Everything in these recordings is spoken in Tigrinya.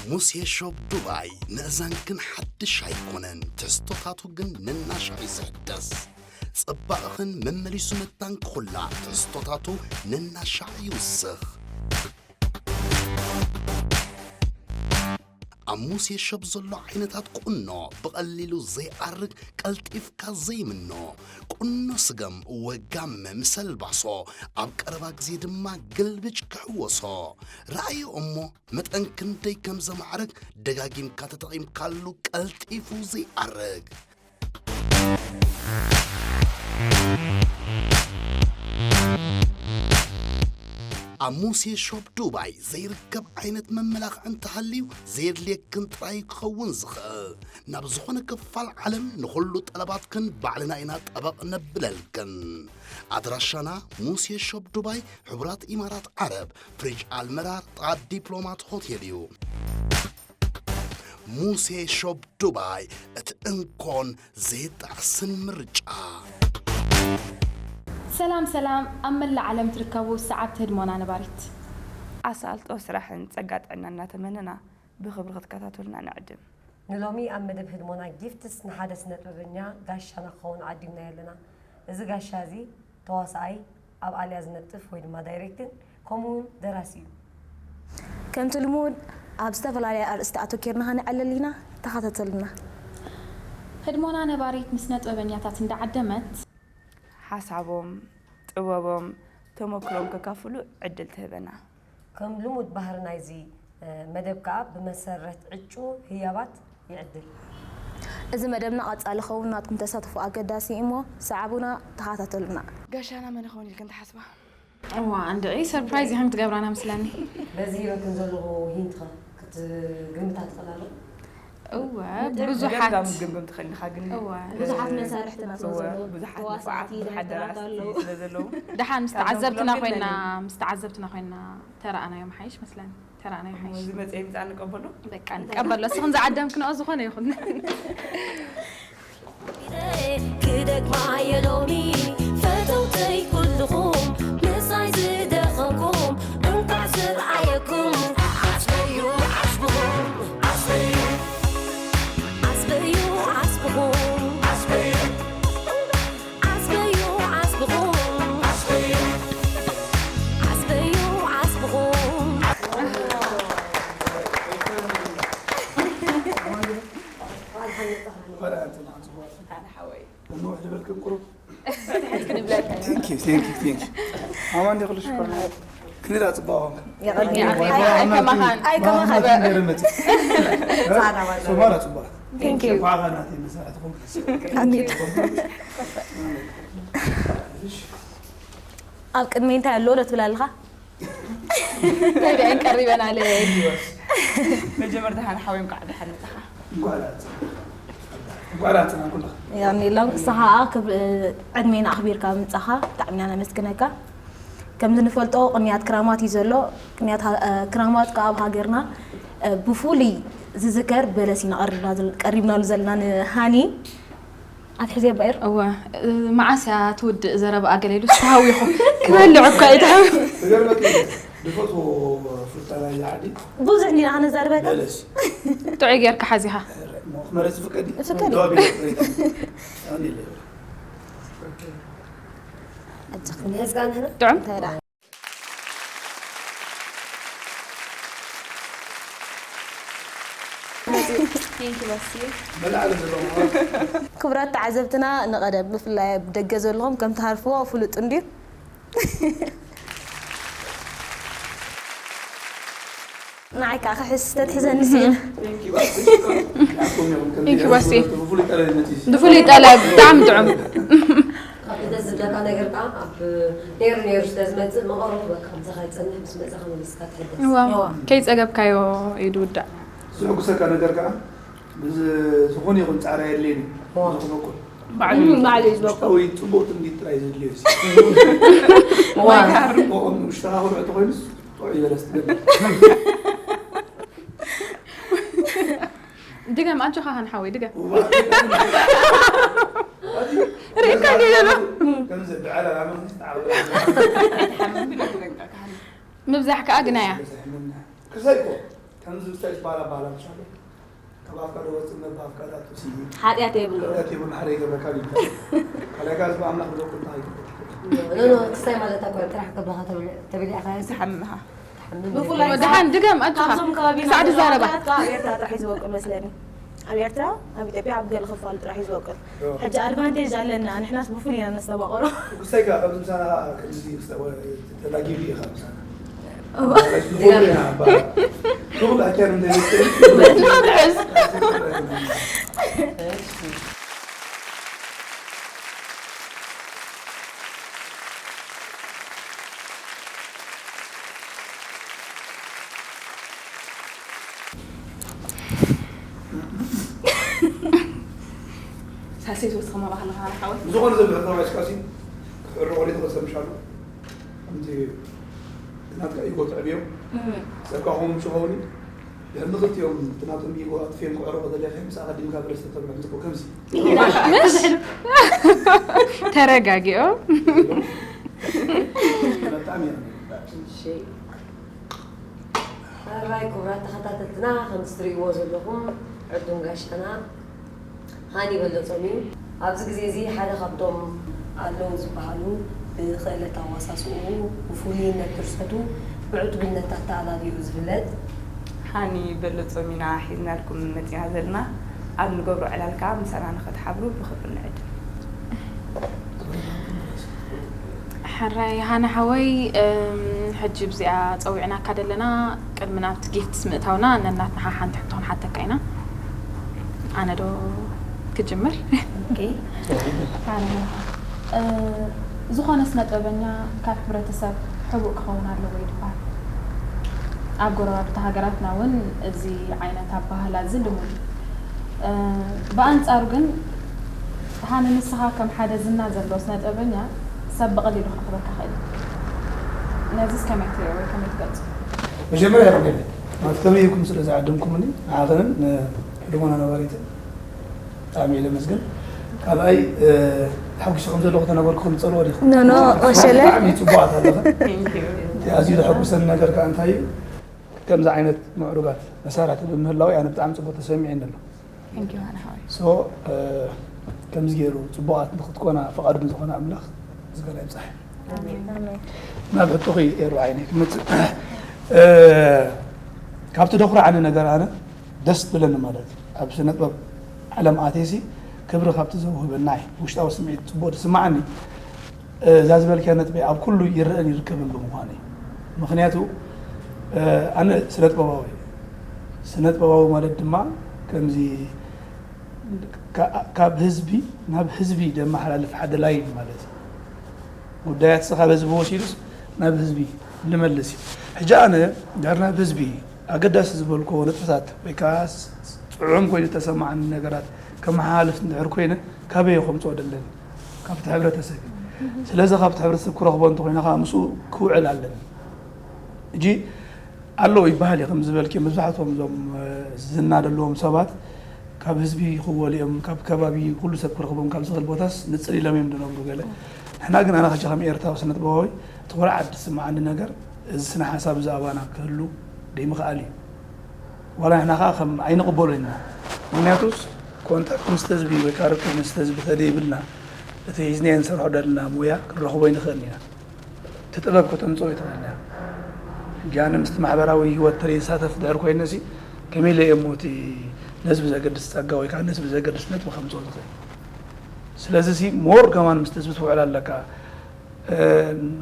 ሙሴ ሾፕ ዱባይ፣ ምእዛንክን ሓድሽ ኣይኮነን፣ ትሕዝቶታቱ ግን ነናሻዕ እዩ ዝሕደስ። ጽባቕኽን መመሊሱ መታንክኹላ፣ ትሕዝቶታቱ ነናሻዕ ይውስኽ። ኣብ ሙሴ ሾፕ ዘሎ ዓይነታት ቁኖ፣ ብቐሊሉ ዘይኣርግ፣ ቀልጢፍካ ዘይምኖ፣ ቁኖ ስገም ወጋመ ምስ ኣልባሶ፣ ኣብ ቀረባ ግዜ ድማ ግልብጭ ክሕወሶ። ረኣዮ እሞ መጠን ክንደይ ከም ዘማዕርግ ደጋጊምካ ተጠቒምካሉ ቀልጢፉ ዘይኣርግ። ኣብ ሙሴ ሾፕ ዱባይ ዘይርከብ ዓይነት መመላኽዒ እንተሃልዩ ዘየድልየክን ጥራይ ክኸውን ዝኽእል። ናብ ዝኾነ ክፋል ዓለም ንኹሉ ጠለባትክን ባዕልና ኢና ጠበቕ ነብለልክን። ኣድራሻና ሙሴ ሾፕ ዱባይ፣ ሕቡራት ኢማራት ዓረብ፣ ፍሪጅ ኣልመራር፣ ጥቓ ዲፕሎማት ሆቴል እዩ። ሙሴ ሾፕ ዱባይ፣ እቲ እንኮን ዘይጣዕስን ምርጫ። ሰላም ሰላም፣ ኣብ መላእ ዓለም ትርከቡ ሰዓብቲ ህድሞና ነባሪት። ኣሳልጦ ስራሕን ጸጋ ጥዕና እናተመነና ብኽብሪ ክትከታተሉና ንዕድም። ንሎሚ ኣብ መደብ ህድሞና ጊፍትስ ንሓደ ስነ ጥበበኛ ጋሻና ክኸውን ዓዲምናዮ ኣለና። እዚ ጋሻ እዚ ተዋሳኣይ፣ ኣብ ኣልያ ዝነጥፍ ወይ ድማ ዳይሬክትን ከምኡ እውን ደራሲ እዩ። ከምቲ ልሙድ ኣብ ዝተፈላለያ ኣርእስቲ ኣተኪርና ከነዕልል ኢና። ተኸታተሉና። ህድሞና ነባሪት ንስነ ጥበበኛታት እንዳዓደመት ሓሳቦም፣ ጥበቦም፣ ተመክሮም ከካፍሉ ዕድል ትህበና። ከም ልሙድ ባህሪ ናይዚ፣ እ፣ መደብ ከኣ ብመሰረት ዕጩ ህያባት ይዕድል። እዚ መደብና ቀጻሊ ክኸውን ናትኩም ተሳትፎ ኣገዳሲ እዩ እሞ ሰዓቡና፣ ተኸታተሉና። ጋሻና መን ይኸውን ኢልክን ትሓስባ? እዋ፣ እንድዒ ሰርፕራይዝ ኢኽን ክትገብራና መስለኒ። በዚ ሂበክን ዘለኹ ሂንት ኸ ክትግምታ ትኽእላ ዶ? እወ፣ ብዙሓት ነገር ምገምገም ትኽእል ኢኻ፣ ግን እወ። ብዙሓት መሳርሕትና ስለ እወ፣ ዘለዉ፣ ብዙሓት ተዋሳእቲ ንፉዓት፣ ብዙሓት ዳይሬክተራት ደራስቲ ኣለዉ። ስለ ዘለዉ፣ ደሓን ምስ ካብ ተዓዘብትና ዞም ኮይና፣ ክሎም ምስ ተዓዘብትና ኮይና ተረኣናዮ ምሓይሽ መስለኒ። ተረኣናዮ ምሓይሽ። እዚ መጽኢ ምጻእ ንቀበሎ? በቃ ንቀበሎ። እስኽን ዝዓደምክንኦ ዝኾነ ይኹን። ክደግማ እየ ሎሚ ፈተውተይ ኩልኹም ምሳይ ዝደኸምኩም እንኳዕ ዝረኣየኩም ዓስበዩ ዓስብኹም ዓስበዩ ዓስበዩ ዓስበዩ ዓስብኹም ዓስበዩ ዓስብኹም ዓስበዩ ዓስበዩ ዓስብኹም። እሞ ወሕዲ በልክም ቁሩብ። ትሕት ክንብለካ ኢና። Thank you, thank you, thank you። ኣማን ዲኹ ልሽኮር? ክንዳ ጽባቐ። የቐኒ። ኣይ፣ ኣይ፣ ከማኻን። ኣይ፣ ከማኻን። ገረመት። ጻዕዳ ባላ። ሶማላ ጽባቐ። Thank you። እንኳዕ ናተይ መሳርሕቲ ኮንኩ። ኣሜን። እሺ። ኣብ ቅድሚ እንታይ ኣሎ ዶ ትብል ኣለኻ? እንታይ ደኣ ቀሪበና ኣለ? መጀመርታ ሃን ሓወይ እንኳዕ ደሓን መጻኻ። እንኳዕ ደሓን መጻኻ። እንኳዕ ደሓን መጻኻ ኩልኻ። የቐንየሎም። ንስኻ ከኣ ክብ-፣ ዕድሜና ኣኽቢርካ ምጻኻ ብጣዕሚ ኢና ነመስግነካ። ከምዚ ንፈልጦ ቅንያት ክራማት እዩ ዘሎ። ቅንያት ሃ-፣ ክራማት ከኣ ኣብ ሃገርና ብፍሉይ ዝዝከር በለስ ኢና ቀሪብና ዘል-፣ ቀሪብናሉ ዘለና ንሃኒ። ኣትሕዝዮ ባይር? እወ፣ እ፣ መዓስ እያ ትውድእ ዘረባኣ ገለ ኢሉ ተሃዊኹ። ክበልዕ እኳ እዩ ተሃዊኹ። ዝገርመኪ፣ ዝፈትዎ ፍልጠና እያ ዓዲ። ብዙሕ እንዲና ከነዛርበካ። በለስ። ጥዑይ ጌርካ ሓዚኻ። እሞ ክመረጽ ይፍቀድ እዩ? ይፍቀድ እዩ። ዶ ኣቢሉ ፍሬታ። ኣነ ኢለ። ኣጆኹም። ንሕዝካ ንሕና? ጥዑም? እንታይ ደኣ? Thank you፣ መሲ። ክቡራት ተዓዘብትና፣ ንቐደም ብፍላይ ኣብ ደገ ዘለኹም ከም ትሃርፍዎ ፍሉጥ እንድዩ። ንዓይ ከዓ ክሕስ ተትሕዘኒ ስኢነ። Thank you፣ መሲ። ብፍሉይ ጠለብ፣ ብጣዕሚ ጥዑም። ካብ ሕደስ ዝብለካ ነገር ከዓ ኣብ ነይሩ ነይሩ ስለ ዝመፅእ መቐረቱ በቃ ከምዚ ከይፀንሕ ምስ መፅኻ መሊስካ ትሕደስ። እዋ፣ እዋ። ከይፀገብካዮ እዩ ዝውዳእ። ዝሕጉሰካ ነገር ከዓ ብዝ-፣ ዝኾነ ይኹን ፃዕሪ ኣየድልየን እዩ። እዋ። ዝኾነ እኮ ባዕሉ እዩ። ባዕሉ እዩ ዝበቁ። ውሽጣዊ ፅቡቕ ትምኒት ጥራይ ዘድልዮ እዩ። እዋ። ብኦም ውሽጥኻ ኩርዕ ተኾይኑስ ጥዑይ በለስ ትገብር። ድገም፣ ኣጆኻ ሃን ሓወይ፣ ድገም። እዋ። ርኢካ ድዩ ዘሎ? ከምዚ ብዕላል ኣመን ዝተዓወተ። ምብዛሕ ከኣ ግናያ። ክሳይ እኮ። ከምዚ ብስታይ ዝበሃል ኣባህላ ምሻሎ ካብ ኣፍካ ዶ ወፅእ እምበር ብኣፍካ ዳትውሲ ሓጢኣት የብሉ። ዳት የብሉ ሓደ ይገብረካ ቢልካ ካልኣይ ጋር ዝበኣምና ክብለኩ እንታይ ይገብረካ ኖ ኖ ክስታይ ማለት ኣኮ ጥራሕ ከብለኻ ተብሊዕካ ዝሓምምኻ ትሓምም ብፍላይ ደሓን ድገም ኣጆኻ ካብዞም ከባቢ ክሳዕ ዝዛረባ ኣብ ኤርትራ ጥራሕ እዩ ዝበቁል መስለኒ። ኣብ ኤርትራ ኣብ ኢትዮጵያ ኣብ ገለ ክፋሉ ጥራሕ እዩ ዝበቁል። ሕጂ ኣድቫንቴጅ ኣለና ንሕናስ ብፍሉይ ኢና ነስተባቕሮ። ጉሳይ ከ ኣብዚ ምሳና ከምዚ ተላጊቡ ኢኻ ምሳና ትብል ኣካል እንደ ንሕዝ ሳሴት ወስኸ መባህልኻ ሓወት ዝኾነ ዘብሕርና ማይስካሲ ክሕርቆ ሪቶ ከሰምሻሉ ከምቲ ናትካ ኢጎ ትዕብዮ ጸብካ ኾኑ ምሽ ኸውን ድሕር ንኽልቲኦም እቲ ናቶም ኢጎ ኣጥፊኦም ክዕርቆ ዘለ ከ ምስ ኣቐዲምካ ብለስ ተተብሎ ምጽቆ ከምዚ ተረጋጊኦም በጣም ያ ሕራይ ክቡራት ተኸታተልትና ከምዚ ትርእይዎ ዘለኹም ዕዱም ጋሻና ሃኒ በለጾም እዩ። ኣብዚ ግዜ እዚ ሓደ ካብቶም ኣለዉ ዝበሃሉ ብኽእለት ኣዋሳስኡ፣ ብፍሉይነት ድርሰቱ፣ ብዕቱብነት ኣተኣላልይኡ ዝፍለጥ ሃኒ በለጾም ኢና ሒዝናልኩም መጺና ዘለና ኣብ ንገብሮ ዕላል ከዓ ምሳና ንኸትሓብሩ ብኽብሪ ንዕድም ሕራይ ሃና ሓወይ ሕጂ ብዚኣ ፀዊዕናካ ደለና ቅድሚ ናብቲ ጊፍትስ ምእታውና ነናትና ሓንቲ ሕቶ ክንሓተካ ኢና ኣነ ዶ ክጅምር ዝኾነ ስነ ጥበበኛ ካብ ሕብረተሰብ ሕቡእ ክኸውን ኣለዎ ይድበሃል ኣብ ጎረባብቲ ሃገራትና እውን እዚ ዓይነት ኣባህላ እዚ ልሙድ እዩ ብኣንፃሩ ግን ሃኒ ንስኻ ከም ሓደ ዝና ዘለዎ ስነ ጥበበኛ ሰብ ብቐሊሉ ክረኽበካ ክእል እዩ። ነዚስ ከመይ ትሪኦ ወይ ከመይ ትገልጾ? መጀመርያ የቐንየለይ ማለት ከመይ ኢልኩም ስለ ዝዓደምኩምኒ ንዓኽንን ንሕድሞና ነባሪትን ብጣዕሚ እየ ለመስግን። ካልኣይ ተሓጒስኹም ዘለኹ ተነበርኩኹም ዝጸልዎ ዲኹም? ኖ ኖ ወሸለ ብጣዕሚ ጽቡቓት ኣለኽን። ኣዝዩ ዘሐጉሰኒ ነገር ከኣ እንታይ እዩ ከምዚ ዓይነት ምዕሩጋት መሳርሕቲ ብምህላወይ ኣነ ብጣዕሚ ጽቡቕ ተሰሚዑኒ ኣሎ። Thank you ሃኒ ሓወይ። So ከምዚ ገይሩ ጽቡቓት ንኽትኮና ፍቓዱ ንዝኾነ ኣምላኽ ዝገለ ይብጻሕ። ናብ ሕቶኺ ኤሩ ዓይነይ ክመጽእ ካብቲ ደኹርዓኒ ነገር ኣነ ደስ ትብለኒ ማለት እዩ ኣብ ስነጥበብ ዓለም ኣትየሲ ክብሪ ካብቲ ዘውህበና እዩ ውሽጣዊ ስምዒት ጽቡቕ ዝስማዓኒ እዛ ዝበልክያ ነጥቢ ኣብ ኩሉ ይረአን ይርከብን ብምዃኑ እዩ ምኽንያቱ ኣነ ስነጥበባዊ ስነጥበባዊ ማለት ድማ ከምዚ ካብ ህዝቢ ናብ ህዝቢ ደመሓላልፍ ሓደ ላይን ማለት እዩ ጉዳያትስ ካብ ህዝቢ ወሲዱስ ናብ ህዝቢ ንመልስ እዩ ሕጂ ኣነ ድሕር ናብ ህዝቢ ኣገዳሲ ዝበልኮ ነጥብታት ወይ ከዓ ጥዑም ኮይኑ ዝተሰማዓኒ ነገራት ከመሓላልፍ እንድሕር ኮይነ ካበይ ከምፅኦ ደለኒ ካብቲ ሕብረተሰብ እዩ ስለዚ ካብቲ ሕብረተሰብ ክረኽቦ እንተኮይነ ከዓ ምስኡ ክውዕል ኣለኒ ሕጂ ኣለዉ ይበሃል እዩ ከም ዝበልኪ መብዛሕትኦም እዞም ዝና ዘለዎም ሰባት ካብ ህዝቢ ክወሉ እዮም ካብ ከባቢ ኩሉ ሰብ ክረኽቦም ካብ ዝኽእል ቦታስ ንፅል ኢሎም እዮም ዝነብሩ ገለ ንሕና ግን ኣነ ከጂ ከም ኤርትራዊ ስነጥበባዊ እቲ ኩርዓት ዝስምዓኒ ነገር እዚ ስነ ሓሳብ እዚ ኣባና ክህሉ ደይምኽኣል እዩ ዋላ ንሕና ከዓ ከም ኣይንቕበሎ ኢና ምክንያቱስ ኮንታክት ምስ ህዝቢ ወይ ከዓ ርክብ ምስ ህዝቢ ተደይብልና እቲ ሒዝናዮ ንሰርሖ ደልና ሞያ ክንረኽቦ ኣይንኽእልን ኢና እቲ ጥበብ ከተምፅኦ ይትኽእል እያ ሕጂ ኣነ ምስቲ ማሕበራዊ ህይወት ተለይሳተፍ ድሕር ኮይነ ሲ ከመይ ኢለ እየ እሞ እቲ ነዚ ብዘገድስ ፀጋ ወይ ከዓ ነዚ ብዘገድስ ነጥቢ ከምፅኦ ዝኽእል ስለዚ ሲ ሞር ከማን ምስቲ ህዝቢ ትውዕል ኣለካ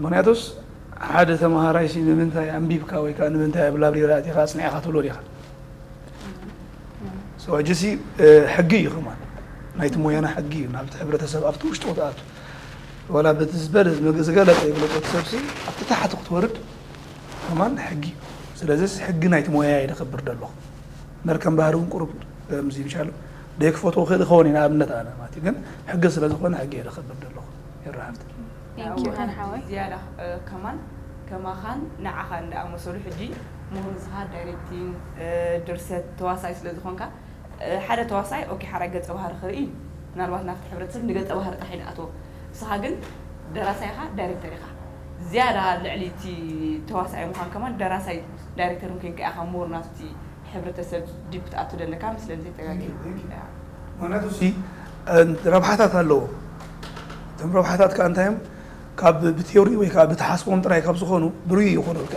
ምክንያቱስ ሓደ ተምሃራይ ሲ ንምንታይ ኣንቢብካ ወይ ከዓ ንምንታይ ኣብ ላብሬሪ ኣቲኻ ኣፅኒዕኻ ትብሎ ዲኻ ሕጂ ሲ ሕጊ እዩ ከማን ናይቲ ሞያና ሕጊ እዩ ናብቲ ሕብረተሰብ ኣብቲ ውሽጡ ክትኣቱ ዋላ በቲ ዝበለ ዝገለፀ ይግለፆ እቲ ሰብሲ ኣብቲ ታሕቲ ክትወርድ ከማን ሕጊ እዩ ስለዚስ ሕጊ ናይቲ ሞያ እዩ ደኸብር ደለኹ መርከም ባህሪ እውን ቁሩብ ምዚ ምሻሉ ደክፈትዎ ክእል ይኸውን እዩ ንኣብነት ኣነ ማለት እዩ ግን ሕጊ ስለ ዝኾነ ሕጊ እየ ደኸብር ደለኹ ይረሓፍቲ Thank you ሃኒ ሓወይ። ዝያዳ ከማን ከማኻን ንዓኻ እንዳኣመሰሉ ሕጂ ምሁር ንስኻ ዳይሬክቲንግ ድርሰት ተዋሳይ ስለ ዝኾንካ ሓደ ተዋሳይ ኦኬ ሓራይ ገጸ ባህሪ ክርኢ ምናልባት ናብቲ ሕብረተሰብ ንገጸ ባህሪ ጥራሕ ይንኣትዎ ንስኻ ግን ደራሳይ ኢኻ ዳይሬክተር ኢኻ ዝያዳ ልዕሊ እቲ ተዋሳይ ምዃን ከማን ደራሳይ ዳይሬክተር ምኮንካ ኢኻ ምሁር ናብቲ ሕብረተሰብ ዲፕ ትኣቱ ዘለካ መስለኒ ዘይተጋግየ። Thank you, thank you. ምክንያቱ ሲ ረብሓታት ኣለዎ። እቶም ረብሓታት ከዓ እንታይ እዮም? ካብ ብቴዎሪ ወይ ከዓ ብትሓስቦም ጥራይ ካብ ዝኾኑ ብርዩ ይኾኑልካ።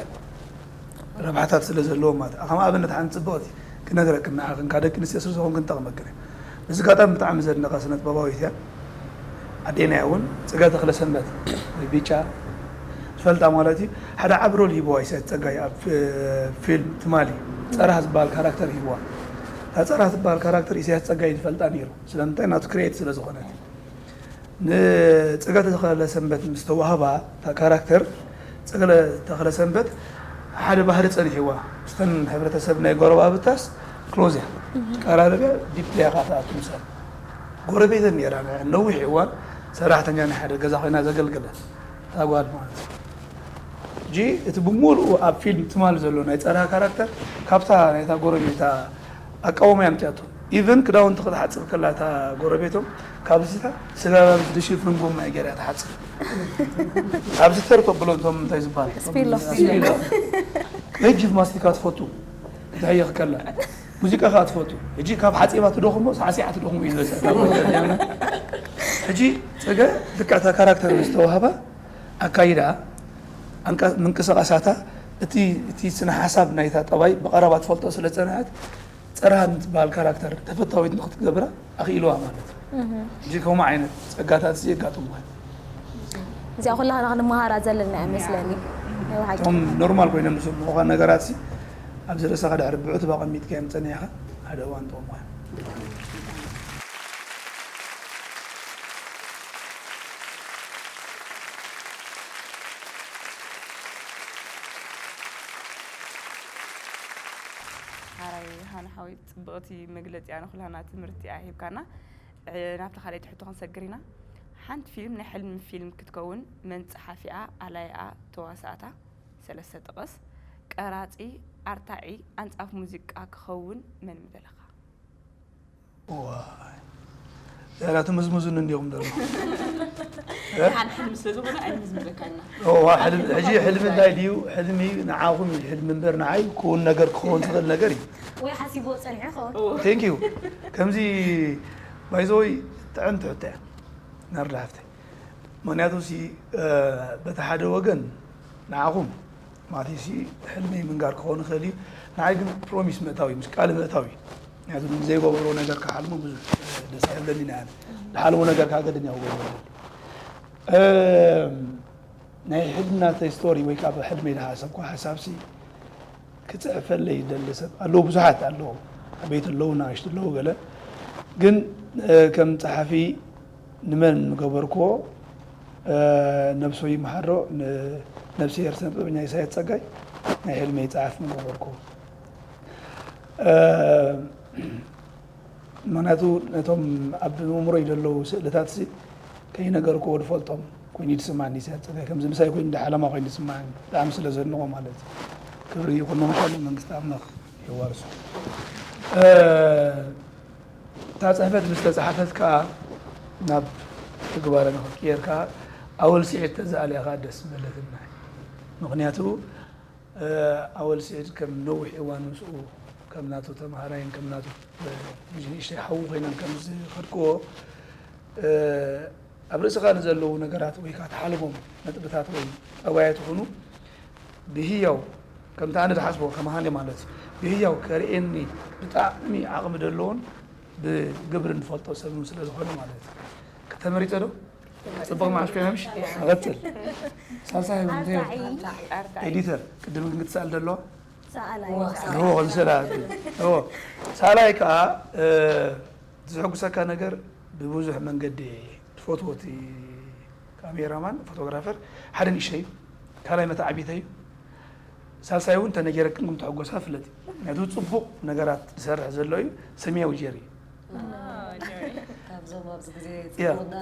ረብሓታት ስለ ዘለዎም ማለት እዩ። ከም ኣብነት ሓንቲ ፅብቕቲ ክነግረክን ንዓኽን ካብ ደቂ ኣንስትዮ ስለ ዝኾንክን ትጠቕመክን እያ። በዚ ኣጋጣሚ ብጣዕሚ ዘድንቓ ስነ ጥበባዊት እያ። ኣዴና እውን ፅገ ተኽለ ሰንበት ወይ ቢጫ ትፈልጣ ማለት እዩ። ሓደ ዓቢ ሮል ሂብዋ ኢሳያስ ፀጋይ ኣብ ፊልም ትማሊ ፀራህ ዝበሃል ካራክተር ሂብዋ። እታ ፀራህ ዝበሃል ካራክተር ኢሳያስ ፀጋይ ዝፈልጣ ነይሩ። ስለምንታይ ናቱ ክሬት ስለ ዝኾነት። ንፅገ ተኽለ ሰንበት ምስ ተዋህባ እታ ካራክተር ፅገ ተኽለ ሰንበት ሓደ ባህሪ ፀኒሕዋ። ምስተን ሕብረተሰብ ናይ ጎረባብታስ ክሎዝ እያ ቀራረብ እያ ዲፕሊ እያ ከዓ ትኣቱ ምሳል ጎረቤተን ነይራ ነዊሕ እዋን ሰራሕተኛ ናይ ሓደ ገዛ ኮይና ዘገልግለ እታ ጓል ማለት እዩ። ሕጂ እቲ ብምሉኡ ኣብ ፊልም ትማል ዘሎ ናይ ፀራ ካራክተር ካብታ ናይታ ጎረቤታ ኣቃውማ እያ ኣምፅኣቶ። ኢቨን ክዳውንቲ ክትሓፅብ ከላ እታ ጎረቤቶም ካብዚታ ስጋባቢት ድሽፍን ጎማ እያ ገይራ ትሓፅብ። ኣብዚ ተርቶ ብሎ እቶም እንታይ ዝበሃል ስፒሎ። ስፒሎ። ነጅፍ ማስቲካ ትፈቱ እንታይ ይኽከላ ሙዚቃ ከዓ ትፈቱ። ሕጂ ካብ ሓፂባ ትደኽሞ ሳዕሲዓ ትደኽሞ እዩ ዝበፅሕ። ሕጂ ፅገ ልክዕታ ካራክተር ዝተዋህባ ኣካይዳ ኣንቃ- ምንቅስቃሳታ እቲ እቲ ስነ ሓሳብ ናይታ ጠባይ ብቐረባ ትፈልጦ ስለ ዝፀንሐት ፀርሃ ንትበሃል ካራክተር ተፈታዊት ንክትገብራ ኣኽኢልዋ ማለት እዩ። ሕጂ ከምኡ ዓይነት ፀጋታት እዚ የጋጥሙዋ። እዚኣ ኩላና ክንመሃራ ዘለና እያ መስለኒ። ናይ ብሓቂ። እቶም ኖርማል ኮይኖም ዝስምዑኻ ነገራት ሲ ኣብዚ ርእስኻ ድሕሪ ብዕቱብ ኣቐሚጥካዮም ፀኒሕኻ ሓደ እዋን ጠቕሙኻ። ሓራይ ሃና ሓወይ ጽብቕቲ መግለጺ እያ ንኹላና ትምህርቲ እያ ሂብካና። እ፣ ናብቲ ካልኣይቲ ሕቶ ክንሰግር ኢና። ሓንቲ ፊልም ናይ ሕልሚ ፊልም ክትከውን መን ጸሓፊኣ፣ ኣላይኣ፣ ተዋሳእታ ሰለስተ ጥቐስ። ቀራጺ፣ ኣርታዒ፣ ኣንጻፍ ሙዚቃ ክኸውን መን ምደለኻ? ዋይ ያላ ትምዝምዙን እንዲኹም ደሎ ደሓን ሕልሚ ስለ ዝኾነ ኣይንምዝምዘካና። ሕጂ ሕልሚ እንታይ ድዩ? ሕልሚ ንዓኹም እዩ ሕልሚ እምበር ንዓይ ክውን ነገር ክኸውን ዝኽእል ነገር እዩ። ወይ ሓሲብዎ ጸኒሑ ይኸውን። Thank you። ከምዚ ባይዘወይ ጥዕምቲ ሕቶ እያ ናርዳ ሃፍተይ። ምክንያቱ ሲ በቲ ሓደ ወገን ንዓኹም ማለት ሲ ሕልሚ ምንጋር ክኸውን ይኽእል እዩ። ንዓይ ግን ፕሮሚስ ምእታው እዩ ምስ ቃል ምእታው እዩ። ምክንያቱ ዘይገበሮ ነገር ክሓልሞ ብዙሕ ደስ ኣይብለኒ። ንኣነ ዝሓልሞ ነገር ከዓ ገድን ያው ገበሮ ናይ ሕልምናተይ ስቶሪ ወይ ከዓ ብሕልመይ ዝሓሰብኩ ሓሳብሲ ክፅሕፈለይ ይደሊ ሰብ ኣለዉ፣ ብዙሓት ኣለዉ፣ ዓበይቲ ኣለዉ፣ ናእሽቱ ኣለዉ። ገለ ግን ከም ፀሓፊ ንመን ምገበርክዎ? ነብሶ ይምሓሮ ንነብስሄር ስነ ጥበበኛ ኢሳያስ ፀጋይ ናይ ሕልመይ ፀሓፊ ምገበርክዎ። ምክንያቱ ነቶም ኣብ ምእምሮይ ዘለዉ ስእልታት ሲ ከይነገርክዎ ዝፈልጦም ኮይኑ ይስማዓኒ። ኢሳያስ ፀጋይ ከምዚ ምሳይ ኮይኑ ዓላማ ኮይኑ ይስማዓኒ፣ ብጣዕሚ ስለ ዘድንቖ ማለት እዩ። ክብሪ ይኹኖ፣ መሻሉ መንግስቲ ኣምላኽ የዋርሶ። እታ ፅሕፈት ምስ ተፃሓፈት ከዓ ናብ ትግባረ ንክትቅየር ከዓ ኣወል ስዒድ ተዘኣልያ ከዓ ደስ ምበለትና። ምክንያቱ ኣወል ስዒድ ከም ነዊሕ እዋን ምስኡ ከም ናቱ ተምሃራይን ከም ናቱ ንእሽተይ ሓዉ ኮይነን ከም ዝኸድክዎ ኣብ ርእስኻ ንዘለዉ ነገራት ወይ ከዓ ትሓልሞም ነጥብታት ወይ ጠባያት ይኹኑ ብህያው ከምቲ ኣነ ዝሓስቦ ከመሃኒ ማለት እዩ ብህያው ከርእየኒ ብጣዕሚ ዓቕሚ ዘለዎን ብግብሪ ንፈልጦ ሰብ እውን ስለ ዝኾነ ማለት እዩ። ከተመሪፀ ዶ? ፅቡቕ መዓሽ ኮይና ምሽ? ንቐፅል። ሳልሳይ እውን እንታይ? ኤዲተር ቅድም ግን ክትሰኣል ዘለዋ? ሰኣላይ። ሮ ክንሰላ። ሮ ሳላይ ከዓ እ፣ ዝሕጉሰካ ነገር ብብዙሕ መንገዲ ትፈትዎ እቲ ካሜራማን ፎቶግራፈር ሓደ ንእሽተይ እዩ። ካልኣይ መተዓቢተይ እዩ። ሳልሳይ እውን ተነገረክን ከም ተሐጎሳ ፍለጥ እዩ። ምክንያቱ ፅቡቕ ነገራት ዝሰርሕ ዘሎ እዩ። ሰማያዊ ጀሪ እዩ። ካብዞም ኣብዚ ግዜ ያ። ፅቡቕና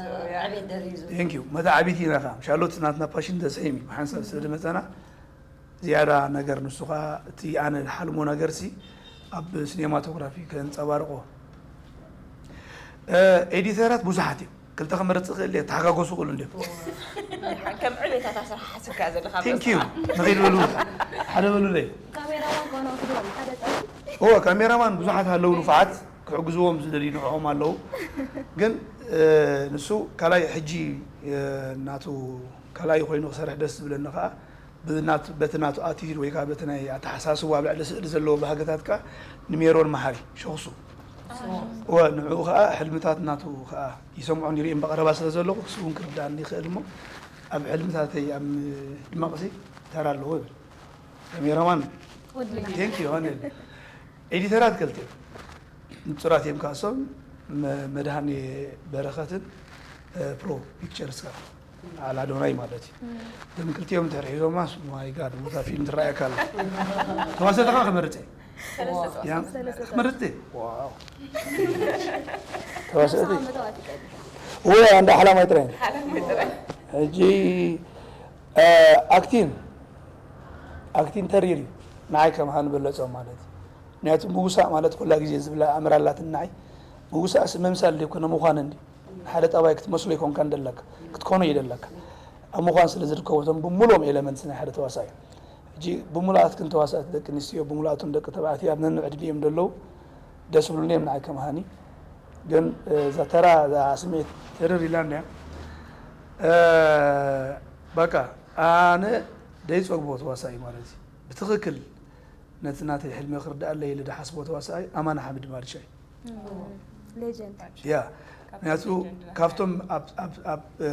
ዕቤት ደሪዙ Thank you። መተዓቢት ኢና ኻ ሻሎት ናትና ፓሽን ዘሰይም እዩ ብሓንሳብ ስለ ዝመፀና ዝያዳ ነገር ንሱ ኸዓ እቲ ኣነ ዝሓልሞ ነገር ሲ ኣብ ሲኔማቶግራፊ ከንፀባርቆ እ፣ ኤዲተራት ብዙሓት እዮም። ክልተ ክመርፅ ክእል እየ ተሓጋገሱ ክእሉ እንዲዮም። ከም ዕቤታት ኣስራሕ ሓስብካ ዘለካ Thank you። ንኸይድ በሉ ሓደ በሉለይ። ካሜራማን ኮነ ክድወል ሓደ ጸ እወ፣ ካሜራማን ብዙሓት ኣለዉ፣ ንፉዓት፣ ክሕግዝዎም ዝደልዩ ንዕኦም ኣለዉ። ግን ንሱ ካልኣይ፣ ሕጂ ናቱ ካልኣይ ኮይኑ ክሰርሕ ደስ ዝብለኒ ከዓ፣ በቲ ናቱ ኣቲቲድ ወይ ከዓ በቲ ናይ ኣተሓሳስቡ ኣብ ልዕሊ ስእሊ ዘለዎ ባህግታት ከዓ ንሜሮን መሓሪ ሸኽሱ፣ እወ፣ ንዕኡ ከዓ ሕልምታት ናቱ ከዓ ይሰምዖን ይርእን ብቐረባ ስለ ዘለኹ፣ ንሱ እውን ክርዳእኒ ይኽእል እሞ፣ ኣብ ሕልምታተይ ኣብ ምድማቕሲ ተራ ኣለዎ ይብል። ካሜራማን፣ ቴንክ ዩ። ኤዲተራት ክልተ ንጹራት እዮም፣ ካሶም መድሃኔ በረኸትን ፕሮ ፒክቸርስ፣ ኣላዶናይ ማለት እዩ። እቶም ክልቲኦም እንድሕር ሒዞማ፣ ማይ ጋድ፣ ቦታ ፊልም ትረኣየካ ኣላ። ተዋሰእቲ ከዓ ክመርጽ እየ። ክመርጽ እየ። ዋው። ተዋሰእቲ። ወይ፣ ኣንዳ ሓላማይ ጥራይ። ሕጂ ኣክቲን ኣክቲን ተሪር እዩ። ንዓይ ከም ሃኒ በለጾ ማለት እዩ። ምክንያቱ ምውሳእ ማለት ኩላ ግዜ ዝብላ ኣምር ኣላትኒ ንዓይ። ምውሳእስ ምምሳል ዘይኮነ ምዃን እንዲ። ንሓደ ጠባይ ክትመስሎ ይኮንካ እንደለካ፣ ክትኮኖ እዩ ደለካ። ኣብ ምዃን ስለ ዝርከቡ እቶም ብምሉኦም ኤለመንትስ ናይ ሓደ ተዋሳኢ። ሕጂ ብምሉኣትክን ተዋሳእቲ ደቂ ኣንስትዮ፣ ብምሉኣቶም ደቂ ተባዕትዮ ኣብ ነንዕድሚኦም ዘለዉ ደስ ብሉኒ እዮም ንዓይ ከም ሃኒ። ግን እዛ ተራ፣ እዛ ስምዒት ትርር ኢላ እንድያ። በቃ ኣነ ደይጸግቦ ተዋሳኢ ማለት እዩ። ብትኽክል ነቲ ናተይ ሕልሚ ክርድኣለይ ኢለ ዝሓስቦ ተዋሳኣይ ኣማን ሓምድ ባድሻ እዩ። ሌጀንድ። ያ፣ ምክንያቱ ካብቶም ኣብ- ኣብ- ኣብ- እ፣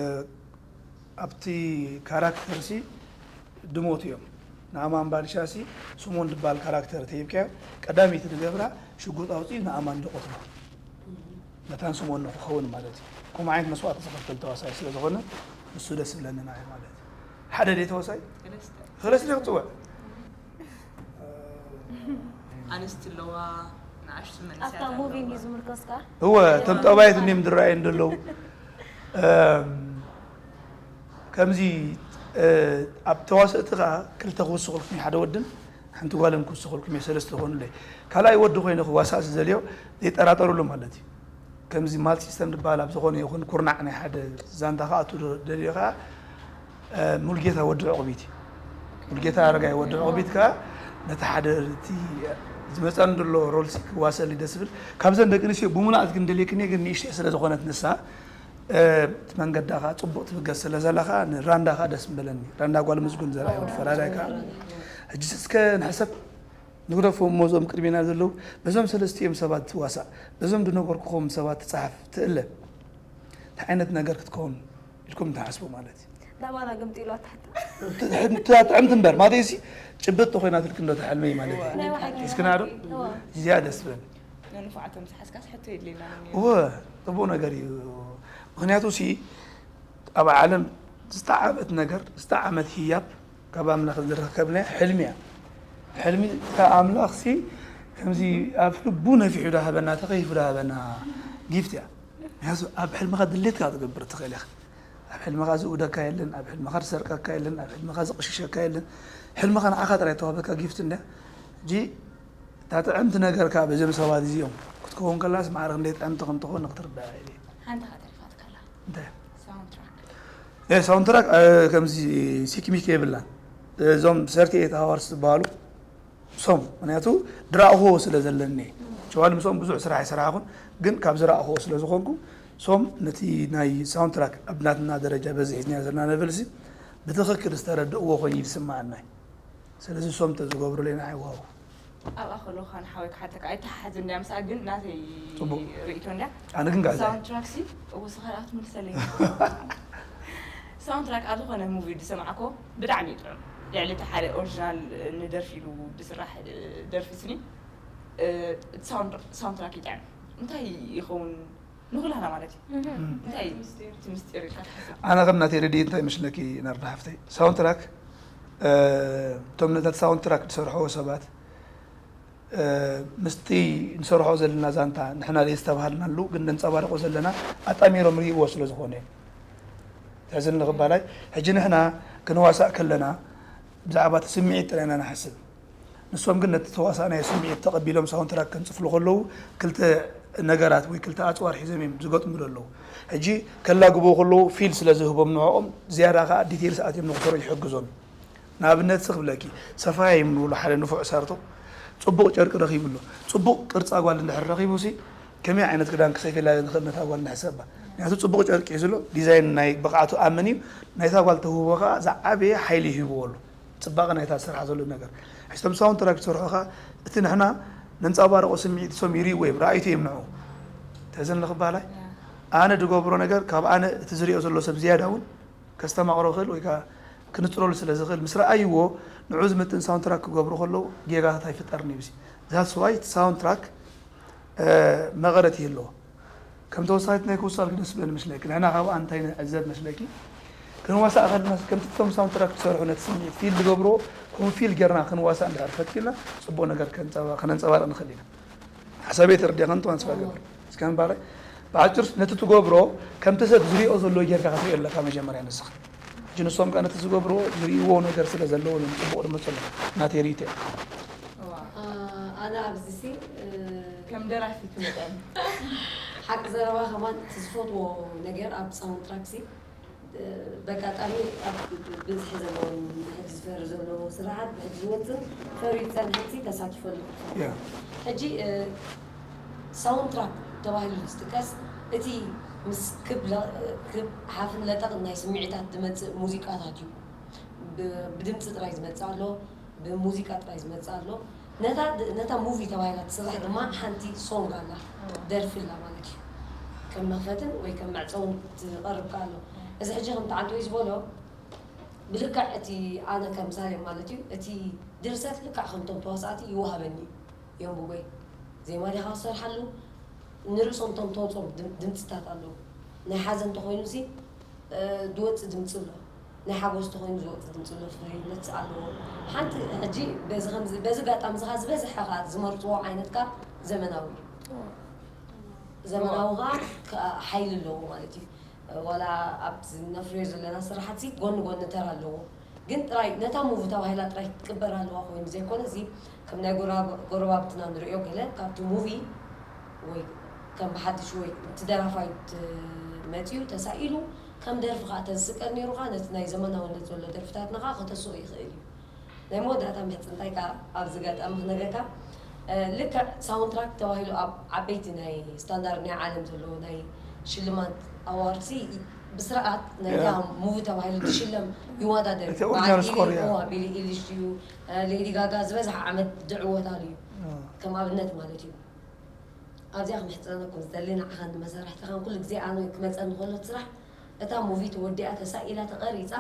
ኣብቲ ካራክተር ሲ ድሞት እዮም። ንኣማን ባድሻ ሲ ስሞን ዝበሃል ካራክተር ተሂብካዮ፣ ቀዳመይቲ ንገብራ ሽጉጥ ኣውፂኡ ንኣማን ዝቐትሎ መታን ስሞን ንክኸውን ማለት እዩ። ከምኡ ዓይነት መስዋእቲ ዝኸፈል ተዋሳይ ስለ ዝኾነ ንሱ ደስ ይብለኒ ንዓይ ማለት እዩ። ሓደ ደይ ተዋሳይ ሰለስተ ክፅውዕ ኣንስቲ ኣለዋ ንኣሽቱ መንእሰያት ኣብታ ሙቪ ኣለዋ። እንዲ ዝምርኮስ ከኣ እወ እቶም ጠባያት እንዲም ዝረኣዩ እንደለዉ እም፣ ከምዚ እ፣ ኣብ ተዋሰእቲ ከዓ ክልተ ክውስኹልኩም እዩ ሓደ ወድን ሓንቲ ጓልን ክውስኹልኩም እየ ሰለስተ ዝኾኑለይ ካልኣይ ወዲ ኮይኑ ክዋሳእ ዝደልዮ ዘይጠራጠሩሉ ማለት እዩ ከምዚ ማልት ሲስተም ዝበሃል ኣብ ዝኾነ ይኹን ኩርናዕ ናይ ሓደ ዛንታ ክኣቱ ደልዮ ከዓ ሙልጌታ ወዲ ዕቑቢት እዩ። ሙልጌታ ኣረጋይ ወዲ ዕቑቢት ከዓ ነቲ ሓደ እቲ ዝመፀኒ ዘሎ ሮልሲ ክዋሰል ደስ ዝብል ካብዘን ደቂ ኣንስትዮ ብሙሉኣት ግን ደልየክኒ ግን ንእሽተይ ስለ ዝኾነት ንሳ እቲ መንገዳ ከዓ ፅቡቕ ትብገስ ስለ ዘላ ከዓ ንራንዳ ከዓ ደስ ምበለኒ። ራንዳ ጓል ምስጉን ዘርኣይ ወዲ ፈራዳይ ከዓ ሕጂ እስከ ንሕሰብ ንግደፎ እሞ እዞም ቅድሜና ዘለዉ በዞም ሰለስቲኦም ሰባት ትዋሳእ በዞም ዝነገርኩኹም ሰባት ትፀሓፍ ትእለ እንታይ ዓይነት ነገር ክትከውን ኢልኩም ትሓስቡ ማለት እዩ። ናባና ግምጢ ኢሉ ኣታሕታ። ትጥዕምቲ እምበር ማለተይ ሲ ጭብጥ ተኮይናትልኪ እንዶ ትሐልመይ ማለት እዩ። ናይ ብሓቂ። እስክና ዶ እዋ። እዚኣ ደስ ትብል። ንንፉዓቶም ዝሓዝካስ ሕቶ የድልየና እወ ፅቡቅ ነገር እዩ። ምክንያቱ ሲ ኣብ ዓለም ዝጠዓመት ነገር ዝጠዓመት ህያብ ካብ ኣምላኽ ዝረከብናያ ሕልሚ እያ። ሕልሚ እታ ኣምላኽ ሲ ከምዚ ኣብ ልቡ ነፊሑ ዳሃበና ተኸይፉ ዳሃበና ጊፍት እያ። ምክንያቱ ኣብ ሕልምኻ ድሌትካ ክትገብር ትኽእል ኢኻ። ኣብ ሕልምኻ ዝእውደካ የለን፣ ኣብ ሕልምኻ ዝሰርቀካ የለን፣ ኣብ ሕልምኻ ዝቕሽሸካ የለን። ሕልምኻ ንዓኻ ጥራይ ተዋህበካ ጊፍት እንድያ። ሕጂ እታ ጥዕምቲ ነገር ከዓ በዞም ሰባት እዚኦም ክትከውን ከላስ ማዕረ ክንደይ ጥዕምቲ ከም ትኾን ክትርዳእ ኢለ። ሓንቲ ከዓ ተሪፋትካ ኣላ። እንታይ? ሳውንድ ትራክ። እ፣ ሳውንድ ትራክ እ፣ ከምዚ ሲክሚክ የብላን። እዞም ሰርቲ ኤት ሃዋርስ ዝበሃሉ ሶም ምክንያቱ ድራእኹዎ ስለ ዘለኒ ቸዋል ምስኦም ብዙሕ ስራሕ ይሰራሕኹን ግን ካብ ዝራእኹዎ ስለ ዝኾንኩ ሶም ነቲ ናይ ሳውንትራክ ኣብ ናትና ደረጃ በዚ ሒዝናዮ ዘለና ሌቨል ሲ ብትኽክል ዝተረድእዎ ኮይኑ ይስማዓናይ ስለዚ ሶም ተዝገብሩለይ ንዓይ ዋው ኣብኣ ከለኻ ንሓወይ ክሓተካ ኣይተሓሓዝን እንድያ ምስኣ ግን ናተይ ጽቡቕ። ርእይቶ እንድያ ኣነ ግን ጋዛ ሳውንትራክ ሲ እወ ስኻ ደኣ ክትምልሰለይ ሳውንትራክ ኣብ ዝኾነ ሙቪ ዝሰማዕኮ ብጣዕሚ እዩ ጥዑም ልዕሊ እቲ ሓደ ኦሪጂናል ንደርፊ ኢሉ ዝስራሕ ደርፊ ስኒ ሳውንትራክ ይጥዕም እንታይ ይኸውን ንኩላና ማለት እዩ እንታይ እቲ ምስጢር ኢልካ ትሓስብ ኣነ ከም ናተይ ረድኢ እንታይ ይመስለኪ ናርዳ ሓፍተይ ሳውንትራክ እቶም ነቲ ሳውንትራክ ዝሰርሕዎ ሰባት ምስቲ ንሰርሖ ዘለና ዛንታ ንሕና ዘይዝተባሃልናሉ ግን ነንፀባርቆ ዘለና ኣጣሚሮም ርእይዎ ስለ ዝኾነ እዩ። ተሕዝኒ ክባላይ ሕጂ ንሕና ክንዋሳእ ከለና ብዛዕባ እቲ ስምዒት ጥራይ ኢና ንሓስብ። ንሶም ግን ነቲ ተዋሳእናዮ ስምዒት ተቐቢሎም ሳውንትራክ ከንፅፍሉ ከለዉ ክልተ ነገራት ወይ ክልተ ኣፅዋር ሒዞም እዮም ዝገጥሙ ዘለዉ። ሕጂ ከላግብዎ ከለዉ ፊል ስለ ዝህቦም ንዕኦም ዝያዳ ከዓ ዲቴልስ ኣትዮም ንክሰርሑ ይሕግዞም። ንኣብነት ሲ ክብለኪ ሰፋ ይምንብሉ ሓደ ንፉዕ ሰርቶ ጽቡቕ ጨርቂ ረኺቡ ኣሎ። ጽቡቕ ቅርጻ ጓል እንድሕር ረኺቡ ሲ ከመይ ዓይነት ክዳን ክሰፍየላ ንኽእል ነታ ጓል ንሕሰባ። ምክንያቱ ጽቡቕ ጨርቂ እዩ ዘሎ፣ ዲዛይን ናይ ብቕዓቱ ኣምን እዩ። ናይታ ጓል ተውህቦ ከኣ ዝዓበየ ሓይሊ ይህብዎ ኣሎ። ጽባቐ ናይታ ዝሰርሓ ዘሎ ነገር። ሕጂ እቶም ሳውንድ ትራክ ዝሰርሑ ከኣ እቲ ንሕና ነንጸባርቖ ስምዒት እሶም ይርእይዎ እዮም፣ ረኣይቲ እዮም ንዑ። ተዘን ለኽባላይ ኣነ ድገብሮ ነገር ካብ ኣነ እቲ ዝርእዮ ዘሎ ሰብ ዝያዳ እውን ከስተማቕሮ ክእል ወይ ከዓ ክንጽረሉ ስለ ዝኽእል ምስ ረኣይዎ ንዑ ዝምጥን ሳውንድ ትራክ ክገብሩ ከለዉ ጌጋታት ኣይፍጠርን እዩ። ዛትስ ዋይ እቲ ሳውንድ ትራክ መቐረት ይህልዎ። ከም ተወሳኺት ናይ ክውሳል ክደስ ብለኒ መስለኪ፣ ንሕና ካብኣ እንታይ ንዕዘብ መስለኪ? ክንዋሳእ ከለና ከምቲ እቶም ሳውንድ ትራክ ዝሰርሑ ነቲ ስምዒት ፊል ዝገብርዎ ከምኡ ፊል ጌርና ክንዋሳእ እንድሕር ፈቲልና ጽቡቕ ነገር ከንጸባ- ከነንጸባርቕ ንኽእል ኢና። ሓሳበይ ተረዲእካ እንተዋን ስፋ ገበር እስከ ምባረ ብሓጭር ነቲ ትገብሮ ከምቲ ሰብ ዝሪኦ ዘሎ ጌርካ ክትሪኦ ኣለካ መጀመርያ ንስኻ። ሕጂ ንሶም ከ ነቲ ዝገብርዎ ዝርእይዎ ነገር ስለ ዘለዎ እዮም ጽቡቕ ድመጸሉ ናተይ ርእይቶ እዩ። ኣነ ኣብዚ ሲ ከም ደራፊት መጠን ሓቂ ዘረባ ከማን እቲ ዝፈትዎ ነገር ኣብ ሳውንድ ትራክ ሲ በጋጣሚ ኣብ ብዝሒ ዘለዎም ብሕጂ ዝፈሪ ዘለዎ ስራሓት ብሕጂ ዝወፅን ፈርዩ ዝፀንሐን ሲ ተሳቲፈሉ ያ ሕጂ ሳውንድ ትራክ ተባሂሉ ዝጥቀስ እቲ ምስ ክብ ለ- ክብ ሓፍን ለጠቕን ናይ ስምዒታት ዝመፅእ ሙዚቃታት እዩ። ብ- ብድምፂ ጥራይ ዝመፅእ ኣሎ፣ ብሙዚቃ ጥራይ ዝመፅእ ኣሎ። ነታ ነታ ሙቪ ተባሂላ ትስራሕ ድማ ሓንቲ ሶንግ ኣላ፣ ደርፊ ኣላ ማለት እዩ። ከም መኽፈትን ወይ ከም መዕፀውን ትቐርብ ከኣ ኣሎ። እዚ ሕጂ ከምቲ ዓንተወይ ዝበሎ ብልክዕ እቲ ኣነ ከም ሳሌም ማለት እዩ እቲ ድርሰት ልክዕ ከምቶም ተዋሳእቲ ይወሃበኒ እዩ። የንብቦ እየ። ዜማ ዲኻ ትሰርሓሉ ንርእሶም እቶም ተወፅኦም ድም- ድምፅታት ኣለዉ። ናይ ሓዘን እንተኾይኑ ሲ ዝወፅእ ድምፂ ኣሎ፣ ናይ ሓጎስ እንተኾይኑ ዝወፅእ ድምፂ ኣሎ፣ ፍሉይነት ኣለዎ። ሓንቲ ሕጂ በዚ ከምዚ በዚ ኣጋጣሚ እዚ ከዓ ዝበዝሐ ከዓ ዝመርፅዎ ዓይነት ከዓ ዘመናዊ እዩ። ዘመናዊ ከዓ ከ- ሓይሊ ኣለዎ ማለት እዩ። ዋላ ኣብቲ ነፍርዮ ዘለና ስራሓት ሲ ጎኒ ጎኒ ተራ ኣለዎ። ግን ጥራይ ነታ ሙቪ ተባሂላ ጥራይ ክትቅበር ኣለዋ ኮይኑ ዘይኮነ እዚ ከም ናይ ጎረባብትና ንሪኦ ገለ ካብቲ ሙቪ ወይ ከም ብሓድሽ ወይ እቲ ደራፋይ መፅዩ ተሳኢሉ ከም ደርፊ ከዓ ተዝስቀል ነይሩ ከዓ ነቲ ናይ ዘመናውነት ዘሎ ደርፍታትና ከዓ ከተስኦ ይኽእል እዩ። ናይ መወዳእታ ምሕፅንታይ ከዓ ኣብዚ ጋጣሚ ክነግረካ ልክዕ ሳውንትራክ ተባሂሉ ኣብ ዓበይቲ ናይ ስታንዳርድ ናይ ዓለም ዘለዎ ናይ ሽልማት ኣዋርድሲ ብስርዓት ናይታ ሙቪ ተባሂሉ ዝሽለም ይወዳደር እቲ ኦሪጂናል ስኮር እያ። ቢሊ ኢሊሽ እዩ ሌዲ ጋጋ ዝበዝሓ ዓመት ዝዕወታሉ እዩ ከም ኣብነት ማለት እዩ ኣብዚኣ ክምሕፀነኩም ዝደሊ ንዓኻን ንመሳርሕትኻን ኩሉ ግዜ ኣነ ክመፀኒ ከሎ እቲ ስራሕ እታ ሙቪ ተወዲኣ ተሳኢላ ተቐሪፃ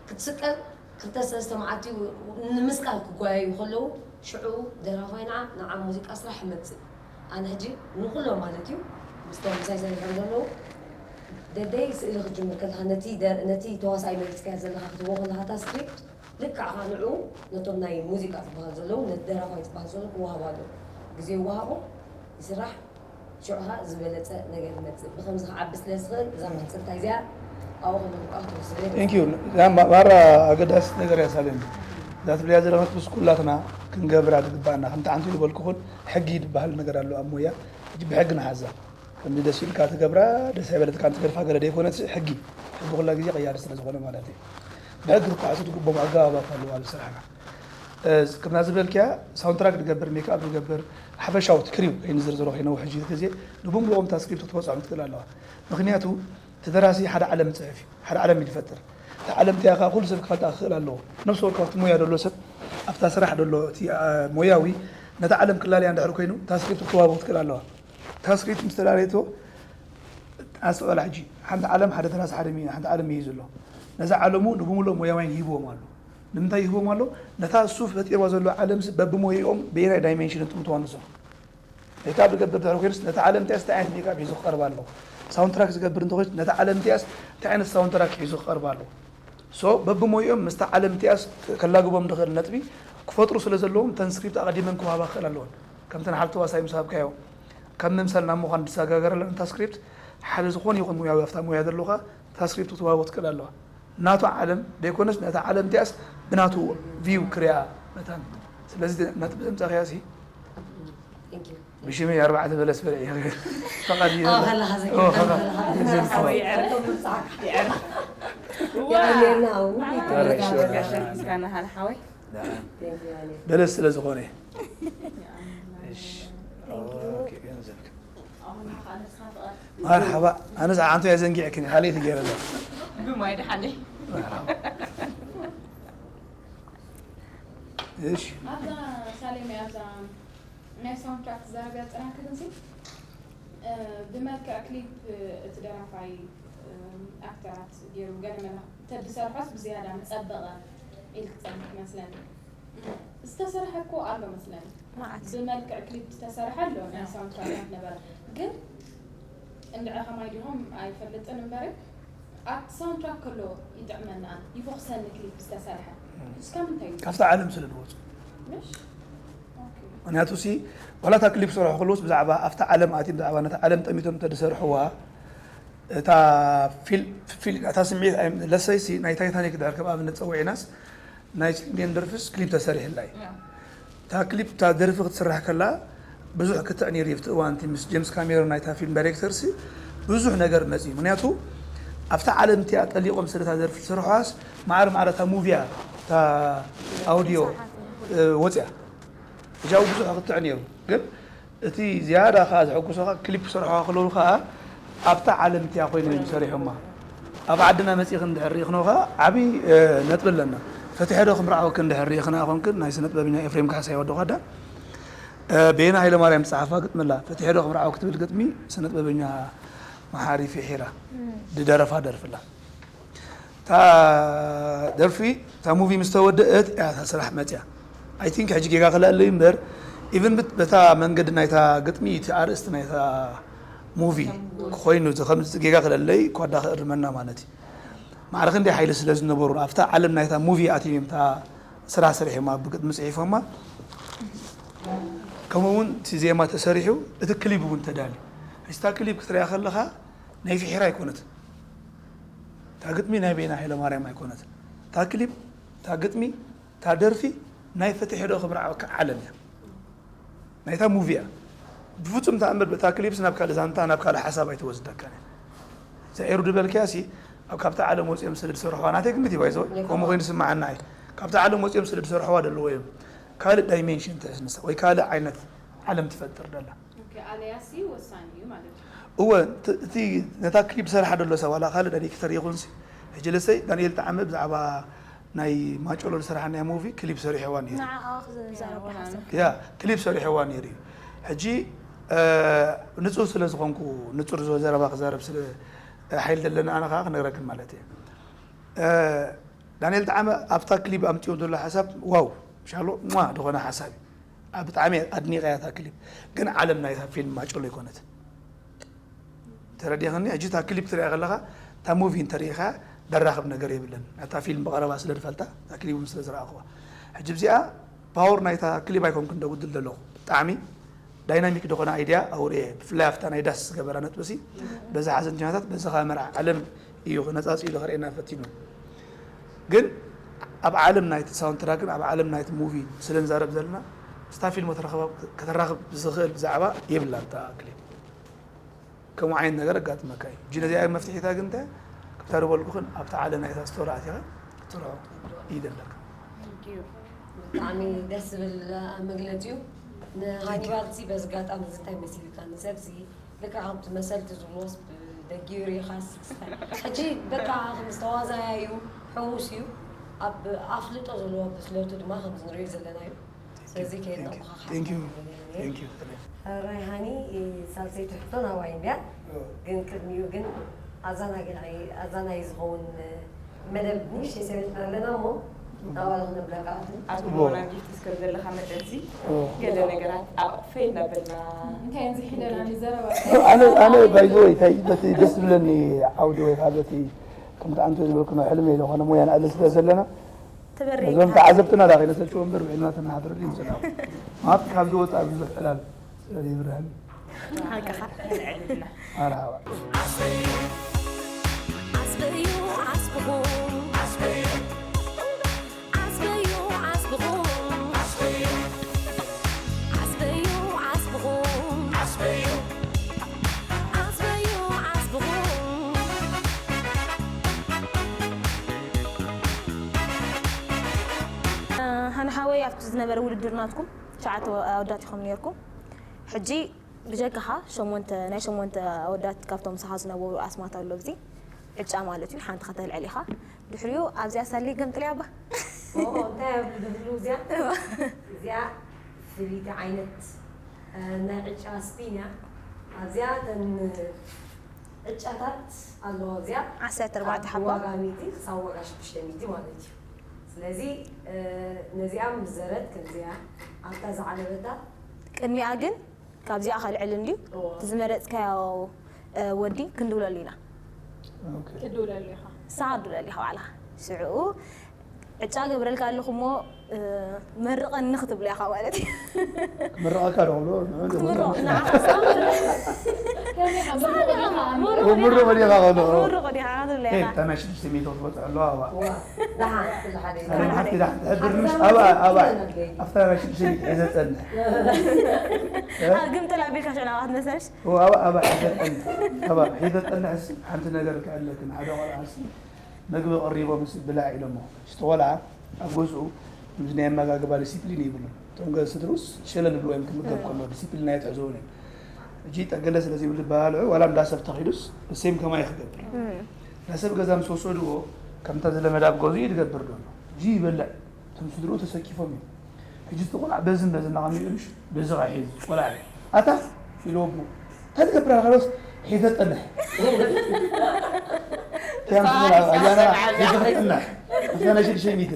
ክትስቀል ክልተ ሰለስተ መዓልቲ ንምስቃል ክጓየዩ ከለዉ ሽዑ ደራፋይ ንዓ ንዓ ሙዚቃ ስራሕ ይመፅእ ኣነ ሕጂ ንኩሎም ማለት እዩ ምስቶም ምሳይ ሰሪሖም ዘለዉ ደደይ ስእሊ ክትጅምር ከለካ ነቲ ደ- ነቲ ተዋሳኢ መሪፅካዮ ዘለካ ክትህቦ ከለካ እታ ስክሪፕት ልክዕ ከዓ ንዑ ነቶም ናይ ሙዚቃ ዝበሃል ዘለዉ ነቲ ደራፋይ ዝበሃል ዘሎ ክወሃብ ኣሎ ግዜ ይወሃቦ ይስራሕ ሽዑ ከዓ ዝበለፀ ነገር ይመፅእ ብከምዚ ክዓቢ ስለ ዝኽእል እዛ ምሕፅንታ እዚኣ ኣብኡ ከመልክዖ ክትወስደ Thank you ማራ ኣገዳሲት ነገር እያ ሳሌም እዛ ትብልያ ዘለኸት ምስ ኩላትና ክንገብራ ዝግባኣና ከምቲ ዓንቱ ዝበልኩኹን ሕጊ ዝበሃል ነገር ኣሎ ኣብ ሞያ ሕጂ ብሕጊ ንሓዛ ከምዚ ደስ ኢልካ ትገብራ ደስ ኣይበለትካ ትገድፋ ገለ ደይኮነት ሕጊ ሕጊ ኩላ ግዜ ቀያሪ ስለ ዝኾነ ማለት እዩ ብሕጊ ክትሓሱ ትግቦም ኣገባባት ኣለዋ ኣብ ስራሕና ከምና ዝበልክያ ሳውንትራክ ንገብር ሜክኣፕ ንገብር ሓፈሻዊ እቲ ክሪው ከይንዝርዝሮ ከይነውሕ ሕጂ ግዜ ንብምልኦም እታ ስክሪፕት ክትበፅሖም ትክእል ኣለዋ ምክንያቱ እቲ ደራሲ ሓደ ዓለም ይፅሕፍ እዩ ሓደ ዓለም እዩ ዝፈጥር እታ ዓለም እቲኣ ከዓ ኩሉ ሰብ ክፈልጣ ክክእል ኣለዎ ነብሲ ወከፍ ኣብቲ ሞያ ደሎ ሰብ ኣብታ ስራሕ ደሎ እቲ ሞያዊ ነታ ዓለም ክላለያ እንድሕር ኮይኑ እታ ስክሪፕት ክትዋቦ ክትክእል ኣለዋ እታ ስክሪፕት ምስ ተላለየቶ ኣስተውዕላ ሕጂ ሓንቲ ዓለም ሓደ ደራሲ ሓደ ሚና ሓንቲ ዓለም ይይዝ ኣሎ ነዛ ዓለሙ ንብምልኦም ሞያውያን ይህብዎም ኣሎ ንምንታይ ይህቦም ኣሎ ነታ እሱ ፈጢርዋ ዘሎ ዓለምሲ በብሞይኦም በየናይ ዳይሜንሽን ጥምትዋ ንሶም ሜካፕ ዝገብር ድሕሪ ኮይኑስ ነታ ዓለም እንታይ እንታይ ዓይነት ሜካፕ ሒዙ ክቐርብ ኣለዎ ሳውንድ ትራክ ዝገብር እንተኮይኑስ ነታ ዓለም እቲኣስ እንታይ ዓይነት ሳውንድ ትራክ ሒዙ ክቐርብ ኣለዎ ሶ በብሞይኦም ምስታ ዓለም እቲኣስ ከላግቦም ዝኽእል ነጥቢ ክፈጥሩ ስለ ዘለዎም እተን ስክሪፕት ኣቐዲመን ክወሃባ ክኽእል ኣለወን ከምተን ሓልቲ ዋሳይ ምስ ሃብካዮ ካብ ምምሰል ናብ ምዃን ዝሰጋገረለን እታ ስክሪፕት ሓደ ዝኾነ ይኹን ሙያዊ ኣብታ ሙያ ዘለኻ እታ ስክሪፕት ክትወሃቦ ትክእል ኣለዋ ናቱ ዓለም ደይኮነስ ነታ ዓለም እቲኣስ ብናቱ ቪው ክሪኣ መታን ስለዚ ነጥቢ ዘምፃእኽያ ሲ ብሽመይ ኣርባዕተ በለስ በለ እየ ፈቓድ እዩ ከለካ ይዕርቶም ምብፃሕካ ይዕር የቐንየልና ምስጋና ሃለ ሓወይ በለስ ስለ ዝኾነ። እሺ። ኦኬ፣ ገንዘብክ። መርሓባ። ኣነስ ዓንቱ እያ ዘንጊዕክኒ፣ ካልእ ትገይረ ኣለኹ። ብማይ ደሓለይ። መርሓባ። እሺ። ኣብዛ ሳሌም እያ፣ ኣብዛ ናይ ሳውንድ ትራክ ትዛረብያ ጽናት ክትንሲ፣ እ፣ ብመልክዕ ክሊፕ እቲ ደራፋይ፣ እ፣ ኣክተራት ገይሩ ገለ መለ ተዝሰርሖስ ብዝያዳ ምጸበቐ ኢልክ ትጸንሕ መስለኒ። ዝተሰርሐ እኮ ኣሎ መስለኒ። መዓት። ብመልክዕ ክሊፕ ዝተሰርሐ ኣሎ፣ ናይ ሳውንድ ትራክ ነበረ። ግን እንድዒ ከማይ ዲኹም ኣይፈልጥን እምበሪ፣ ኣብቲ ሳውንድ ትራክ ከሎ ይጥዕመና፣ ይፎኽሰኒ ክሊፕ ዝተሰርሐ። እም። እስካብ ምንታይ እዩ? ካብቲ ዓለም ስለ ዝወጹ። ምሽ? ኦኬ። ምክንያቱ ሲ፣ ዋላ እታ ክሊፕ ክሰርሑ ከለውስ ብዛዕባ ኣብታ ዓለም ኣትዮም፣ ብዛዕባ ነታ ዓለም ጠሚቶም እንተዝሰርሕዋ፣ እታ ፊል-፣ ፊል-፣ እታ ስምዒት ኣይ-፣ ለሰይ ሲ፣ ናይ ታይታኒክ ድሕር ከም ኣብነት ጸዊዕናስ፣ ናይ ቺሊንደን ደርፍስ ክሊፕ ተሰሪሕላ እዩ። ያ። እታ ክሊፕ፣ እታ ደርፊ ክትስራሕ ከላ፣ ብዙሕ ክትዕ ነይሩ እዩ። ኣብቲ እዋን እቲ ምስ ጄምስ ካሜሮን ናይታ ፊልም ዳይሬክተር ሲ፣ ብዙሕ ነገር መጽዩ። ምክንያቱ፣ ኣብታ ዓለም እቲኣ ጠሊቖም ስለ እታ ደርፊ ዝሰርሑዋስ፣ ማዕረ ማዕረ እታ ሙቪያ፣ እታ ኣውዲዮ፣ እ፣ ወጽያ። እጃው ብዙሕ ክትዕ ነይሩ። ግን እቲ ዝያዳ ከኣ ዘሐጉሶ ከኣ ክሊፕ ክሰርሕዋ ከለዉ ከኣ ኣብታ ዓለም እቲኣ ኮይኖም እዮም ሰሪሖማ። ኣብ ዓድና መጺእኺ እንድሕር ርኢኽንኦ ከኣ ዓቢ፣ እ፣ ነጥቢ ኣለና። ፈቲሐ ዶ ክምርዓወኪ እንድሕር ርኢኽንኣ ኮንክን ናይ ስነ ጥበበኛ ኤፍሬም ካሕሳይ ወዲ ኳዳ፣ እ፣ ቤና ሃይለማርያም ዝጸሓፋ ግጥሚ ኣላ። ፈቲሐ ዶ ክምርዓወኪ ትብል ግጥሚ ስነ ጥበበኛ መሓሪ ፊሒራ እም። ዝደረፋ ደርፊ ኣላ። እታ ደርፊ፣ እታ ሙቪ ምስ ተወደአት እያ እታ ስራሕ መጽያ። I think ሕጂ ጌጋ ክለኣለይ እምበር፣ ኢቭን ብት-፣ በታ መንገዲ ናይታ ግጥሚ፣ እቲ ኣርእስቲ ናይታ ሙቪ ኮይኑ፣ እዚ ከም ጌጋ ክለኣለይ ኳዳ ክእርመና ማለት እዩ። ማዕረ ክንደይ ሓይሊ ስለ ዝነበሩ፣ ኣብታ ዓለም ናይታ ሙቪ ኣትዮም እዮም እታ ስራሕ ሰሪሖማ፣ ብግጥሚ ጽሒፎማ። ከምኡ እውን እቲ ዜማ ተሰሪሑ፣ እቲ ክሊፕ እውን ተዳልዩ። ሕጂ እታ ክሊፕ ክትሪኣ ከለኻ፣ ናይ ፍሒራ ኣይኮነትን። እታ ግጥሚ ናይ በይና ሃይለማርያም ኣይኮነትን። እታ ክሊፕ፣ እታ ግጥሚ፣ እታ ደርፊ ናይ ፈትሒ ዶ ክምርዓወካ ዓለም እያ። ናይታ ሙቪ እያ። ብፍጹም ተኣምር በታ ክሊፕስ ናብ ካልእ ዛንታ፣ ናብ ካልእ ሓሳብ ኣይትወስደካን እያ። እዛ ኤሩ ድበልክያ ሲ፣ ኣብ ካብታ ዓለም ወጺኦም ስለ ዝሰርሕዋ፣ ናተይ ግምት እዩ፣ ባይዘወይ፣ ከምኡ ኮይኑ ዝስምዓና እዩ። ካብታ ዓለም ወጺኦም ስለ ዝሰርሕዋ ደለዎ እዮም። ካልእ ዳይሜንሽን ትሕዝ ንሳ፣ ወይ ካልእ ዓይነት ዓለም ትፈጥር ደላ። ኦኬ፣ ኣለያሲ ወሳኒ እዩ ማለት እዩ። እወ፣ እቲ፣ እቲ ነታ ክሊፕ ዝሰርሓ ደሎ ሰብ ዋላ ካልእ ዳይሬክተር ይኹን ሲ፣ ሕጂ ለሰይ ዳንኤል ጣዕመ ብዛዕባ ናይ ማጨሎ ዝሰርሓ ናይ ሙቪ ክሊፕ ሰሪሕዋ ነይሩ። ንዓኣ ክዘረባ ሓሳብ። ያ፣ ክሊፕ ሰሪሕዋ ነይሩ እዩ። ሕጂ፣ እ፣ ንጹር ስለ ዝኾንኩ፣ ንጹር ዘረባ ክዛረብ ስለ፣ እ፣ ሓይል ዘለና ኣነ ከኣ ክነግረክን ማለት እየ። እ፣ ዳንኤል ጣዕመ ኣብታ ክሊፕ ኣምጺኦ ዘሎ ሓሳብ፣ ዋው፣ ሻሎ፣ ሟ፣ ዝኾነ ሓሳብ እዩ። ኣብ ብጣዕሚ ኣድኒቐያ እታ ክሊፕ። ግን ዓለም ናይታ ፊልም ማጨሎ ኣይኮነትን። ተረዲእኽኒ? ሕጂ እታ ክሊፕ ትሪኣ ከለኻ፣ እታ ሙቪ እንተሪኢኻ፣ ደራኽብ ነገር የብለን። እታ ፊልም ብቐረባ ስለ ዝፈልጣ፣ እታ ክሊፕ እውን ስለ ዝረኣኽዋ። ሕጂ እዚኣ፣ ፓወር ናይታ ክሊፕ ኣይኮንኩን ደጉድል ዘለኹ። ብጣዕሚ ዳይናሚክ ዝኾነ ኣይድያ ኣውርየ። ብፍላይ ኣብታ ናይ ዳስ ዝገበራ ነጥቢ ሲ፣ በዚ ሓዘንተኛታት፣ በዚ ካሜራ ዓለም እዩ ነጻጺሉ ከርእየና ፈቲኑ። ግን ኣብ ዓለም ናይቲ ሳውንድ ትራክን ኣብ ዓለም ናይቲ ሙቪ ስለ ንዛረብ ዘለና፣ ምስታ ፊልም ከተራኽባ-፣ ከተራኽብ ዝኽእል ዛዕባ የብላን እታ ክሊፕ። ከምኡ ዓይነት ነገር ኣጋጥመካ እዩ። ሕጂ ነዚኣ መፍትሒታ ግን እንታይ? ከምታ ዝበልኩኽን ኣብታ ዓለም ናይታ ስቶሪ ኣቲኻ ክትሰርሖ እዩ ዘለካ። Thank you። ብጣዕሚ ደስ ዝብል መግለጺ እዩ። ንሃኒባል ሲ በዚ ኣጋጣሚ እዚ እንታይ መሲልካ? ንሰብ ሲ ልክዕ ከምቲ መሰልቲ ዝብልዎስ ብደጊኡ ርኢኻስ ክስታይ። ሕጂ በቃ ከም ዝተዋዛያ እዩ፣ ሕዉስ እዩ። ኣብ ኣፍልጦ ዘለዎ ብስለቱ ድማ ከምዚ ንሪኦ ዘለና እዩ። ስለዚ ከየድነቕኩኻ Thank you። ክሓልፍ ኣለኒ። Thank you። ሕራይ ሃኒ፣ ሳልሰይቲ ሕቶ ናባይ እንድያ። ኦ። ግን ቅድሚኡ ግን ኣዛናጊ፣ ኣዛናጊ ዝኸውን መደብ ንእሽተይ ሰሪሕና ኣለና እሞ፣ ናባና ክነብለካ። ኣብ ጽቡቕ። ሞና ጊፍትስ ከም ዘለኻ መጠንሲ፣ ኦ። ገለ ነገራት ኣቕፈይ እናበልና። እንታይ እንዚ ሒደና ንዘረባ? ኣነ፣ ኣነ ባይ ዘ ወይ፣ እንታይ በቲ ደስ ዝብለኒ ዓውዲ ወይ ከዓ በቲ ከምቲ ኣንተ ዝበልኩ ናይ ሕልሚ ዝኾነ ሞያ ንኣለ ስለ ዘለና፣ ትበሪ እዞም ተዓዘብትና ዳ ከይነሰልችዎ እምበር፣ ውዒልና ተናሓድረሉ ይምፅና። ማት ካብ ዝወፃ ብዙሕ ዕላል ስለ ዘይብርሀኒ። ሓቅኻ። መርሓባ። ዓስበዩ ዓስብኹም። ዓስበዩ ዓስብኹም። ዓስበዩ ዓስብኹም። ዓስበዩ ዓስብኹም። ሃና ነበረ ውድድር ናትኩም ትሽዓተ ኣወዳት ኢኹም ነይርኩም። ሕጂ ብጀካኻ ሸሞንተ፣ ናይ ሸሞንተ ኣወዳት ካብቶም ምሳኻ ዝነበሩ ኣስማት ኣሎ ኣብዚ። ዕጫ ማለት እዩ፣ ሓንቲ ከተልዕል ኢኻ። ድሕሪኡ ኣብዚኣ ሳሊ ገምጥልያ እባ። ኦ፣ እንታይ እያ ብድብሉ እዚኣ? እዚኣ ፍልይቲ ዓይነት፣ እ፣ ናይ ዕጫ ስፒን እያ። ኣብዚኣ እተን ዕጫታት ኣለዋ። እዚኣ ዓሰርተ ኣርባዕተ ካብ ሓባ። ዋጋ ሚእቲ ክሳብ ዋጋ ሽዱሽተ ሚእቲ ማለት እዩ። ስለዚ፣ እ፣ ነዚኣ ምስ ዘረት ከምዚኣ ኣብታ ዝዓለበታ ቅድሚኣ ግን ካብዚኣ ከልዕል እንድዩ። እዎ። እቲ ዝመረጽካዮ፣ እ፣ ወዲ ክንድውለሉ ኢና። ኦኬ። ትድውለሉ ኢኻ። ንስኻ ክትድውለሉ ኢኻ ባዕልኻ። ሽዑ ዕጫ ገብረልካ ኣለኹ እሞ፣ እ፣ መርቐኒ ክትብሎ ኢኻ ማለት እዩ። ክምርቐካ ዶ ክብሎ? ንዑ ዶ ክትምርቕ፣ ክብሎ? ንዓኻ ምርቕ ዲኻ? ምርቕ ዲኻ? ምርቕ ዲኻ ክትብሎ ሄይ፣ ኢኻ። እታ ናይ ሽዱሽተ ሚእቲ ክትበጽሕ ኣለዋ፣ ኣባ። ዋ፣ ደሓን፣ ክሉ ሓደ እዩ። ኣነ ሓፍቲ ደሓን ትሕብር ምስ ኣባ፣ ኣባ። ኣፍታ ናይ ሽዱሽተ ሚእቲ ሒዘ ጸንሕ። እ? ኣብ ግምጥል ኣቢልካ ሽዑ ናብኣ ክትመለስ። ኦ፣ ኣባ፣ ኣባ፣ ሒዘ ጸንሕ። ኣባ፣ ሒዘ ጸንሕስ ሓንቲ ነገር ክዕለክን፣ ሓደ ቆልዓስ መግቢ ቀሪቦምስ ብላዕ ኢሎሞ። ሽቲ ቆልዓ ኣብ ገዝኡ ምስ ናይ ኣመጋግባ ዲሲፕሊን ይብሉ። እቶም ገ-፣ ስድርኡስ ሸለል ይብሉ እዮም ክምገብ ከሎ፣ ዲሲፕሊን ኣይትሕዝውን እዮም። ሕጂ ጠገለ ስለ ዘይብሉ ዝበላልዑ፣ ዋላ እንዳ ሰብ ተኺዱስ፣ እሴም ከማይ ክገብር። እም። እንዳ ሰብ ገዛ ምስ ወሰድዎ፣ ከምታ ዝለመደ ኣብ ገዝኡ እዩ ዝገብር ዘሎ። ሕጂ ይበልዕ። እቶም ስድርኡ ተሰኪፎም እዮም። ሕጂ እቲ ቆልዓ በዝን በዝን እናቐሚጡ ምሽ በዚ ኸሒዝ ቆልዓ እዩ። ኣታ ኢሉ ኣቦ፣ እንታይ ትገብር ኣለኻ? ዶስ ሒዘ ጸንሕ። እታ ኣያና ሒዘ ጸንሕ። እታ ናይ ሽዱሽተ ሚእቲ።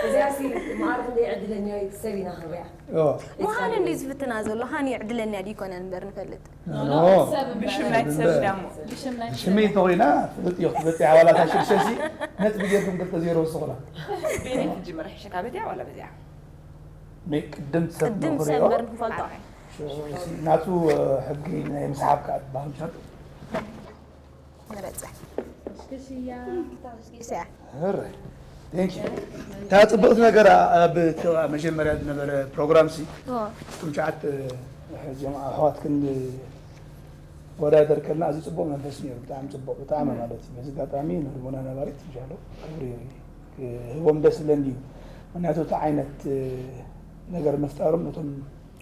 እዚኣ ሲ መዓር ክንደይ ዕድለኛዊት ሰብ ኢና ክንሪኣ። ኦ። ምዃኑ እንድዩ ዝፍትና ዘሎ፣ ሃኒ ዕድለኛ ድዩ ይኮነን እምበር ንፈልጥ። ኖ፣ ኖ፣ ኖ። ሰብ እምበር። ብሽም ናይቲ ሰብ እምበር። ዳሞ። ብሽም ናይቲ ሰብ። ሽመይ ተኾይና፣ ፍልጥ እዮ፣ ክትበጽሕ ኣባላት ኣሽርሸሲ፣ ነጥቢ ጌርኩም ክልተ ዜሮ ወስኹላ። ቤኔት ትጅምር፣ ሕሸካ በዚኣ ዋላ በዚኣ? ናይ ቅድም ሰብ ቅድም ሰብ ንኽሪኦ። እምበር ንክፈልጦ። ሽ-፣ ሲ-፣ ናቱ፣ እ፣ ሕጊ ናይ ምስሓብ ከኣ ትበሃል ምሻል? ንበጽሕ። ሽያ። ሽያ። ህረ። Thank you። እታ ጽብቕቲ ነገር ኣብ እቲ መጀመርያ ዝነበረ ፕሮግራም ሲ፣ ኦ። እቶም ትሽዓተ እዚኦም ኣሕዋትክን ወዳደር ከለና ኣዝዩ ጽቡቕ መንፈስ ነይሩ። ብጣዕሚ ጽቡቕ፣ ብጣዕሚ ማለት እዩ። በዚ ኣጋጣሚ ንህድሞና ነባሪት ምሻሎ ክብሪ ክህቦም ደስ ዝብለኒ እዩ። ምክንያቱ እቲ ዓይነት ነገር ምፍጣሮም ነቶም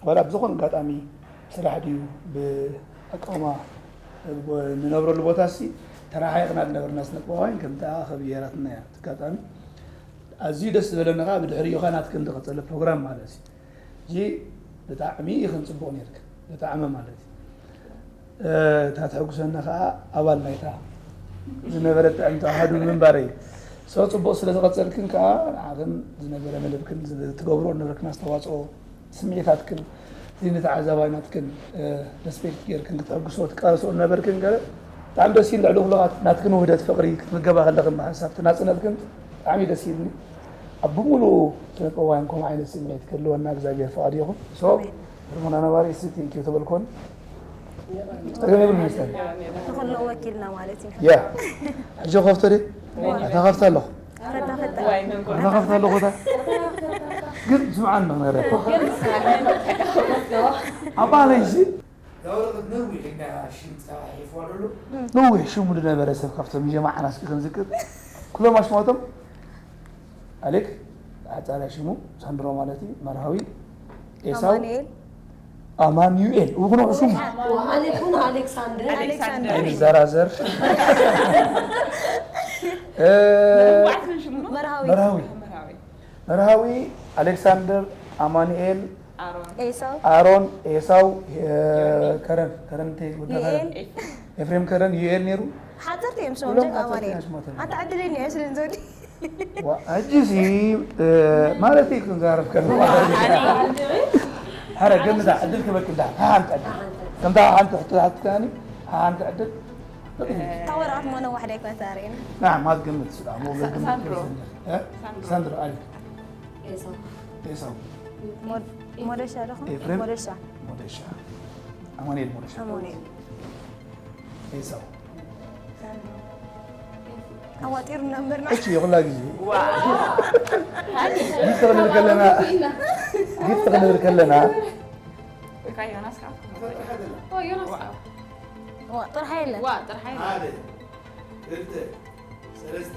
ዋላ ብዝኾነ ኣጋጣሚ ስራሕ ድዩ ብኣቃውማ ንነብረሉ ቦታ ሲ ተረሓሒቕና ዝነበርና ስነጥበባውያን ከምቲ ኣኸብ የራትና እያ። እቲ ኣጋጣሚ ኣዝዩ ደስ ዝበለኒ ከዓ ብድሕሪኡ ከዓ ናትክን ዝቐጸለ ፕሮግራም ማለት እዩ። ሕጂ ብጣዕሚ ኢኽን ጽቡቕ ነይርክን፣ ብጣዕሚ ማለት እዩ። እ፣ እታ ተሐጉሰኒ ከዓ ኣባል ናይታ ዝነበረት ጥዕምቲ ኣሃዱ ምንባረይ። So፣ ጽቡቕ ስለ ዝቐጸልክን ከዓ ንዓኽን ዝነበረ መደብክን ዝ-፣ ትገብርኦ ዝነበርክን ኣስተዋጽኦ፣ ስምዒታትክን፣ እዚ ንተዓዛባይ ናትክን፣ እ፣ ሬስፔክት ጌርክን ክትሕጉሶ ትቃለስኦ ዝነበርክን ገለ ብጣዕሚ ደስ ኢሉ። ልዕሊ ኩሉ ናትክን ውህደት ፍቕሪ ክትምገባ ከለኽን ብሓንሳብ እቲ ናጽነትክን ብጣዕሚ ደስ ኢሉኒ። ኣብ ብምሉኡ ስነ ጥበባውያን ከምኡ ዓይነት ስምዒት ክህልወና እግዚኣብሔር ፍቓድ ይኹን። So፣ ኣሜን። ህርሞና ነባሪ እስቲ ቴንኪዩ ተበልኮን ጸገም የብሉን መስተን። ንኹሉ ወኪልና ማለት እዩ። ያ። ሕጂ ከፍቶ ድየ? ኣታ ከፍታ ኣለኹ። ፈታ፣ ፈታ። ኣታ ከፍታ ኣለኹ እታ። ግን ስምዓኒ ንኽነረብ። ኣብ ባህለይ እዚ እዛ ወረቐት ነዊሕ ኢልና ሽም ጸሓሒፍዋ ዘሎ። ነዊሕ ሽሙ ዝነበረ ሰብ ካብቶም ጀማዓ ናስኪ ክንዝክር። ኩሎም ኣሽማቶም ኣሌክ፣ ሓጻራይ ሽሙ ሳንድሮ ማለት እዩ፣ መርሃዊ፣ ኤሳው፣ ኣማኑኤል። ኣማኑኤል፣ እው ኩኖ ሽሙ። ወኣሌኩን ኣሌክሳንደር። ኣሌክሳንደር። ኣይንዘራዘር። እ፣ መርሃዊ። መርሃዊ። መርሃዊ። መርሃዊ፣ ኣሌክሳንደር፣ ኣማኑኤል፣ ኣሮን። ኤሳው። ኣሮን፣ ኤሳው፣ እ፣ ከረን፣ ከረን እንተ ወዲ ከረን። ዩኤል። ኤፍሬም ከረን፣ ዩኤል ነይሩ። ሓፀርቲ እዮም ሽሞም፣ ኩሎም ጀግ ሓፀርቲ ኣማኑኤል። እዮም ሽሞም። ኣታ ዕድለኛ እየ ስለ ንዘወዲ። ዋ፣ ሕጂ ሲ፣ እ፣ ማለት እዩ ክንዛረብ ከለኹ። ኣነ። ሐረ ገምታ፣ ዕድል ክበክ እንዳ፣ ሓንቲ ዕድል። ከምታ ሓንቲ ሕቶ ሓትካኒ፣ ሓንቲ ዕድል። እታ ወረቐት እሞ ነዋሕ ዳይኮነት ኣርእየኒ። ናዓ፣ ማት ገምት ስላ፣ ሞ ሳ-፣ ገምት ሳንድሮ። ገምት። እ? ሳንድሮ። ሳንድሮ፣ ኣሪፍ። ኤሳው። ኤሳው። ሞድ-፣ ሞደሻ ዶ ኾን? ኤፍሬም? ሞደሻ። ሞደሻ። ኣማኑኤል ሞደሻ። ኣማኑኤል። ኤሳው። ኣዋጢሩ ነምበርና። እቺ የኹላ ግዜ። ዋ። ጊፍት ክንብል ከለና፣ ጊፍት ክንብል ከለና። እካ ዮናስ ካብ ኦ፣ ዮናስ ዋ። ካብ። ዋ፣ ጥርሓ የለን። ዋ፣ ጥርሓ የለን። ሓደ፣ ክልተ፣ ሰለስተ።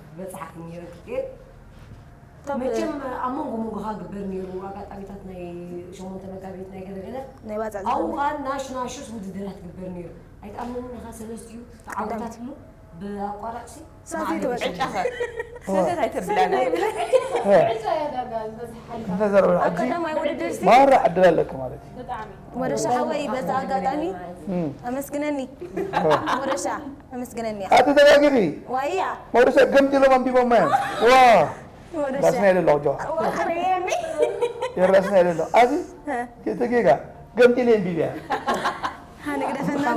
በጻሕኪ ነይረ ክትብል። ካብ መቸም ኣብ መንጎ መንጎኻ ግበር ነይሩ ኣጋጣሚታት ናይ ሸሞንተ መጋቢት ናይ ገለገለ ናይ ባጽዕ ኣብኡ ዝኽእል። ኸኣ ናሽ ናሽስ ውድድራት ግበር ነይሩ። ኣይትኣምንን ኢኻ ሰለስቲኡ ተዓወታት ትብሉ ብኣቋራጭ ሲ ሳት ይትወል። ዕጫኸ ሰተት ኣይተብላና። እንተዘረበ ኣብ ሕጂ ቀዳማይ ውድድር ሲ ማራ ዕድል ኣለኪ ማለት እዩ። ወደሻ ሓወይ በዛ ኣጋጣሚ እም። ኣመስግነኒ። ወደሻ ኣመስግነኒ። ኣቲ ተጋጊኺ ዋያ መውደሻ ገምጢሎም ኣንቢቦማ እዮም። ዋ ወደሻ ራስና የለሎ ጆ ወርየኒ። የራስና የለሎ ኣዚ እ። የተጌጋ ገምጢል ኣንቢብያ። ሃንግደፈና።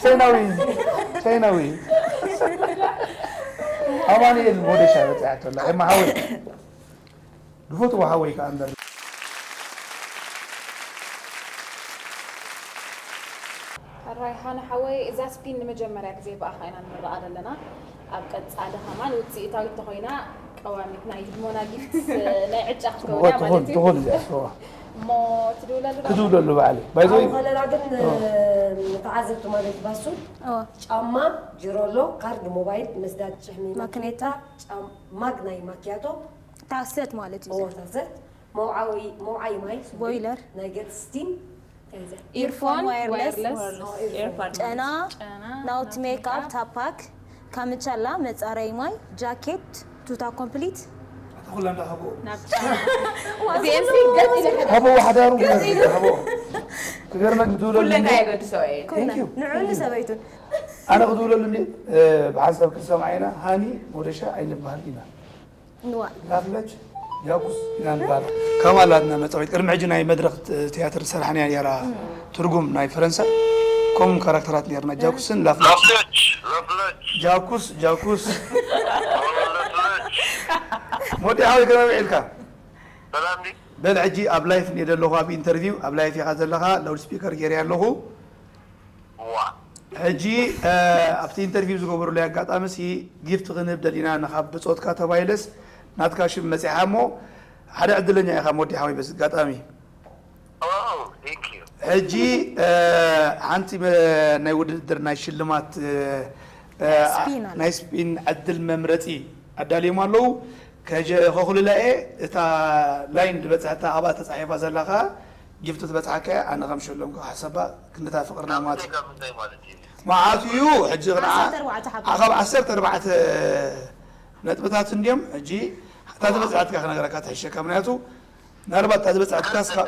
ቻይናዊ ቻይናዊ ኣማኑኤል ሞደሻ በፂሓቶ ኣላ ኤማ ሓወይ ዝፈትዎ ሓወይ ከዓ እምበር። ሕራይ ሃነ ሓወይ፣ እዛ ስፒን ንመጀመርያ ግዜ ብኣኻ ኢና ንርኣ ዘለና። ኣብ ቀጻሊ ከማን ውጽኢታዊት ተኾይና ቀዋሚት ናይ ህድሞና ጊፍትስ ናይ ዕጫ ክትከውን እያ ትኹን ማለት እዩ። ትኹን እዚኣ ስዋ እሞ ትድውለሉ ዶ? ክትውለሉ ባዕሊ ባይዘይ ኣብኡ ከለና ግን ተዓዘብቲ ማለት ባሱ ጫማ ጅሮሎ ካርድ ሞባይል መስዳድ ጭሕሚ ማክኔታ። ማክኔታ ጫም- ማግ ናይ ማኪያቶ ታሰት ማለት እዩ። ኦታሰት መውዓዊ መውዓይ ማይ ቦይለር ናይ ገጽ ስቲም እንታይ እዩ? ኢርፎን ኢርፎን ዋየርለስ ዋየርለስ ጨና ጨና ናውት ሜክኣፕ ታፓክ ካምቻላ መጻረይ ማይ ጃኬት ቱታ ኮምፕሊት ኣቲ ኩላ እንዳሃቦ ናብ ጫና እዚኤን ሲ ገጽ ኢለ ሕደ ሃቦ ሓዳሩ ገጽ ኢለ ሃቦ ክገርመክ ዝብለሉ ኩለን ካየገድሶ እየ ኩለን Thank you. ንዑን ንሰበይቱን ኣነ ክዝብለሉ እንዲ ብሓንሳብ ክንሰምዓ ኢና ሃኒ ሞደሻ ኣይንበሃል ኢና ንዋ ላፍለች ጃኩስ ኢና ንበሃል ከም ኣላትና መጻወት ቅድሚ ሕጂ ናይ መድረክ ትያትር ዝሰራሕናያ ነራ ትርጉም ናይ ፈረንሳ ከምኡ ካራክተራት ነርና ጃኩስን ላፍለች ጃኩስ ጃኩስ ሞዲ ሓወይ ከመይ ውዒልካ በል ሕጂ ኣብ ላይፍ እየ ዘለኹ ኣብ ኢንተርቪው ኣብ ላይፍ ኢኻ ዘለኻ ላውድ ስፒከር ገይረ ኣለኹ ሕጂ ኣብቲ ኢንተርቪው ዝገበሩለይ ኣጋጣሚ ሲ ጊፍት ክንህብ ደሊና ንኻብ ብፆትካ ተባሂለስ ናትካ ሽም መፂሓ እሞ ሓደ ዕድለኛ ኢኻ ሞዲ ሓወይ በዚ ኣጋጣሚ ሕጂ ሓንቲ ናይ ውድድር ናይ ሽልማት ናይ ስፒን ዕድል መምረፂ ኣዳልዮም ኣለዉ ከኸኹልላ እየ እታ ላይን ዝበፅሐታ ኣብኣ ተፃሒፋ ዘላ ከዓ ጊፍት ትበፅሓካ እያ ኣነ ከም ሸለምኩ ሓሰባ ክንድታ ፍቅርና ማለት እዩ መዓት እዩ ሕጂ ቅንዓ ካብ ዓሰርተ ኣርባዕተ ነጥብታት እንድዮም ሕጂ እታ ዝበፅሐትካ ክነግረካ ትሕሸካ ምክንያቱ ምናልባት እታ ዝበፅሐትካ ስካ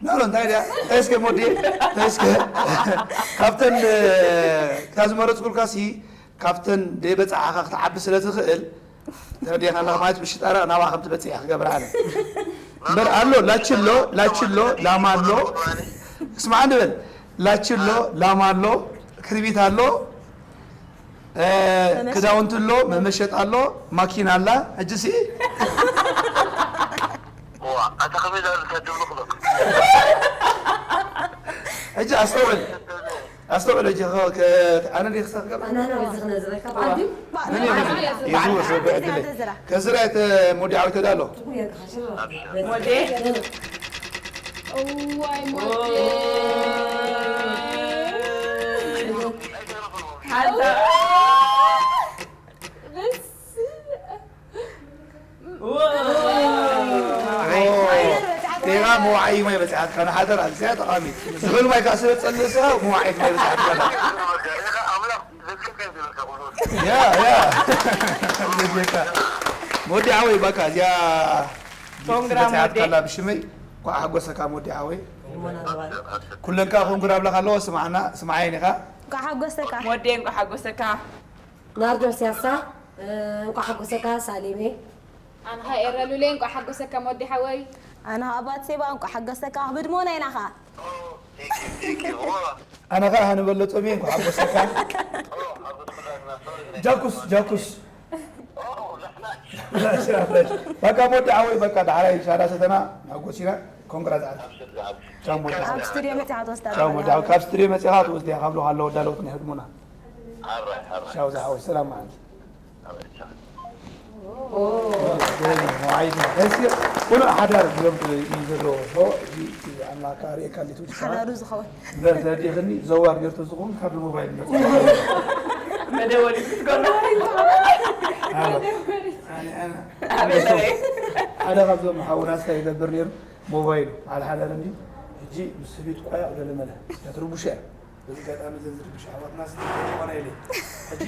ናሎ እንታይ ድያ እንታይ እስከ ሞዲ እንታይ እስከ ካብተን እታ ዝመረፅኩልካ ሲ ካብተን ደይበፃሓኻ ክትዓቢ ስለ ትኽእል ተረዲኻ ኣለኻ ማለት ብሽጣራ ናብኣ ከም ትበፅሕ እያ ክገብራ ኣነ እምበር ኣሎ ላችሎ ላችሎ ላማ ኣሎ እስማዕ ንበል ላችሎ ላማ ኣሎ ክርቢት ኣሎ ክዳውንቲ ኣሎ መመሸጥ ኣሎ ማኪና ኣላ ሕጂ ሲ ኣታ ከመይ ዛሉ ተድብሉ ክበል ሕጂ ኣስተውዕል ኣስተውዕል ሕጂ ኣነ ዲ ክሳብ ገብ ኣናና ወዝኽነ ዝበልካ ብዓዲ መን እዩ ይዝወስ ብዕድለይ ከስራ የተ ሞዲ ዓዊተ ዳሎ ሞዴ እዋይ ሞዴ ሓንታ ዴራ መዋዓይ ማይ በፅሓትካ ንሓደር ኣዝያ ጠቓሚት ዝብል ማይ ከዓ ስለ ፀልእስኻ መዋዓይት ማይ በፅሓትካ ያ ያ ጌታ ሞዲ ሓወይ ባካ እዚኣ ኮንግራ ሞዲ በፅሓትካላ ብሽመይ ኳዓ ሓጎሰካ ሞዲ ሓወይ ኩለን ከዓ ኮንግራ ብለካ ኣለዎ ስማዓና ስማዓየን ኢኻ እንኳዕ ሓጎሰካ ሞዴ እንኳዕ ሓጎሰካ ናርዶስ ያሳ እንኳዕ ሓጎሰካ ሳሌሜ ኣንኻ ኤረ ሉሌ እንኳዕ ሓጎሰካ ሞዲ ሓወይ ኣንኻ ኣባት ሴባ እንኳዕ ሓጎሰካ ብድሞና ኢና ኻ ኣነ ኸዓ ሃንበሎ ጾሜ እንኳዕ ሓጎሰካ ጃኩስ ጃኩስ በቃ ሞዲ ሓወይ በቃ ዳሕራይ ሻዳ ሰተና ንሕጎስ ኢና ኮንግራ ዝዓል ቻው ሞዲ ኣብ ስቱድዮ መጺኻ ትወስዳ ቻው ሞዲ ሓወይ ካብ ስቱድዮ መጺኻ ትወስድያ ካብ ለኻ ኣለዎ ዳለውት ንሕድሙና ቻው ዝሓወይ ሰላም መዓልቲ ሞባይል ነው። እስኪ ኩሉ ሓዳር ዝገብር እዩ ዘሎ። ሆ፣ እዚ ኣምላኽ ኣርእየካ እንዴት ውጭ ሓዳሩ ዝኸውን። እምበር ተረዲእኽኒ፣ ዘዋር ጌርቶ ዝኸውን ካብ ሞባይል መጽእ። መደወሊ ክትገብር። ኣነ፣ ኣነ፣ ኣነ፣ ኣነ፣ ሓደ ካብዞም ሓውና እንታይ ይገብር ነይሩ? ሞባይሉ ሓልሓዳር እንዲ ሕጂ ምስ ሰበይቱ ቋያቕ ገለ መለ እያ ትርቡሻ እያ። በዚ ኣጋጣሚ እዘን ዝርብሽ ኣሕዋትና ዝትኾና ኢለ። ሕጂ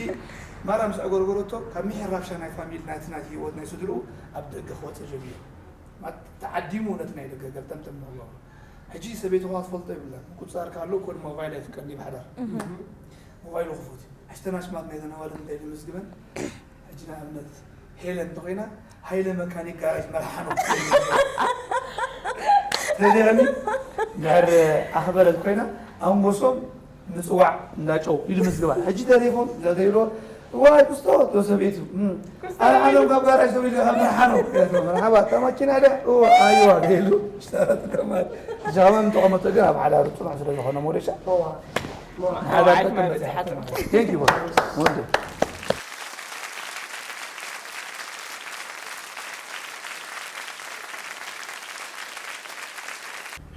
ማራ ምስ ኣጎርጎረቶ ካብ ምሒር ራብሻ ናይ ፋሚሊ ናይቲ ናይቲ ህይወት ናይ ስድርኡ ኣብ ደገ ክወፅእ ጀሚሩ። ማት ተዓዲሙ ነቲ ናይ ደገ ገልጠምጠም መግባሩ። ሕጂ ሰበይትኻ ትፈልጦ ይብላን ምቁፅፃር ካሎ ኮድ ሞባይል ኣይፍቀድን እዩ ብሓዳር። ሞባይሉ ክፉት እዩ። ሕጂ ተናሽማት ናይ ዘነዋልድ እንታይ ዝምዝግበን ሕጂ ንኣብነት ሄለን እንተኾይና ሃይለ መካኒክ ጋራጅ መርሓኖ ተደረኒ ድሕር ኣኽበረት ኮይና ኣንጎሶም ምፅዋዕ እንዳጨው ኢሉ ምዝግባ ሕጂ ተሌፎን ዘተይሎ ዋይ ክስቶ ዶ ሰበይቱ ኣነ ዓለም ካብ ጋራጅ ተው ኢሉ ካብ መርሓኖ መርሓባ እታ ማኪና ደ ኣይዋ ኢሉ ሽታራት ከማት ጃማ ምተቐመጠ ግን ኣብ ሓዳሩ ፅኑዕ ስለ ዝኾነ ሞደሻ ንሓዳር ጠቅም በፂሓ። Thank you ወንድም።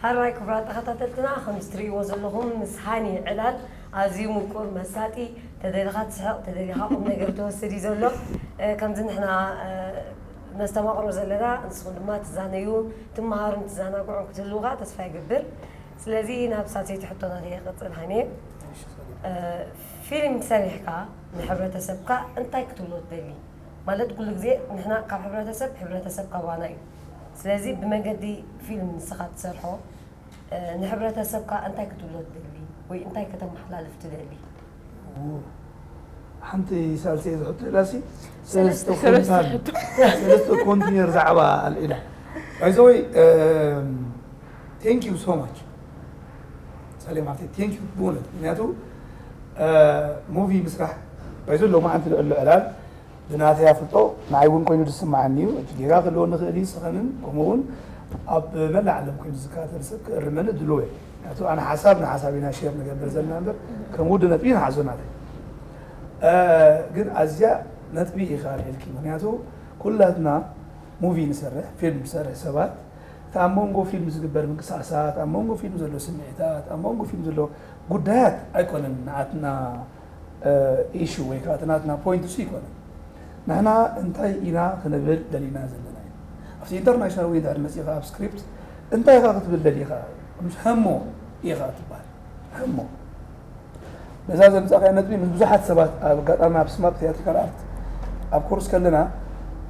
ሓራይ ክቡራት ተኸታተልትና ከም እትርእይዎ ዘለኹም ምስ ሃኒ ዕላል ኣዝዩ ምቁር መሳጢ ተደሊኻ ትስሕቕ ተደሊኻ ቁም ነገር ትወስድ እዩ ዘሎ። ከምዚ ንሕና ነስተማቕሮ ዘለና ንስኹም ድማ ትዛነዩ ትመሃሩን ትዘናግዑን ክትህልዉ ከዓ ተስፋ ይገብር። ስለዚ ናብ ሳልሰይቲ ሕቶና ከይቅፅል ሃኒ ፊልም ሰሪሕካ ንሕብረተሰብካ እንታይ ክትብሎ ትደሊ? ማለት ኩሉ ግዜ ንሕና ካብ ሕብረተሰብ ሕብረተሰብ ካባና እዩ። ስለዚ ብመገዲ ፊልም ንስኻ ትሰርሖ ንሕብረተሰብካ እንታይ ክትብሎ ትደሊ ወይ እንታይ ከተመሓላልፍ ትደሊ? ሓንቲ ሳልሰይ ዝሕቶ ኢላሲ ሰለስተ ኮንታል ሰለስተ ኮንቲነር ዛዕባ ኣልዒላ ባይዘወይ thank you so much ሰሌም ሃብተይ thank you ብእውነት ምክንያቱ ሙቪ ምስራሕ ባይዘ ሎማዓንቲ ልዕሉ ዕላል ብናተይ ኣፍልጦ ንዓይ እውን ኮይኑ ዝስምዓኒ እዩ። እቲ ጌጋ ክህልወኒ ይኽእል እዩ። ስኽንን ከምኡ እውን ኣብ መላእ ዓለም ኮይኑ ዝከታተል ሰብ ክእርመኒ ድሉው እየ። ምክንያቱ ኣነ ሓሳብ ንሓሳብ ኢና ሼር ንገብር ዘለና እምበር ከም ውዲ ነጥቢ ንሓዞ ናተይ። ግን ኣዝያ ነጥቢ ኢኻ ኣልዒልኪ። ምክንያቱ ኩላትና ሙቪ ንሰርሕ፣ ፊልም ንሰርሕ ሰባት እቲ ኣብ መንጎ ፊልም ዝግበር ምንቅስቃሳት፣ ኣብ መንጎ ፊልም ዘሎ ስምዒታት፣ ኣብ መንጎ ፊልም ዘሎ ጉዳያት ኣይኮነን ንዓትና ኢሹ ወይ ከዓ እቲ ናትና ፖይንት እሱ ይኮነ ንሕና እንታይ ኢና ክንብል ደሊና ዘለና እዩ ኣብቲ ኢንተርናሽናል ወይ ድሕር መፂእካ ኣብ ስክሪፕት እንታይ ኢካ ክትብል ደሊካ ምስ ሀሞ ኢካ ትበሃል ሀሞ ነዛ ዘምፃእካያ ነጥቢ ምስ ብዙሓት ሰባት ኣብ ኣጋጣሚ ኣብ ስማፕ ቲያትሪካል ኣርት ኣብ ኮርስ ከለና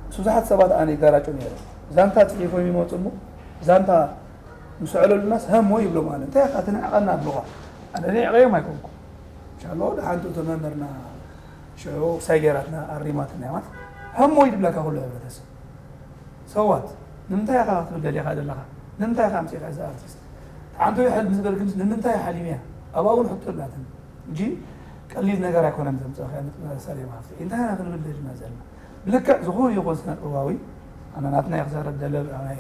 ምስ ብዙሓት ሰባት ኣነ ይጋራጮ ነይረ ዛንታ ፅሒፎም ይመፁ እሞ ዛንታ ምስ ኣዕለሉናስ ሀሞ ይብሎም ኣነ እንታይ ኢካ ትንዕቀና ኣብሉካ ኣነ ንዕቀዮም ኣይኮንኩ ሻሎ ደሓንቱ ተመመርና ሽዑ ክሳይ ገይራትና ኣሪማትና ማለት ሀሞ ይድብለካ ኩሉ ሕብረተሰብ ሰዋት ንምንታይ ኢኻ ክትብል ደሊኻ ዘለኻ ንምንታይ ኢኻ ኣምፂእካ እዚ ኣርቲስት ሓንቶ ይሐል ምስ በልክምስ ንምንታይ ሓሊም እያ ኣብኣ እውን ሕቶ ኣላትን እንጂ ቀሊል ነገር ኣይኮነን ዘምፅእካ ሰሌማ ሃፍተ እንታይ ኢና ክንብል ደሊና ዘለና ብልክዕ ዝኾነ ይኹን ስነ ጥበባዊ ኣነ ናትና ክዛረብ ደለ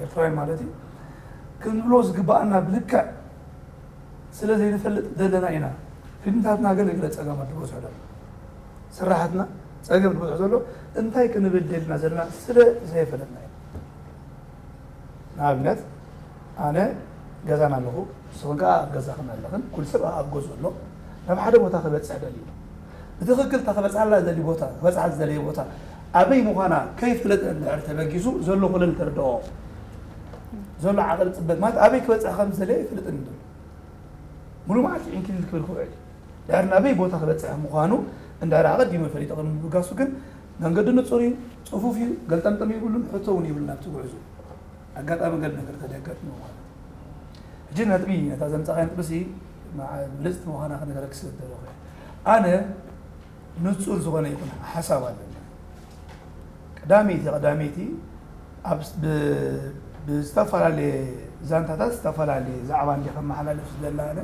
ኤርትራዊ ማለት እዩ ክንብሎ ዝግባኣና ብልክዕ ስለ ዘይንፈልጥ ዘለና ኢና ፊልምታትና ገለ ገለ ፀገማት ዝበዝሖ ዘሎ ስራሕትና ፀገም ዝበዝሖ ዘሎ እንታይ ክንብል ደልና ዘለና ስለ ዘይፈለጥና ኢና ንኣብነት ኣነ ገዛና ኣለኹ ንስኹም ከዓ ኣብ ገዛኽን ኣለኽን ኩሉ ሰብ ኣብ ገዝኡ ኣሎ ናብ ሓደ ቦታ ክበፅሕ ደልዩ ብትኽክል እታ ክበፅሓላ ዝደሊ ቦታ ክበፅሓ ዝደለየ ቦታ ኣበይ ምዃና ከይፈለጠ እንድሕር ተበጊሱ ዘሎ ኮለል ተረድኦ ዘሎ ዓቐል ፅበት ማለት ኣበይ ክበፅሕ ከም ዝደለየ ይፈልጥን ዶ ሙሉ መዓልቲ ዕንኪሊል ክብል ክውዕል እዩ ድሕር ናበይ ቦታ ክበፅሕ ምዃኑ እንድሕር ኣቐዲሙ ፈሊጡ ቅድሚ ምብጋሱ ግን መንገዱ ንፁር እዩ ፅፉፍ እዩ ገልጠምጠም ይብሉን ሕቶ እውን ይብሉን ኣብቲ ጉዕዞ ኣጋጣሚ ገለ ነገር ተደገጥሞ ማለት ሕጂ ነጥቢ ነታ ዘምፃኻያ ነጥቢ ሲ ብልፅቲ ምዃና ክነገረክ ስለ ዝደለኹ ኣነ ንፁር ዝኾነ ይኹን ሓሳብ ኣለና ቀዳመይቲ ቀዳመይቲ ብዝተፈላለየ ዛንታታት ዝተፈላለየ ዛዕባ እንዲ ከመሓላልፍ ዝደላ ኣነ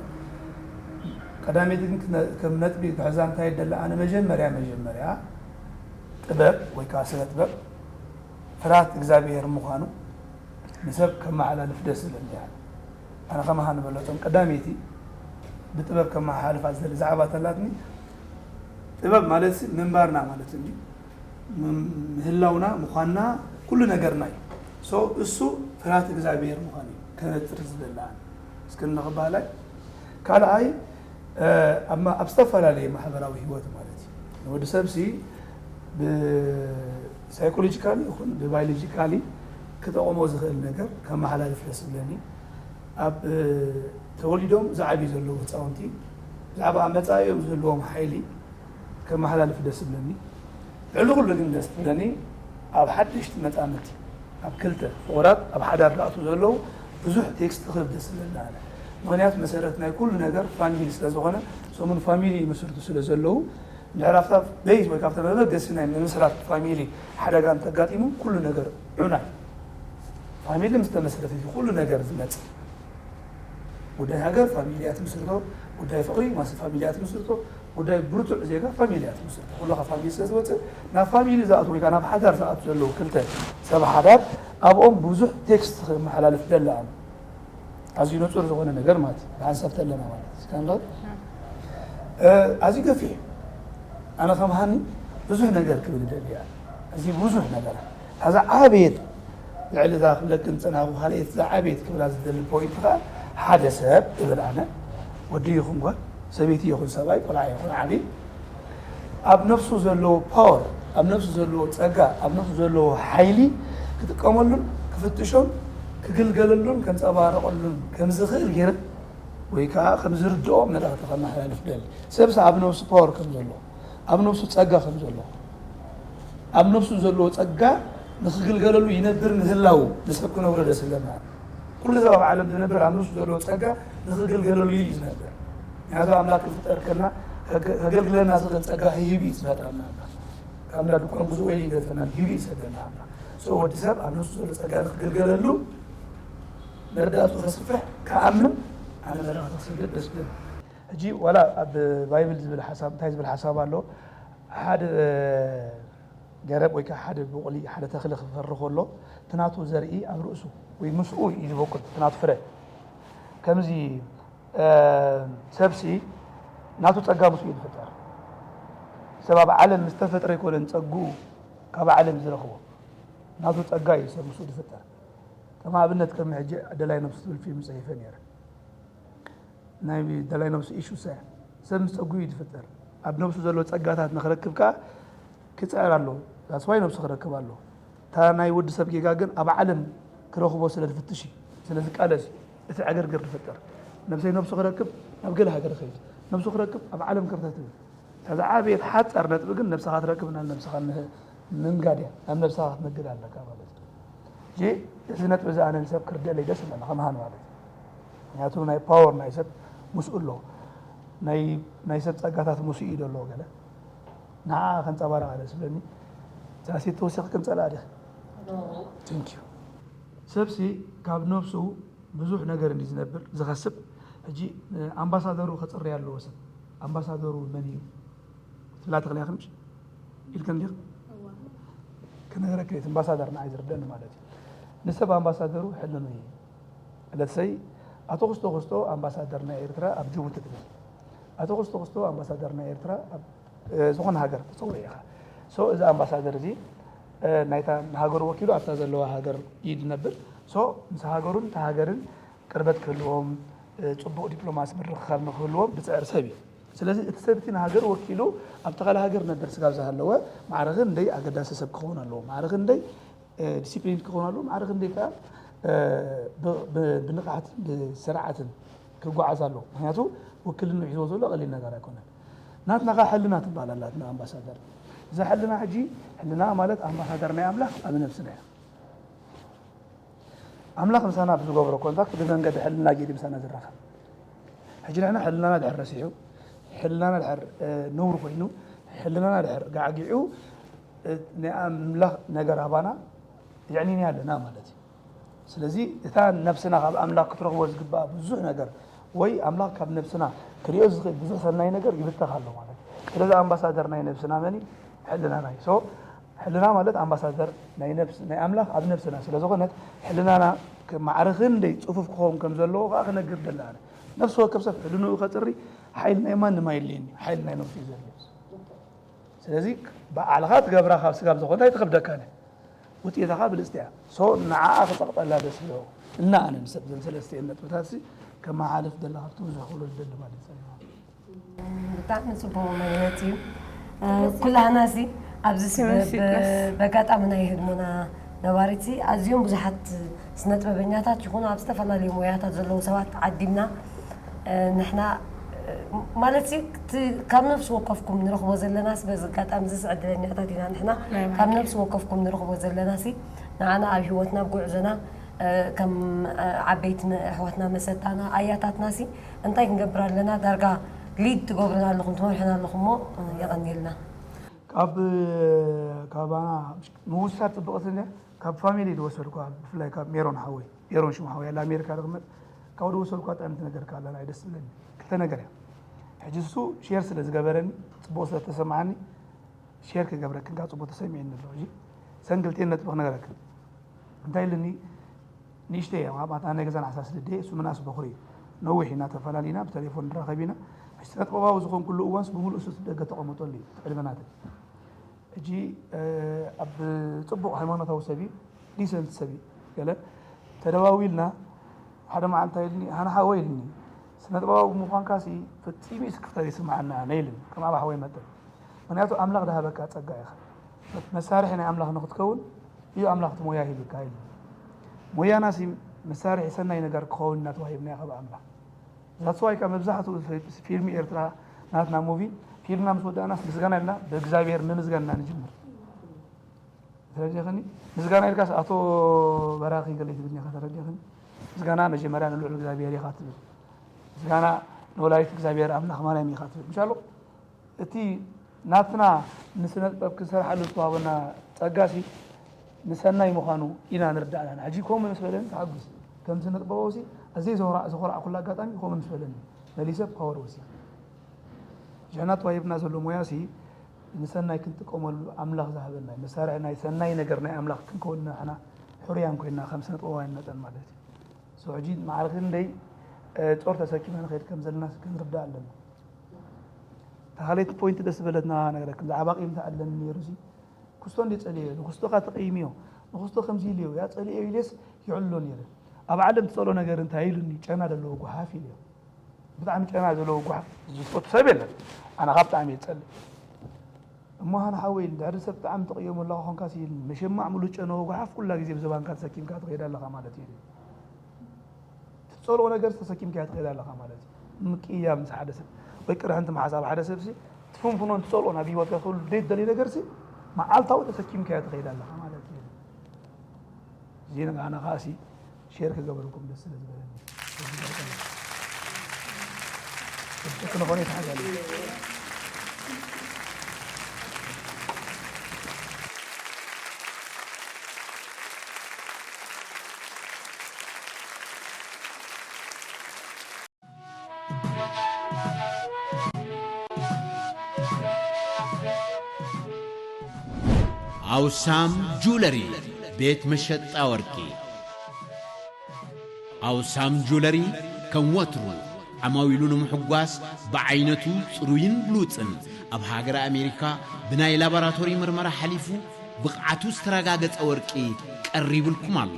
ቀዳመይቲ ግን ከም ነጥቢ ክሕዛ እንታይ ደላ ኣነ መጀመርያ መጀመርያ ጥበብ ወይ ከዓ ስነ ጥበብ ፍርሃት እግዚኣብሔር ምዃኑ ንሰብ ከመሓላልፍ ደስ ዝብል እንዲያ ኣነ ከማሃ ንበለቶም ቀዳመይቲ ብጥበብ ከመሓላልፋ ዝደሊ ዛዕባ ተላትኒ ጥበብ ማለት ምንባርና ማለት እንዲ ም- ምህላውና ምዃንና ኩሉ ነገርና እዩ። So እሱ ፍርሃት እግዚኣብሔር ምዃን እዩ ከነጥር ዝደለና። እስኪ እንኽባላይ ካልኣይ እ፣ ኣብ ማ- ኣብ ዝተፈላለየ ማሕበራዊ ህይወት ማለት እዩ። ንወዲ ሰብሲ ብሳይኮሎጂካሊ ይኹን ብባዮሎጂካሊ ክጠቕሞ ዝኽእል ነገር ከመሓላልፍ ደስ ዝብለኒ፣ ኣብ እ፣ ተወሊዶም ዝዓብዩ ዘለዉ ህፃውንቲ ብዛዕባ መፃኢኦም ዝህልዎም ሓይሊ ከመሓላልፍ ደስ ዝብለኒ። ልዕሊ ኩሉ ግን ደስ ዝብለኒ ኣብ ሓደሽቲ መፃምድቲ፣ ኣብ ክልተ ፍቑራት ኣብ ሓዳር ዝኣትዉ ዘለዉ ብዙሕ ቴክስት ክህብ ደስ ዝብለኒ ኣነ። ምኽንያቱ መሰረት ናይ ኩሉ ነገር ፋሚሊ ስለ ዝኾነ፣ ሰሙን ፋሚሊ ይምስርቱ ስለ ዘለዉ፣ እንድሕር ኣብታ ቤዝ ወይ ካብታ መበገሲ ናይ ምምስራት ፋሚሊ ሓደጋ እንተጋጢሙ ኩሉ ነገር ዑና እዩ። ፋሚሊ ምስ ተመስረተ እዩ ኩሉ ነገር ዝመፅእ። ጉዳይ ሃገር ፋሚሊ እያ ትምስርቶ፣ ጉዳይ ፍቕሪ ማስ ፋሚሊ እያ ትምስርቶ፣ ጉዳይ ብርቱዕ ዜጋ ፋሚሊ እያ ትምስርቶ። ኩሉ ካብ ፋሚሊ ስለ ዝወፅእ ናብ ፋሚሊ ዝኣትዉ ወይ ከዓ ናብ ሓዳር ዝኣትዉ ዘለዉ ክልተ ሰብ ሓዳር ኣብኦም ብዙሕ ቴክስት ክመሓላልፍ ደለ ኣሎ። ኣዝዩ ንፁር ዝኾነ ነገር ማለት እዩ። ብሓንሳብ ተለና ማለት እዩ። እስካንዳል ኣዝዩ ገፊሕ እዩ። ኣነ ከም ሃኒ ብዙሕ ነገር ክብል ይደሊ እያ። እዚ ብዙሕ ነገር እታ ዝዓበየት ልዕሊ እዛ ክብለክን ዝፀናኹ ካልኣየት ዝዓበየት ክብላ ዝደሊ ፖይንት ከዓ ሓደ ሰብ እብል ኣነ ወዲ ይኹን ጓል ሰበይቲ ይኹን ሰብኣይ ቆልዓ ይኹን ዓብዪ ኣብ ነፍሱ ዘለዎ ፓወር ኣብ ነፍሱ ዘለዎ ፀጋ ኣብ ነፍሱ ዘለዎ ሓይሊ ክጥቀመሉን ክፍትሾን ክግልገለሉን ከንፀባረቐሉን ከምዝኽእል ገይረ ወይ ከዓ ከምዝርድኦ መልእኽቲ ከመሓላልፍ ደሊ። ሰብስ ኣብ ነፍሱ ፓወር ከም ዘሎ ኣብ ነፍሱ ፀጋ ከም ዘሎ ኣብ ነፍሱ ዘለዎ ፀጋ ንክግልገለሉ ይነብር ምህላው ንሰብ ክነብሮ ደስ ዝብለና። ኩሉ ሰብ ኣብ ዓለም ዝነብር ኣብ ነፍሱ ዘለዎ ፀጋ ንክግልገለሉ እዩ ዝነብር። ምክንያቱ ኣምላክ ክፍጠር ከልና ከገልግለና ዝኽእል ፀጋ ሂብ እዩ ዝፈጥረና። ካብ እንዳ ድኳን ብዙ ወይ ይገፈና ሂብ እዩ ዝሰደና ኣምላክ። So ወዲ ሰብ ኣብ ነፍሱ ዘሎ ፀጋ ንክግልገለሉ መረዳእቱ ከስፍሕ ከኣምን ኣነ መረዳእቱ ክሰደድ ደስ ዝብል። ሕጂ ዋላ ኣብ ባይብል ዝብል ሓሳብ እንታይ ዝብል ሓሳብ ኣሎ? ሓደ ገረብ ወይ ከዓ ሓደ ብቑሊ ሓደ ተኽሊ ክፈሪ ከሎ እቲ ናቱ ዘርኢ ኣብ ርእሱ ወይ ምስኡ እዩ ዝበቁል እቲ ናቱ ፍረ። ከምዚ ሰብሲ ናቱ ፀጋ ምስኡ እዩ ዝፍጠር። ሰብ ኣብ ዓለም ምስ ተፈጥረ ኣይኮነን ፀግኡ ካብ ዓለም ዝረኽቦ ናቱ ፀጋ እዩ ሰብ ምስኡ ዝፍጠር። ከም ኣብነት ቅድሚ ሕጂ ደላይ ነብሱ ትብል ፊልም ፀሒፈ ነይረ። ናይ ደላይ ነብሱ ኢሹ ሰ ሰብ ምስ ፀጉኡ እዩ ዝፍጠር። ኣብ ነብሱ ዘሎ ፀጋታት ንክረክብ ከዓ ክፅዕር ኣለዎ። ዛስዋይ ነብሱ ክረክብ ኣለዎ። እታ ናይ ወዲ ሰብ ጌጋ ግን ኣብ ዓለም ክረኽቦ ስለ ዝፍትሽ እዩ፣ ስለ ዝቃለስ እዩ እቲ ዕግርግር ዝፍጠር። ነብሰይ ነብሱ ክረክብ ናብ ገለ ሃገር ይኸይድ፣ ነብሱ ክረክብ ኣብ ዓለም ክርተት ይብል። እታ ዝዓበየት ሓፃር ነጥቢ ግን ነብስኻ ትረክብ ናብ ነብስኻ ምህብ ምንጋድ እያ። ናብ ነብስኻ ክትነግድ ኣለካ ማለት እዩ። እዚ ነጥቢ እዚ ኣነ ንሰብ ክርደለይ ደስ ይብለኒ ከመሃን ማለት እዩ። ምክንያቱ ናይ ፓወር ናይ ሰብ ምስኡ ኣሎ። ናይ ሰብ ፀጋታት ምስኡ እዩ ዘሎ ገለ ንዓ ከንፀባረቕ ኣለ ስብለኒ ዛሴት ተወሲኽክን ፀላእ ዲኽ? Thank you። ሰብሲ ካብ ነብሱ ብዙሕ ነገር እንዲ ዝነብር ዝኸስብ። ሕጂ ኣምባሳደሩ ከፅሪ ኣለዎ ሰብ ኣምባሳደሩ መን እዩ? ትብላ ተኽልያ ክንሽ ኢልከን ዲኽ? ክነገረክ እቲ ኣምባሳደር ንዓይ ዝርደኒ ማለት እዩ። ንሰብ ኣምባሳደሩ ሕልኑ እዩ። ለትሰይ ኣቶ ክስቶ ክስቶ ኣምባሳደር ናይ ኤርትራ ኣብ ጅቡቲ ትብል። ኣቶ ክስቶ ክስቶ ኣምባሳደር ናይ ኤርትራ ኣብ ዝኾነ ሃገር ትፅውዕ ኢኻ። So እዚ ኣምባሳደር እዚ ናይታ ንሃገሩ ወኪሉ ኣብታ ዘለዋ ሃገር እዩ ዝነብር። So ምስ ሃገሩን እታ ሃገርን ቅርበት ክህልዎም፣ ፅቡቕ ዲፕሎማሲ ምርኽኻብ ንክህልዎም ዝፅዕር ሰብ እዩ። ስለዚ እቲ ሰብ እቲ ንሃገር ወኪሉ ኣብቲ ካልእ ሃገር ነበር ስጋብ ዝሃለወ ማዕረ ክንደይ ኣገዳሲ ሰብ ክኸውን ኣለዎ፣ ማዕረ ክንደይ ዲሲፕሊን ክኸውን ኣለዎ፣ ማዕረ ክንደይ ከዓ ብንቕሓትን ብስርዓትን ክጓዓዝ ኣለዎ። ምክንያቱ ውክልና ሒዝዎ ዘሎ ቀሊል ነገር ኣይኮነን። ናትና ከዓ ሕልና ትበሃል ኣላትና ኣምባሳደር። እዛ ሕልና ሕጂ ሕልና ማለት ኣምባሳደር ናይ ኣምላኽ ኣብ ነብስና እያ። ኣምላኽ ምሳና ብዝገብሮ ኮንታክት ብመንገዲ ሕልና ጌዲ ምሳና ዝራኸብ። ሕጂ ንሕና ሕልናና ድሕር ረሲሑ ሕልናና ድሕር ነውር ኮይኑ ሕልናና ድሕር ጋዕጊዑ ናይ ኣምላኽ ነገር ኣባና የዕኒና ኣለና ማለት እዩ። ስለዚ እታ ነብስና ካብ ኣምላኽ ክትረኽቦ ዝግባእ ብዙሕ ነገር ወይ ኣምላኽ ካብ ነብስና ክሪኦ ዝኽእል ብዙሕ ሰናይ ነገር ይብተኽ ኣሎ ማለት እዩ። ስለዚ ኣምባሳደር ናይ ነብስና መን እዩ? ሕልናና እዩ። ሕልና ማለት ኣምባሳደር ናይ ነብስ ናይ ኣምላኽ ኣብ ነብስና ስለ ዝኾነት ሕልናና ማዕረ ክንደይ ፅፉፍ ክኸውን ከም ዘለዎ ከዓ ክነግር ደላ ኣነ። ነፍሲ ወከፍ ሰብ ሕልንኡ ከፅሪ ሓይል ናይ ማንም ኣየድልየን እዩ። ሓይል ናይ ነብሱ እዩ ዘድልዮ። ስለዚ ባዕልኻ ትገብራ ካብ ስጋብ ዝኾነ ኣይትኸብደካን እያ። ውፅኢታኻ ብልፅቲ እያ። ሶ ንዓኣ ክፀቕጠላ ደስ ኢሎ እና ኣነ ንሰብ ዘን ሰለስቲኤን ነጥብታት ሲ ከመሓላልፍ ደለኻ ኣብቲ ብዙሕ ክብሎ ዝደሊ ማለት እዩ። ብጣዕሚ ፅቡቅ መግለፂ እዩ። ኩላህና ሲ ኣብዚ ሲ በጋጣሚ ናይ ህድሞና ነባሪት ሲ ኣዝዮም ብዙሓት ስነጥበበኛታት ይኹኑ ኣብ ዝተፈላለዩ ሞያታት ዘለዉ ሰባት ዓዲምና ንሕና ማለት ሲ ካብ ነፍሲ ወከፍኩም ንረኽቦ ዘለና ሲ በዚ ኣጋጣሚ እዚ ዕድለኛታት ኢና ንሕና ካብ ነፍሲ ወከፍኩም ንረኽቦ ዘለና ሲ ንዓና ኣብ ሂወትና ኣብ ጉዕዞና ከም ዓበይቲ ኣሕዋትና መሰጣና ኣያታትና ሲ እንታይ ክንገብር ኣለና ዳርጋ ሊድ ትገብሩና ኣለኹም ትመርሑና ኣለኹም እሞ የቐንየልና። ካብ ካባና ምውሳድ ፅብቕቲ እንድያ። ካብ ፋሚሊ ዝወሰድኳ ብፍላይ ካብ ሜሮን ሓወይ ሜሮን ሽሙ ሓወይ ኣለ ኣሜሪካ ዝቕመጥ ካብኡ ዝወሰድኳ ጠንቲ ነገር ካላ ናይ ደስ ዝብለኒ ክልተ ነገር እያ። ሕጂ እሱ ሼር ስለ ዝገበረኒ ፅቡቕ ስለ ተሰማዓኒ ሼር ክገብረክን ካብ ፅቡቕ ተሰሚዕኒ ኣሎ። ሕጂ ሰንግልቴን ነጥቢ ክነገረክን እንታይ ኢልኒ ንእሽተይ እያ ማታ ናይ ገዛን ዓሳ ስድደ እሱ ምናስ በኹሪ እዩ ነዊሕ ኢና ተፈላሊና ብቴሌፎን ንራኸብ ኢና። ሕጂ ስነጥበባዊ ዝኾንኩሉ እዋንስ ብምሉእ እሱ ደገ ተቐመጠሉ እዩ ዕድመናትን ሕጂ ኣብ ፅቡቕ ሃይማኖታዊ ሰብ እዩ ዲሰንት ሰብ እዩ ገለ ተደዋዊልና ሓደ መዓልታ ኢልኒ ሃና ሓወይ ኢልኒ ስነጥበባዊ ብምዃንካ ሲ ፈፂሙ እዩ ስክፍታ ዘይስምዓና ነይልን ከም ኣብ ሓወይ መጠን ምክንያቱ ኣምላኽ ዝሃበካ ፀጋ ኢኻ መሳርሒ ናይ ኣምላኽ ንክትከውን እዩ ኣምላኽ እቲ ሞያ ሂብካ ኢልኒ ሞያና ሲ መሳርሒ ሰናይ ነገር ክኸውን እናተዋሂብና ካብ ኣምላኽ ዛትስ ዋይ ከዓ መብዛሕትኡ ፊልሚ ኤርትራ ናትና ሙቪ ፊልምና ምስ ወዳእናስ ምስጋና ኢልና ብእግዚኣብሔር ምምስጋን ኢና ንጅምር ተረዲእኽኒ ምስጋና ኢልካስ ኣቶ በራኺ ገለ ትብል ኢኻ ተረዲእኽኒ ምስጋና መጀመርያ ንልዑል እግዚኣብሔር ኢኻ ትብል ምስጋና ንወላዲት እግዚኣብሔር ኣምላኽ ማርያም ኢኻ ትብል ምሻሎ እቲ ናትና ንስነ ጥበብ ክንሰርሓሉ ዝተዋህበና ጸጋሲ ንሰናይ ምዃኑ ኢና ንርዳእ ኣለና። ሕጂ ከምኡ ምስ በለኒ ተሓጒሰ። ከም ስነ ጥበባውሲ ኣዝየ ዘኹርዓኩሉ ኣጋጣሚ ከምኡ ምስ በለኒ መሊሰ ፓወር ወሲኸ። ሽሕና ተዋሂብና ዘሎ ሞያሲ ንሰናይ ክንጥቀመሉ ኣምላኽ ዝሃበና እዩ። መሳርሒ ናይ ሰናይ ነገር ናይ ኣምላኽ ክንከውን ንሕና ሕሩያን ኮይንና ከም ስነ ጥበባውያን መጠን ማለት እዩ። So ሕጂ ማዕረ ክንደይ ጾር ተሰኪምና ንኸይድ ከም ዘለና ክንርዳእ ኣለና። እታ ካልኣይቲ ፖይንት ደስ ዝበለትና ነገረክን፣ ብዛዕባ ቂምታ ኣለኒ ነይሩ ሲ፣ ክስቶ እንድየ ጸሊኤዮ፣ ንክስቶኻ ተቐይምዮ፣ ንክስቶ ከምዚ ኢለዮ፣ ያ ጸሊኤዮ ኢለስ ይዕልሎ ነይረ። ኣብ ዓለም ትጸልኦ ነገር እንታይ ኢሉኒ፣ ጨና ዘለዎ ጓሓፍ ኢለዮ። ብጣዕሚ ጨና ዘለዎ ጓሓፍ ዝፈቱ ሰብ የለን። ኣነ ካብ ብጣዕሚ እየ ዝጸልእ። እሞ ሃና ሓወይ ኢልኒ፣ ድሕሪ ሰብ ብጣዕሚ ተቐየሞ ኣለኻ ኾንካ ሲ ኢልኒ፣ መሸማዕ ሙሉእ ጨነዎ ጓሓፍ ኩላ ግዜ ብዘባንካ ተሰኪምካ ትኸይድ ኣለኻ ማለት እዩ ኢሉኒ። ትጸልኦ ነገር ተሰኪምካዮ ትኸይድ ኣለኻ ማለት እዩ። ምቅያም ምስ ሓደ ሰብ ወይ ቅርሕንቲ ምሓዝ ኣብ ሓደ ሰብ ሲ ትፍንፍኖን ትጸልኦን ኣብ ሂወትካ ክህሉ ዘይትደልዮ ነገር ሲ መዓልታዊ ተሰኪምካዮ ትኸይድ ኣለኻ ማለት እዩ። እዚ ንዓና ከዓ ሲ ሼር ክገብረልኩም ደስ ስለ ዝበለኒ ጽቡቅ ንኾነ ይተሓጋለ ኣውሳም ጁለሪ ቤት መሸጣ ወርቂ ኣውሳም ጁለሪ ከም ወትሩ ዓማዊሉ ንምሕጓስ ብዓይነቱ ጽሩይን ብሉጽን ኣብ ሃገረ ኣሜሪካ ብናይ ላቦራቶሪ ምርመራ ሓሊፉ ብቕዓቱ ዝተረጋገጸ ወርቂ ቀሪብልኩም ኣሎ።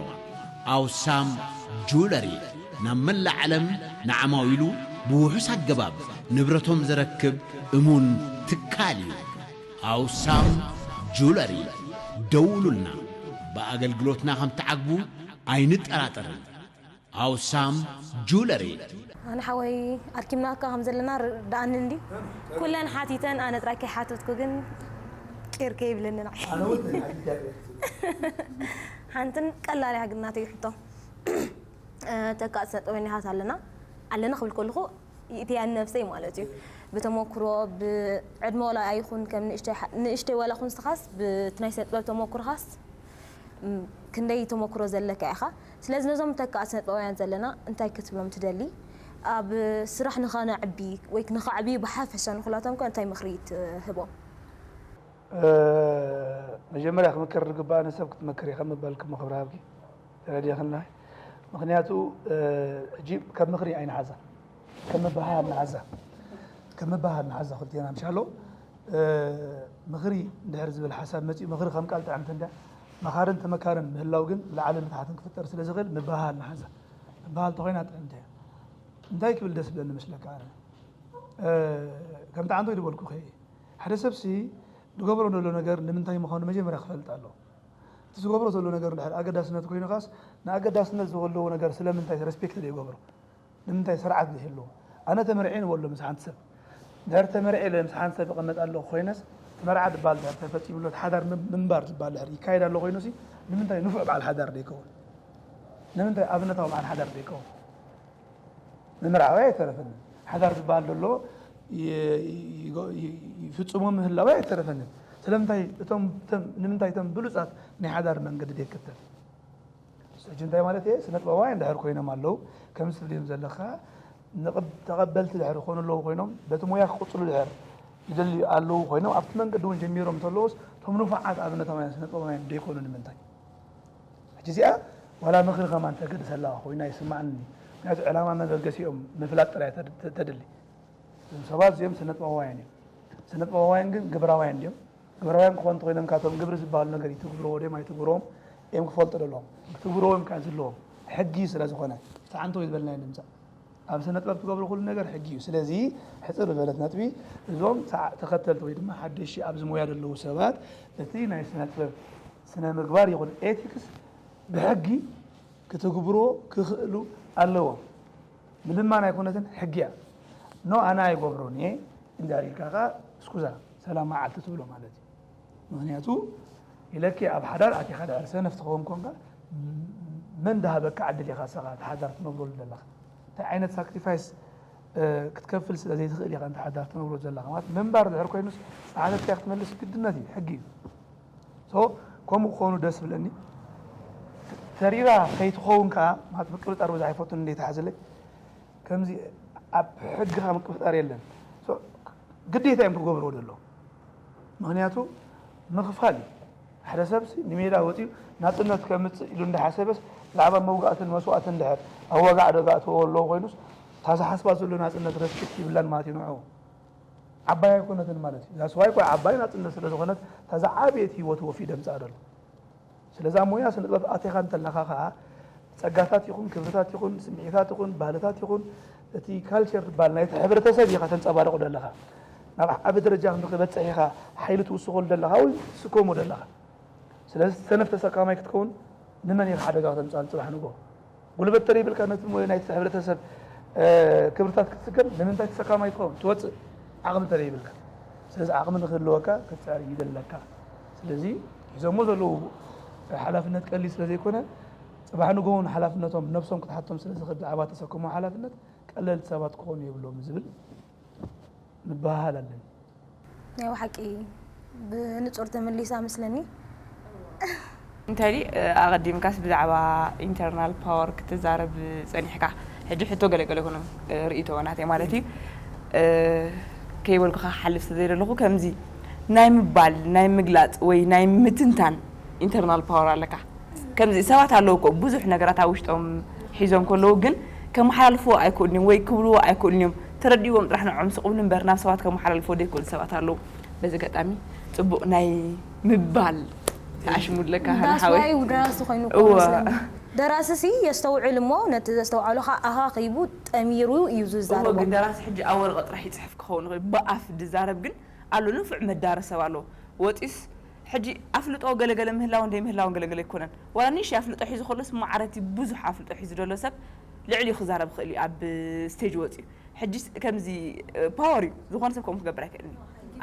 ኣውሳም ጁለሪ ናብ መላእ ዓለም ንዓማዊሉ ብውሑስ ኣገባብ ንብረቶም ዘረክብ እሙን ትካል እዩ። ኣውሳም ጁለሪ ደውሉልና። ብኣገልግሎትና ከም ትዓግቡ ኣይንጠራጠርን። ኣውሳም ጁለሪ። ኣነ ሓወይ ኣርኪብናካ ከም ዘለና ርዳኣኒ እንዲ ኩለን ሓቲተን ኣነ ጥራይ ከይሓተትኩ ግን ቂር ከይብለኒ ንዓይ ሓንትን ቀላል እያ ግን ናተይ ሕቶ ተካእ ስነ ጥበበኛታት ኣለና ኣለና ክብል ከለኹ ይእትያን ነብሰይ ማለት እዩ ብተመክሮ ብዕድመ ወላ ኣይኹን ከም ንእሽተይ ወላ ኩን ስኻስ ብትናይ ስነ ጥበብ ተመክሮኻስ ክንደይ ተመክሮ ዘለካ ኢኻ ስለዚ ነዞም ተካእ ስነ ጥበባውያን ዘለና እንታይ ክትብሎም ትደሊ ኣብ ስራሕ ንኸነዕቢ ወይ ንኸዕብዩ ብሓፈሻ ንኩላቶም ከ እንታይ ምኽሪ ትህቦም መጀመርያ ክምክር ዝግባእ ንሰብ ክትመክር ኢኻ ምባል ክመኽብር ሃብኪ ተረዲኽና ምኽንያቱ ሕጂ ከም ምኽሪ ኣይንሓዛ ከም ምብሃሃል ንሓዛ ከም ምብሃሃል ንሓዛ ክልቴና ምሻሎ ምኽሪ እንድሕር ዝብል ሓሳብ መፂኡ፣ ምኽሪ ከም ቃል ጥዕምቲ እንድያ። መኻርን ተመካርን ምህላው ግን ላዕልን ታሕትን ክፍጠር ስለ ዝኽእል ምብህሃል ንሓዛ። ምብህሃል ተኾይና ጥዕምቲ እያ። እንታይ ክብል ደስ ብለኒ መስለካ? ኣነ ከምቲ ዓንቶ ዝበልኩ ከ ሓደ ሰብሲ ዝገብሮ ዘሎ ነገር ንምንታይ ምዃኑ መጀመርያ ክፈልጥ ኣለዎ። እቲ ዝገብሮ ዘሎ ነገር ድሕር ኣገዳስነት ኮይኑ ኻስ ንኣገዳስነት ዝወለዎ ነገር ስለምንታይ ሬስፔክት ዘይገብሮ? ንምንታይ ስርዓት ዘይህልዎ? ኣነ ተመርዒ ንበሎ ምስ ሓንቲ ሰብ ድሕር ተመርዒ ኢለ ምስ ሓንቲ ሰብ ይቐመጥ ኣለኹ ኮይነስ እቲ መርዓ ዝበሃል ድሕር ተፈፂሙ ኣሎ፣ እቲ ሓዳር ምም- ምንባር ዝበሃል ድሕር ይካየድ ኣሎ ኮይኑሲ ንምንታይ ንፉዕ በዓል ሓዳር ዘይከውን? ንምንታይ ኣብነታዊ በዓል ሓዳር ዘይከውን? ምምርዓወይ ኣይተረፈንን። ሓዳር ዝበሃል ዘሎ ይ- ይ- ይፍፅሞ ምህላወይ ኣይተረፈንን። ስለምንታይ እቶም እቶም- ንምንታይ እቶም ብሉፃት ናይ ሓዳር መንገዲ ዘይክተል? ሕጂ እንታይ ማለት እየ? ስነ ጥበባውያን ድሕር ኮይኖም ኣለዉ ከምዚ ትብልዮም ዘለኻ ንቕብ- ተቐበልቲ ድሕር ዝኾኑ ኣለዉ ኮይኖም በቲ ሞያ ክቕፅሉ ድሕር ይደልዩ ኣለዉ ኮይኖም ኣብቲ መንገዲ እውን ጀሚሮም እንተለዉስ እቶም ንፉዓት ኣብነታውያን ስነ ጥበባውያን ደይኮኑ ንምንታይ? ሕጂ እዚኣ ዋላ ምኽሪ ከማን ተገድሰላ ኮይና ይስማዕኒ። ምክንያቱ ዕላማ መበገሲኦም ምፍላጥ ጥራይ ተድ- ተድሊ። እዞም ሰባት እዚኦም ስነ ጥበባውያን እዮም። ስነ ጥበባውያን ግን ግብራውያን ድዮም? ግብራውያን ክኾኑ እንተኮይኖም ካቶም ግብሪ ዝበሃሉ ነገር ይትግብርዎ ድዮም ኣይትግብርዎም እዮም ክፈልጡ ደለዎም። ክትግብርዎ እዮም ከዓ ዝለዎም ሕጊ ስለ ዝኾነ። እቲ ዓንቶ ዝበልናዮ ንምፃእ ኣብ ስነ ጥበብ ትገብሮ ኩሉ ነገር ሕጊ እዩ። ስለዚ ሕፅር ዝበለት ነጥቢ እዞም ሰዓ- ተኸተልቲ ወይ ድማ ሓደሽቲ ኣብዚ ሞያ ዘለዉ ሰባት እቲ ናይ ስነ ጥበብ ስነ ምግባር ይኹን ኤቲክስ ብሕጊ ክትግብርዎ ክኽእሉ ኣለዎም። ምልማን ኣይኮነትን ሕጊ እያ። ኖ ኣነ ኣይገብሮን እየ እንዳሪልካ ከዓ እስኩዛ ሰላም መዓልቲ ትብሎ ማለት እዩ። ምክንያቱ ኢለኪ ኣብ ሓዳር ኣቲኻ ድሕር ሰነፍ ትኸውን ኮንካ መን ዳሃበካ ዕድል ኢኻ ሰኻ ተሓዳር ትነብረሉ ዘለኻ እንታይ ዓይነት ሳክሪፋይስ ክትከፍል ስለ ዘይትኽእል ኢኻ እንተ ሓዳር ትነብሮ ዘለኻ ማለት ምንባር ድሕር ኮይኑስ ፃዕተትካ ክትመልስ ግድነት እዩ ሕጊ እዩ። ሶ ከምኡ ክኾኑ ደስ ብለኒ። ተሪራ ከይትኸውን ከዓ ማለት ምቅብጣር ብዙሕ ኣይፈቱን እንደ ተሓዝለይ ከምዚ ኣብ ሕግኻ ምቅብጣር የለን። ግዴታ እዮም ክገብርዎ ደሎ ምክንያቱ ምኽፋል እዩ። ሓደ ሰብሲ ንሜዳ ወፂኡ ናፅነት ከምፅእ ኢሉ እንዳሓሰበስ ብዛዕባ መውጋእትን መስዋእትን ድሕር ኣብ ዋጋ ዕደጋ ኣትዎ ኣለዎ ኮይኑስ እታ ዝሓስባ ዘሎ ናፅነት ረስፔክት ይብላን ማለት እዩ ንዑ ዓባይ ኣይኮነትን ማለት እዩ። ዛስዋይ እኳ ዓባይ ናፅነት ስለ ዝኾነት እታ ዝዓበየት ህይወት ወፊ ደምፃ ደሎ ስለዚ ኣብ ሞያ ስነ ጥበብ ኣቲኻ እንተለኻ ከዓ ጸጋታት ይኹን ክብርታት ይኹን ስምዒታት ይኹን ባህልታት ይኹን እቲ ካልቸር ዝበሃል ናይቲ ሕብረተሰብ ኢኻ ተንጸባርቑ ዘለኻ ናብ ዓቢ ደረጃ ክንዲ ክበጽሕ ኢኻ ሓይሊ ትውስኸሉ ዘለኻ ወይ ትስከሞ ዘለኻ ስለዚ ሰነፍ ተሰካማይ ክትከውን ንመን ኢኻ ሓደጋ ከተምጽኣሉ ጽባሕ ንጎ ጉልበት ተለይብልካ ነቲ ሞ- ናይቲ ሕብረተሰብ ክብርታት ክትስከም ንምንታይ ተሰካማይ ትኸውን ትወፅእ ዓቕሚ ተለይብልካ ስለዚ ዓቕሚ ንክህልወካ ክትፅዕር ይደለካ ስለዚ ሒዞሞ ዘለዉ ሓላፍነት ቀሊል ስለ ዘይኮነ ፅባሕ ንግሆ እውን ሓላፍነቶም ነብሶም ክትሓቶም ስለ ዝኽእል ብዛዕባ ተሰከሞ ሓላፍነት ቀለልቲ ሰባት ክኾኑ የብሎም ዝብል ምበሃሃል ኣለኒ ናይ ብሓቂ ብንፁር ተመሊሳ መስለኒ እንታይ ኣቐዲምካስ ብዛዕባ internal power ክትዛረብ ፀኒሕካ ሕጂ ሕቶ ገለገለ ይኮኖም ርእይቶ ናተይ ማለት እዩ ከይበልኩ ክሓልፍ ስለ ዘይደለኹ ከምዚ ናይ ምባል ናይ ምግላፅ ወይ ናይ ምትንታን internal power ኣለካ ከምዚ ሰባት ኣለዉ እኮ ብዙሕ ነገራት ኣብ ውሽጦም ሒዞም ከለዉ ግን ከመሓላልፍዎ ኣይክእሉን እዮም ወይ ክብልዎ ኣይክእሉን እዮም ተረዲዎም ጥራሕ ንዖም ስቕ ብሉ እምበር ናብ ሰባት ከመሓላልፍዎ ዘይክእሉ ሰባት ኣለዉ በዚ ኣጋጣሚ ፅቡቕ ናይ ምባል ተኣሽሙለካ ሓወይ ደራሲ ኮይኑ ደራሲ ሲ የስተውዕል እሞ ነቲ ዘስተውዓሉ ከዓ ኣኻኺቡ ጠሚሩ እዩ ዝዛረቦ ግን ደራሲ ሕጂ ኣብ ወረቐ ጥራሕ ይፅሕፍ ክኸውን ይኽእል ብኣፍ ዝዛረብ ግን ኣሎ ንፉዕ መዳረ ሰብ ኣሎ ወፂስ ሕጂ ኣፍልጦ ገለገለ ምህላውን ዘይምህላውን ገለገለ ኣይኮነን ዋላ ንእሽተይ ኣፍልጦ ሒዙ ከሎስ ማዕረቲ ብዙሕ ኣፍልጦ ሒዙ ዘሎ ሰብ ልዕሊኡ ክዛረብ ይኽእል እዩ ኣብ ስቴጅ ወፂኡ ሕጂ ከምዚ ፓወር እዩ ዝኾነ ሰብ ከምኡ ክገብር ኣይክእልን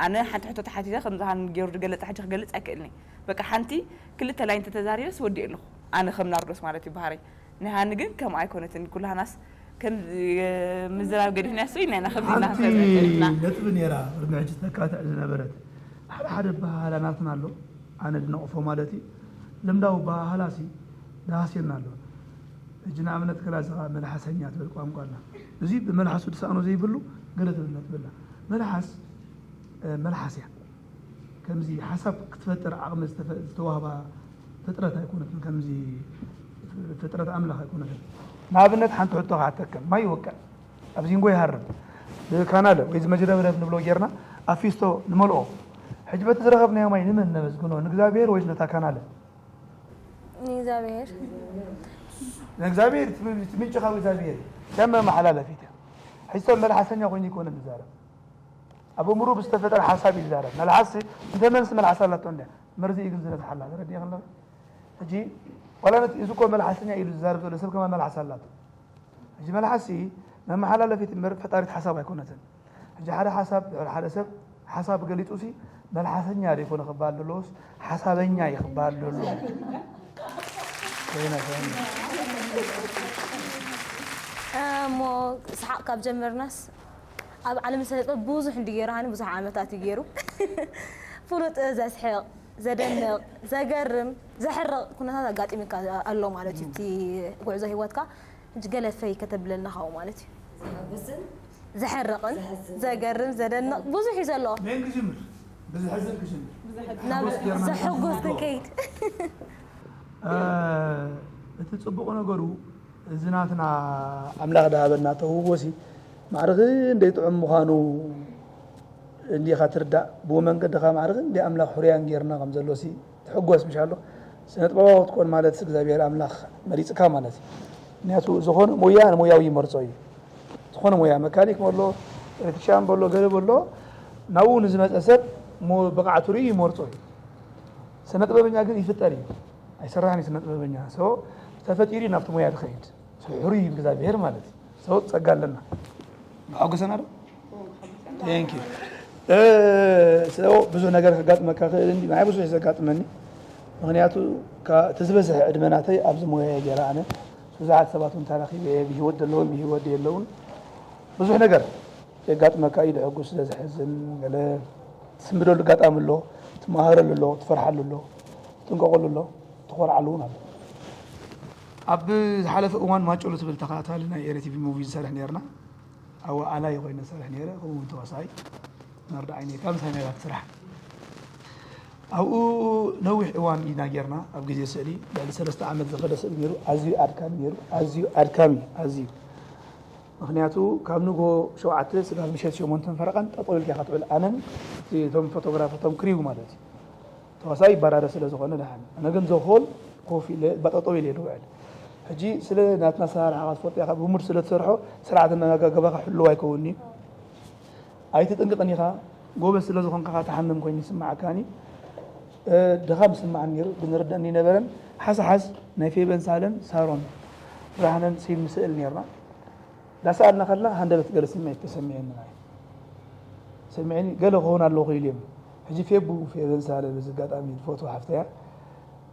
ኣነ ሓንቲ ሕቶ ተሓቲተ ከምዚ ሃን ገይሩ ዝገለፀ ሕጂ ክገልፅ ኣይክእልን በቃ ሓንቲ ክልተ ላይን ተተዛሪበስ ወዲእ ኣለኹ ኣነ ከም ናርዶስ ማለት እዩ ባህረይ ናይ ሃኒ ግን ከምኣ ኣይኮነትን ኩላህናስ ከም ምዝራብ ገዲፍና ሶ ኢና ኢና ከም ሓንቲ ነጥቢ ነይራ ቅድሚ ሕጂ ተካትዕ ዝነበረት ሓደ ሓደ ባህላ ናትና ኣሎ ኣነ ድነቕፎ ማለት እዩ ልምዳዊ ባህላ ሲ ዳሃስየና ኣሎ ሕጂ ንኣብነት ከላ ዝኻ መልሓሰኛ ትብል ቋንቋ ኣላ እዚ ብመልሓሱ ድሰኣኖ ዘይብሉ ገለ ትብል ነጥቢ ኣላ መልሓስ መልሓስ እያ ከምዚ ሓሳብ ክትፈጥር ዓቕሚ ዝተዋህባ ፍጥረት ኣይኮነትን ከምዚ ፍጥረት ኣምላኽ ኣይኮነትን ንኣብነት ሓንቲ ሕቶ ክሓተከ ማይ ይወቅዕ ኣብ ዚንጎ ይሃርም ብካናለ ወይ ዝመጅረብረብ ንብሎ ጌርና ኣብ ፊስቶ ንመልኦ። ሕጂ በቲ ዝረኸብናዮ ማይ ንመን ነመስግኖ? ንእግዚኣብሔር ወይስ ነታ ካናለ? ንእግዚኣብሔር። ንእግዚኣብሔር፣ እቲ ምንጪ ካብ እግዚኣብሔር። ከም መመሓላለፊት እያ። ሕጂ ሰብ መልሓሰኛ ኮይኑ ይኮነ ዝዛረብ። ኣብ እምሩ ብዝተፈጠረ ሓሳብ እዩ ዝዛረብ። መልሓስ እንተ መንስ መልሓስ ኣላቶ እንድያ። መርዚ እዩ ግን ዝነዝሓላ። ተረዲእኺ ኣለኺ? ሕጂ ዋላ ነቲ እዚ እኮ መልሓሰኛ ኢሉ ዝዛረብ ዘሎ ሰብ ከማን መልሓስ ኣላቶ። ሕጂ መልሓስ መመሓላለፊት እምበር ፈጣሪት ሓሳብ ኣይኮነትን። ሕጂ ሓደ ሓሳብ ልዕሊ ሓደ ሰብ ሓሳብ ገሊጹ ሲ መልሓሰኛ ዶ ይኮነ ክበሃል ዘለዎስ ሓሳበኛ እዩ ክበሃል ዘሎ? ኮይነ ኮይነ። እሞ ሰሓቕ ካብ ጀመርናስ ኣብ ዓለም ስነ ጥበብ ብዙሕ እንዲ ገይሩ ሃኒ ብዙሕ ዓመታት እዩ ገይሩ። ፍሉጥ ዘስሕቕ፣ ዘደንቕ፣ ዘገርም፣ ዘሕርቕ ኩነታት ኣጋጢሙካ ኣሎ ማለት እዩ። እቲ ጉዕዞ ህይወትካ ሕጂ ገለ ፈይ ከተብለልና ካብኡ ማለት እዩ። ዘሐጉስን ዘሕርቕን ዘሕዝን። ዘገርም፣ ዘደንቕ ብዙሕ እዩ ዘሎ። መን ክጅምር? ብዝሕዝን ክጅምር። ናብ ሓጎስ ጌርና ዘሐጉስ ንኸፍቶ። ክንከይድ እ፣ እቲ ጽቡቕ ነገሩ እዚ ናትና ኣምላኽ ድሃበና ተውህቦ ሲ ማዕረ ክንደይ ጥዑም ምዃኑ እንዲኻ ትርዳእ። ብኡ መንገድኻ ማዕረ ክንደይ ኣምላኽ ሕሩያን ጌርና ከም ዘሎ ሲ ትሕጎስ ምሽ ኣሎ። ስነ ጥበባዊ ክትኮን ማለት እግዚኣብሔር ኣምላኽ መሪጽካ ማለት እዩ። ምክንያቱ ዝኾነ ሞያ ንሞያዊ ይመርጾ እዩ። ዝኾነ ሞያ መካኒክ በሎ፣ ኤሌክትሪሻን በሎ፣ ገለ በሎ ናብኡ ንዝመጸ ሰብ ሞ-፣ ብቕዓቱ ርእዩ ይመርጾ እዩ። ስነ ጥበበኛ ግን ይፍጠር እዩ። ኣይሰራሕን እዩ ስነ ጥበበኛ። ሶ ተፈጢሩ እዩ ናብቲ ሞያ ዝኸይድ። ሕሩይ እዩ እግዚኣብሔር ማለት እዩ። ሶ ጸጋ ኣለና። መሓጎሰና ዶ? Thank you። እ፣ ሶ ብዙሕ ነገር ከጋጥመካ ክእል እንዲ፣ ንዓይ ብዙሕ እዩ ዘጋጥመኒ። ምኽንያቱ ካ-፣ እቲ ዝበዝሐ ዕድመ ናተይ ኣብዚ ሞያ እየ ገይረ ኣነ። ብዙሓት ሰባት እውን ተራኺበ እየ፣ ብህይወት ዘለውን ብህይወት የለውን። ብዙሕ ነገር የጋጥመካ እዩ፣ ዘሐጉስ፣ ዘሕዝን፣ ገለ ትስንብደሉ ኣጋጣሚ ኣሎ፣ ትመሃረሉ ኣሎ፣ ትፈርሓሉ ኣሎ፣ ትጥንቀቐሉ ኣሎ፣ ትኾርዓሉ እውን ኣሎ። ኣብ ዝሓለፈ እዋን ማጨሎ ትብል ተኸታታሊ ናይ ኤረ ቲቪ ሙቪ ዝሰርሕ ነይርና። ኣብ ኣላይ ኮይነ ዝሰርሕ ነይረ፣ ከምኡ እውን ተዋሳኣይ መርዳኣይ ነይርካ፣ ምሳይ ነይራ ትስራሕ። ኣብኡ ነዊሕ እዋን ኢና ጌርና፣ ኣብ ግዜ ስእሊ ልዕሊ ሰለስተ ዓመት ዝኸደ ስእሊ ነይሩ። ኣዝዩ ኣድካሚ ነይሩ፣ ኣዝዩ ኣድካሚ፣ ኣዝዩ። ምኽንያቱ ካብ ንግሆ ሸውዓተ ስጋብ ምሸት ሸሞንተን ፈረቓን ጠጠው ኢልካ ኢኻ ትውዕል። ኣነን እቲ፣ እቶም ፎቶግራፈር፣ እቶም ክሪው ማለት እዩ። ተዋሳኢ ይበራረ ስለ ዝኾነ ደሓን። ኣነ ግን ዘኾል ኮፍ ኢለ፣ ጠጠው ኢለ እየ ዝውዕል። ሕጂ ስለ ናትና ኣሰራርሓ ክትፈልጦ ኢኻ፣ ብሙድ ስለ ትሰርሖ ስርዓት ኣመጋግባኻ ሕሉው ኣይከውንን እዩ። ኣይትጥንቅቕን ኢኻ፣ ጎበዝ ስለ ዝኾንካ ትሓምም ኮይኑ ይስምዓካኒ። እ፣ ድኻም ይስምዓኒ ነይሩ፣ ግን ዝርደኣኒ ኣይነበረን። ሓሳሓስ ናይ ፌበን ሳለን ሳሮን ብርሃነን ሲን ንስእል ነይርና። እንዳሰኣልና ከለና ሃንደበት ገለ ስምዒት ተሰሚዑኒ። ናይ ሰሚዑኒ፣ ገለ ክኸውን ኣለኹ ኢሉ እዮም። ሕጂ ፌቡ፣ ፌበን ሳለ በዚ ኣጋጣሚ ዝፈትዋ ሓፍተያ፣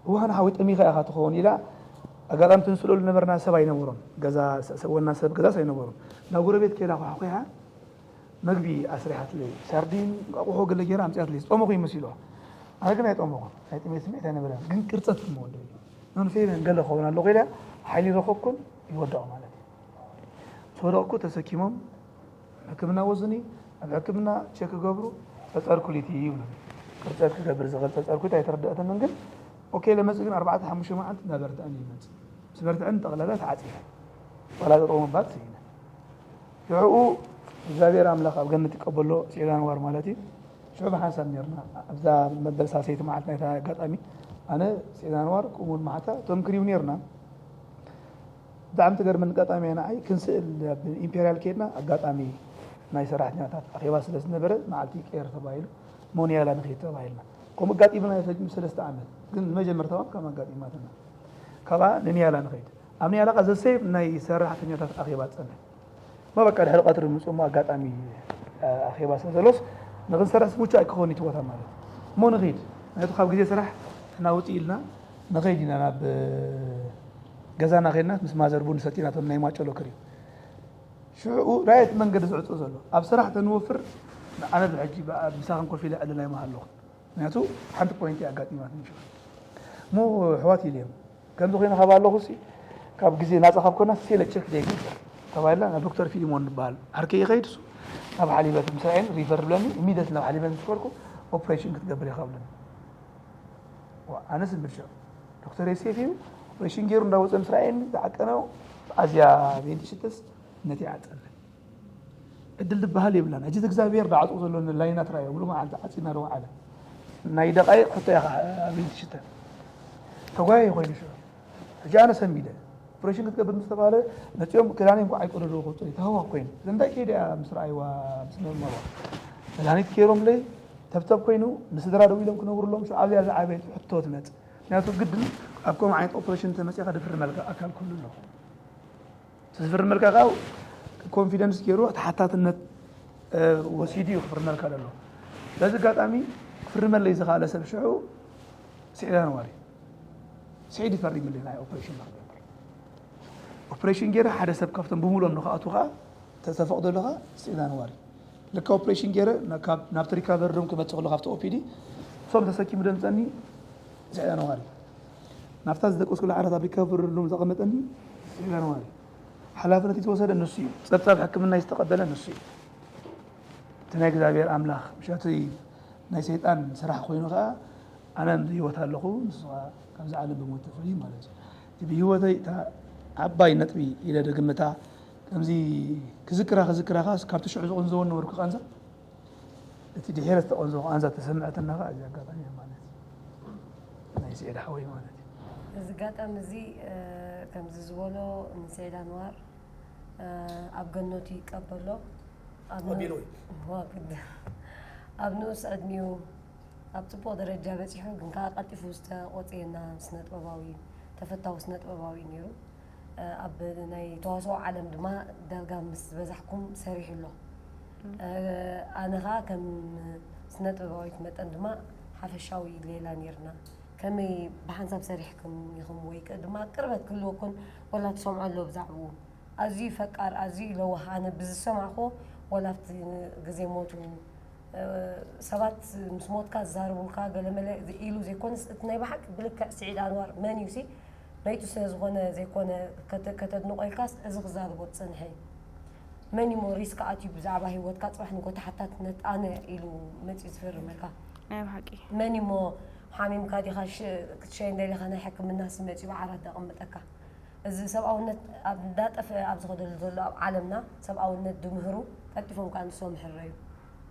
እዋን ሓወይ ጠሚኻ ኢኻ ትኸውን ኢላ። ኣጋጣሚ እቲ ንስእለሉ ነበርና ሰብ ኣይነበሮን። ገዛ ሰ-፣ ሰ-፣ ወና ሰብ ገዛስ ኣይነበሮን። ናብ ጎረቤት ከይዳ ኳሕኲሓ መግቢ ኣስሪሓትለይ። ሳርዲን፣ እንቋቑሖ ገለ ገይራ ኣምጺኣትለይ። ዝጠመኹ ይመስልዋ። ኣነ ግን ኣይጠመኹን። ናይ ጥሜት ስምዒት ኣይነበረን። ግን ቅርጸት ክመወደሉ። ኖን ፌበን ገለ ክኸውን ኣለኹ ኢላ ሓይሊ ረኸብኩን ይወደቑ ማለት እዩ። ምስ ወደቕኩ ተሰኪሞም ሕክምና ወስዱኒ። ኣብ ሕክምና ቸክ ክገብሩ ጸጸር ኩሊት ይብሉ። ቅርጸት ክገብር ዝኽእል ጸጸር ኩሊት ኣይተረድኣትንን፣ ግን ኦኬ ለመጽእ ግን ኣርባዕተ ሓሙሽተ መዓልቲ እንዳበርትዐኒ ይመጽእ። ምስ በርትዐኒ ጠቕላላ ተዓጺፈ። ዋላ ጠጠው ምባል ስኢነ። ሽዑ እግዚኣብሔር ኣምላኽ ኣብ ገነት ይቀበሎ፣ ስዒድ ኣንዋር ማለት እዩ። ሽዑ ብሓንሳብ ነርና ኣብዛ መበል ሳልሰይቲ መዓልቲ ናይታ ኣጋጣሚ ኣነ፣ ስዒድ ኣንዋር፣ ከምኡውን ማዕታ እቶም ክሪው ነርና። ብጣዕሚ ትገርመኒ ኣጋጣሚ እያ ንዓይ። ክንስእል ኣብ ኢምፔርያል ከይድና ኣጋጣሚ ናይ ሰራሕተኛታት ኣኼባ ስለ ዝነበረ መዓልቲ ይቀየር ተባሂሉ እሞ ንያላ ንኸይድ ተባሂልና። ከምኡ ኣጋጢሙና እዩ ሰለስተ ዓመት። ግን ንመጀመርታ እዋን ከም ኣጋጢማትና። ካብኣ ንንያላ ንኸይድ። ኣብ ንያላ ኸዓ ዘሰይም ናይ ሰራሕተኛታት ኣኼባ ጸንሕ። እሞ በቃ ድሕሪ ቀትሪ ምጽኡ እሞ ኣጋጣሚ ኣኼባ ስለ ዘሎስ ንኽንሰርሕስ ምቹእ ኣይክኸውን እቲ ቦታ ማለት እዩ። እሞ ንኺድ። ምክንያቱ ካብ ግዜ ስራሕ ሕና ውጽእ ኢልና ንኸይድ ኢና ናብ ገዛና ከይድና ምስ ማዘር ቡን ሰቲና እቶም ናይ ማጨሎ ክሪው። ሽዑ ራእየ እቲ መንገዲ ዝዕጾ ዘሎ። ኣብ ስራሕ ተንወፍር ኣነ ብሕጂ ብኣ-፣ ምሳኽን ኮፍ ኢለ ዕልል ኣይምሃለኹን። ምክንያቱ ሓንቲ ፖይንት እያ ኣጋጢማትኒ ሽዑ። እሞ ኣሕዋት ኢለ እዮም። ከምዚ ኮይነ ካብ ኣለኹ ሲ ካብ ግዜ ናጻ ካብ ኮና ሴለ ቸክ ዘይገብር ተባሂልና ናብ ዶክተር ፊሊሞን ዝበሃል ዓርከይ ይኸይድ። እሱ ናብ ሓሊበት ምስ ራእየን ሪፈር ብለኒ ኢሚደት ናብ ሓሊበት ምስ ከድኩ ኦፕሬሽን ክትገብር ኢኻ ብለኒ። ዋ፣ ኣነስ ብልሽዕ ዶክተር ዮሴፍ እዩ ኦፕሬሽን ገይሩ እንዳወፀ ምስ ራእየኒ ዝዓቀነ ኣዝያ ቬንቲሽተስ ነቲ ዓፀለ። ዕድል ዝበሃል የብላን። ሕጂ እግዚኣብሔር ዝዓጽዎ ዘሎ ላይናት ራእዮም፣ ሎሚ መዓልቲ ዓጺና ዶ ዓለ። ናይ ደቓይቕ ሕቶ እያ፣ ኣበይ ትሽተ? ተጓየ ኮይኑ ሽዑ። ሕጂ ኣነ ሰሚደ። ኦፕሬሽን ክትገብር ምስ ተባህለ፣ መጺኦም ክዳነይ እንኳዕ ኣይቀደድዎ ክወጽኡ፣ ተሃዋኽ ኮይኑ። እዛ እንታይ ከይደ እያ ምስ ረኣይዋ፣ ምስ መርመርዋ። መድሃኒት ገይሮምለይ፣ ተብተብ ኮይኑ፣ ንስድራ ደው ኢሎም ክነብሩሎም፣ ሽዑ ኣብዚኣ ዝዓበየት ሕቶ ትመጽእ። ምክንያቱ ግድን ኣብ ከምኡ ዓይነት ኦፕሬሽን ተመጺኻ ድፍርመልካ ኣካል ኩሉ ኣሎ። ዝፍርመልካ ከዓ ኮንፊደንስ ገይሩ ተሓታትነት፣ እ፣ ወሲዱ እዩ ክፍርመልካ ዘሎ። በዚ ኣጋጣሚ ክፍርመለይ ዝኸኣለ ሰብ ሽዑ ስዒድ ኣንዋር እዩ። ስዒድ ይፈሪምለይ ናይ ኦፕሬሽን ንክገብር። ኦፕሬሽን ገይረ ሓደ ሰብ ካብቶም ብምሉኦም ንክኣትዉ ከዓ ተተፈቕደሉ ከዓ ስዒድ ኣንዋር እዩ። ልካ ኦፕሬሽን ገይረ ና-፣ ካብ፣ ናብቲ ሪካቨሪ ሩም ክመጽእ ከሎ ካብቲ ኦፒዲ እቶም ተሰኪሙ ደምጸኒ ስዒድ ኣንዋር እዩ። ናብታ ዝደቀስኩላ ዓራት ኣብ ሪካቨሪ ሩም ዘቐመጠኒ ስዒድ ኣንዋር እዩ። ሓላፍነት ዝተወሰደ ንሱ እዩ። ጸብጻብ ሕክምና ዝተቐበለ ንሱ እዩ። እቲ ናይ እግዚኣብሔር ኣምላኽ፣ ምሻቱ ናይ ሰይጣን ስራሕ ኮይኑ ከኣ፣ ኣነ ብህይወት ኣለኹ፣ ንሱ ከኣ ካብዚ ዓለም ብሞት ተፈልዩ ማለት እዩ። እቲ ብህይወተይ እታ ዓባይ ነጥቢ ኢለ ድግምታ፣ ከምዚ ክዝክራ፣ ክዝክራ ከኣ፣ ካብቲ ሽዑ ዝቕንዘወኒ ነበርኩ ቃንዛ፣ እቲ ድሒረ ዝተቐንዘወ ቃንዛ ተሰምዐትና ከኣ፣ እዚ ኣጋጣሚ እያ ማለት እዩ። ናይ ስዒድ ሓወይ ማለት እዩ። እዚ ኣጋጣሚ እዚ፣ እ፣ ከምዚ ዝበሎ ንስዒድ ኣንዋር፣ እ፣ ኣብ ገነቱ ይቀበሎ። ኣብ ን-፣ ቀቢሉ እዩ። እዋ፣ ግድ-፣ ኣብ ንኡስ ዕድሚኡ ኣብ ጽቡቕ ደረጃ በጺሑ፣ ግን ከኣ ቀልጢፉ ዝተቖጽየና ስነ ጥበባዊ፣ ተፈታዊ ስነ ጥበባዊ ነይሩ። እ፣ ኣብ ናይ ተዋስኦ ዓለም ድማ ዳርጋ ምስ በዛሕኩም ሰሪሑ ኣሎ። እ፣ ኣነ ከኣ ከም ስነ ጥበባዊት መጠን ድማ ሓፈሻዊ ሌላ ነይርና። ከመይ ብሓንሳብ ሰሪሕኩም ኢኹም ወይ ከ ድማ ቅርበት ክህልወኩም ወላ ትሰምዖ ኣሎ ብዛዕባኡ። ኣዝዩ ፈቃር፣ ኣዝዩ ለዋህ። ኣነ ብዝሰማዕክዎ ወላ ኣብቲ ግዜ ሞቱ፣ እ፣ ሰባት ምስ ሞትካ ዝዛረቡልካ ገለመለ ኢሉ ዘይኮነስ፣ እቲ ናይ ብሓቂ ብልክዕ ስዒድ ኣንዋር መን እዩ ሲ፣ መይቱ ስለ ዝኾነ ዘይኮነ ከተ-፣ ከተድንቆ ኢልካስ እዚ ክዛረቦ ዝጸንሐ እዩ። መን እሞ ሪስክ ኣትዩ ብዛዕባ ህይወትካ ጽባሕ ንጎ ተሓታትነት ኣነ ኢሉ መጺኡ ዝፈርመልካ? ናይ ብሓቂ። መን እሞ ሓሚምካ ዲኻ ሽ-፣ ክትሸይን ደሊኻ ናይ ሕክምና ሲ መጺኡ ብዓራት ዘቐምጠካ? እዚ ሰብኣውነት ኣብ እንዳጠፍአ ኣብ ዝኸደሉ ዘሎ ኣብ ዓለምና ሰብኣውነት ድምህሩ ቀልጢፎም ከኣ ንሶም ይሕረዩ።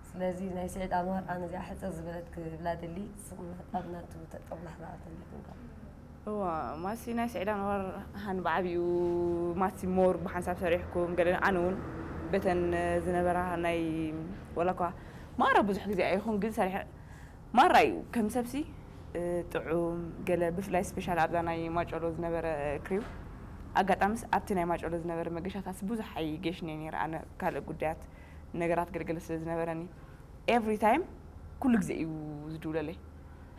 ስለዚ ናይ ስዒድ ኣንዋር ኣነ እዚኣ ሕጽር ዝበለት ክብላ ደሊ፣ ስቕ ናጣብ ናቱ ተጠብላሕ ዝኣተለትንካ። እዋ፣ ማሲ ናይ ስዒድ ኣንዋር ሃን ብዓቢኡ ማሲ ሞር ብሓንሳብ ሰሪሕኩም፣ ገለ ኣነ እውን በተን ዝነበራ ናይ ወላ እኳ ማራ ብዙሕ ግዜ ኣይኹን ግን ሰሪሐ ማራ እዩ ከም ሰብሲ፣ እ፣ ጥዑም ገለ ብፍላይ ስፔሻል ኣብዛ ናይ ማጨሎ ዝነበረ ክሪው ኣጋጣሚስ ኣብቲ ናይ ማጨሎ ዝነበረ መገሻታስ ብዙሕ ኣይገሽን እየ ነይረ ኣነ ካልእ ጉዳያት ነገራት ገለገለ ስለ ዝነበረኒ ኤቭሪ ታይም ኩሉ ግዜ እዩ ዝድውለለይ።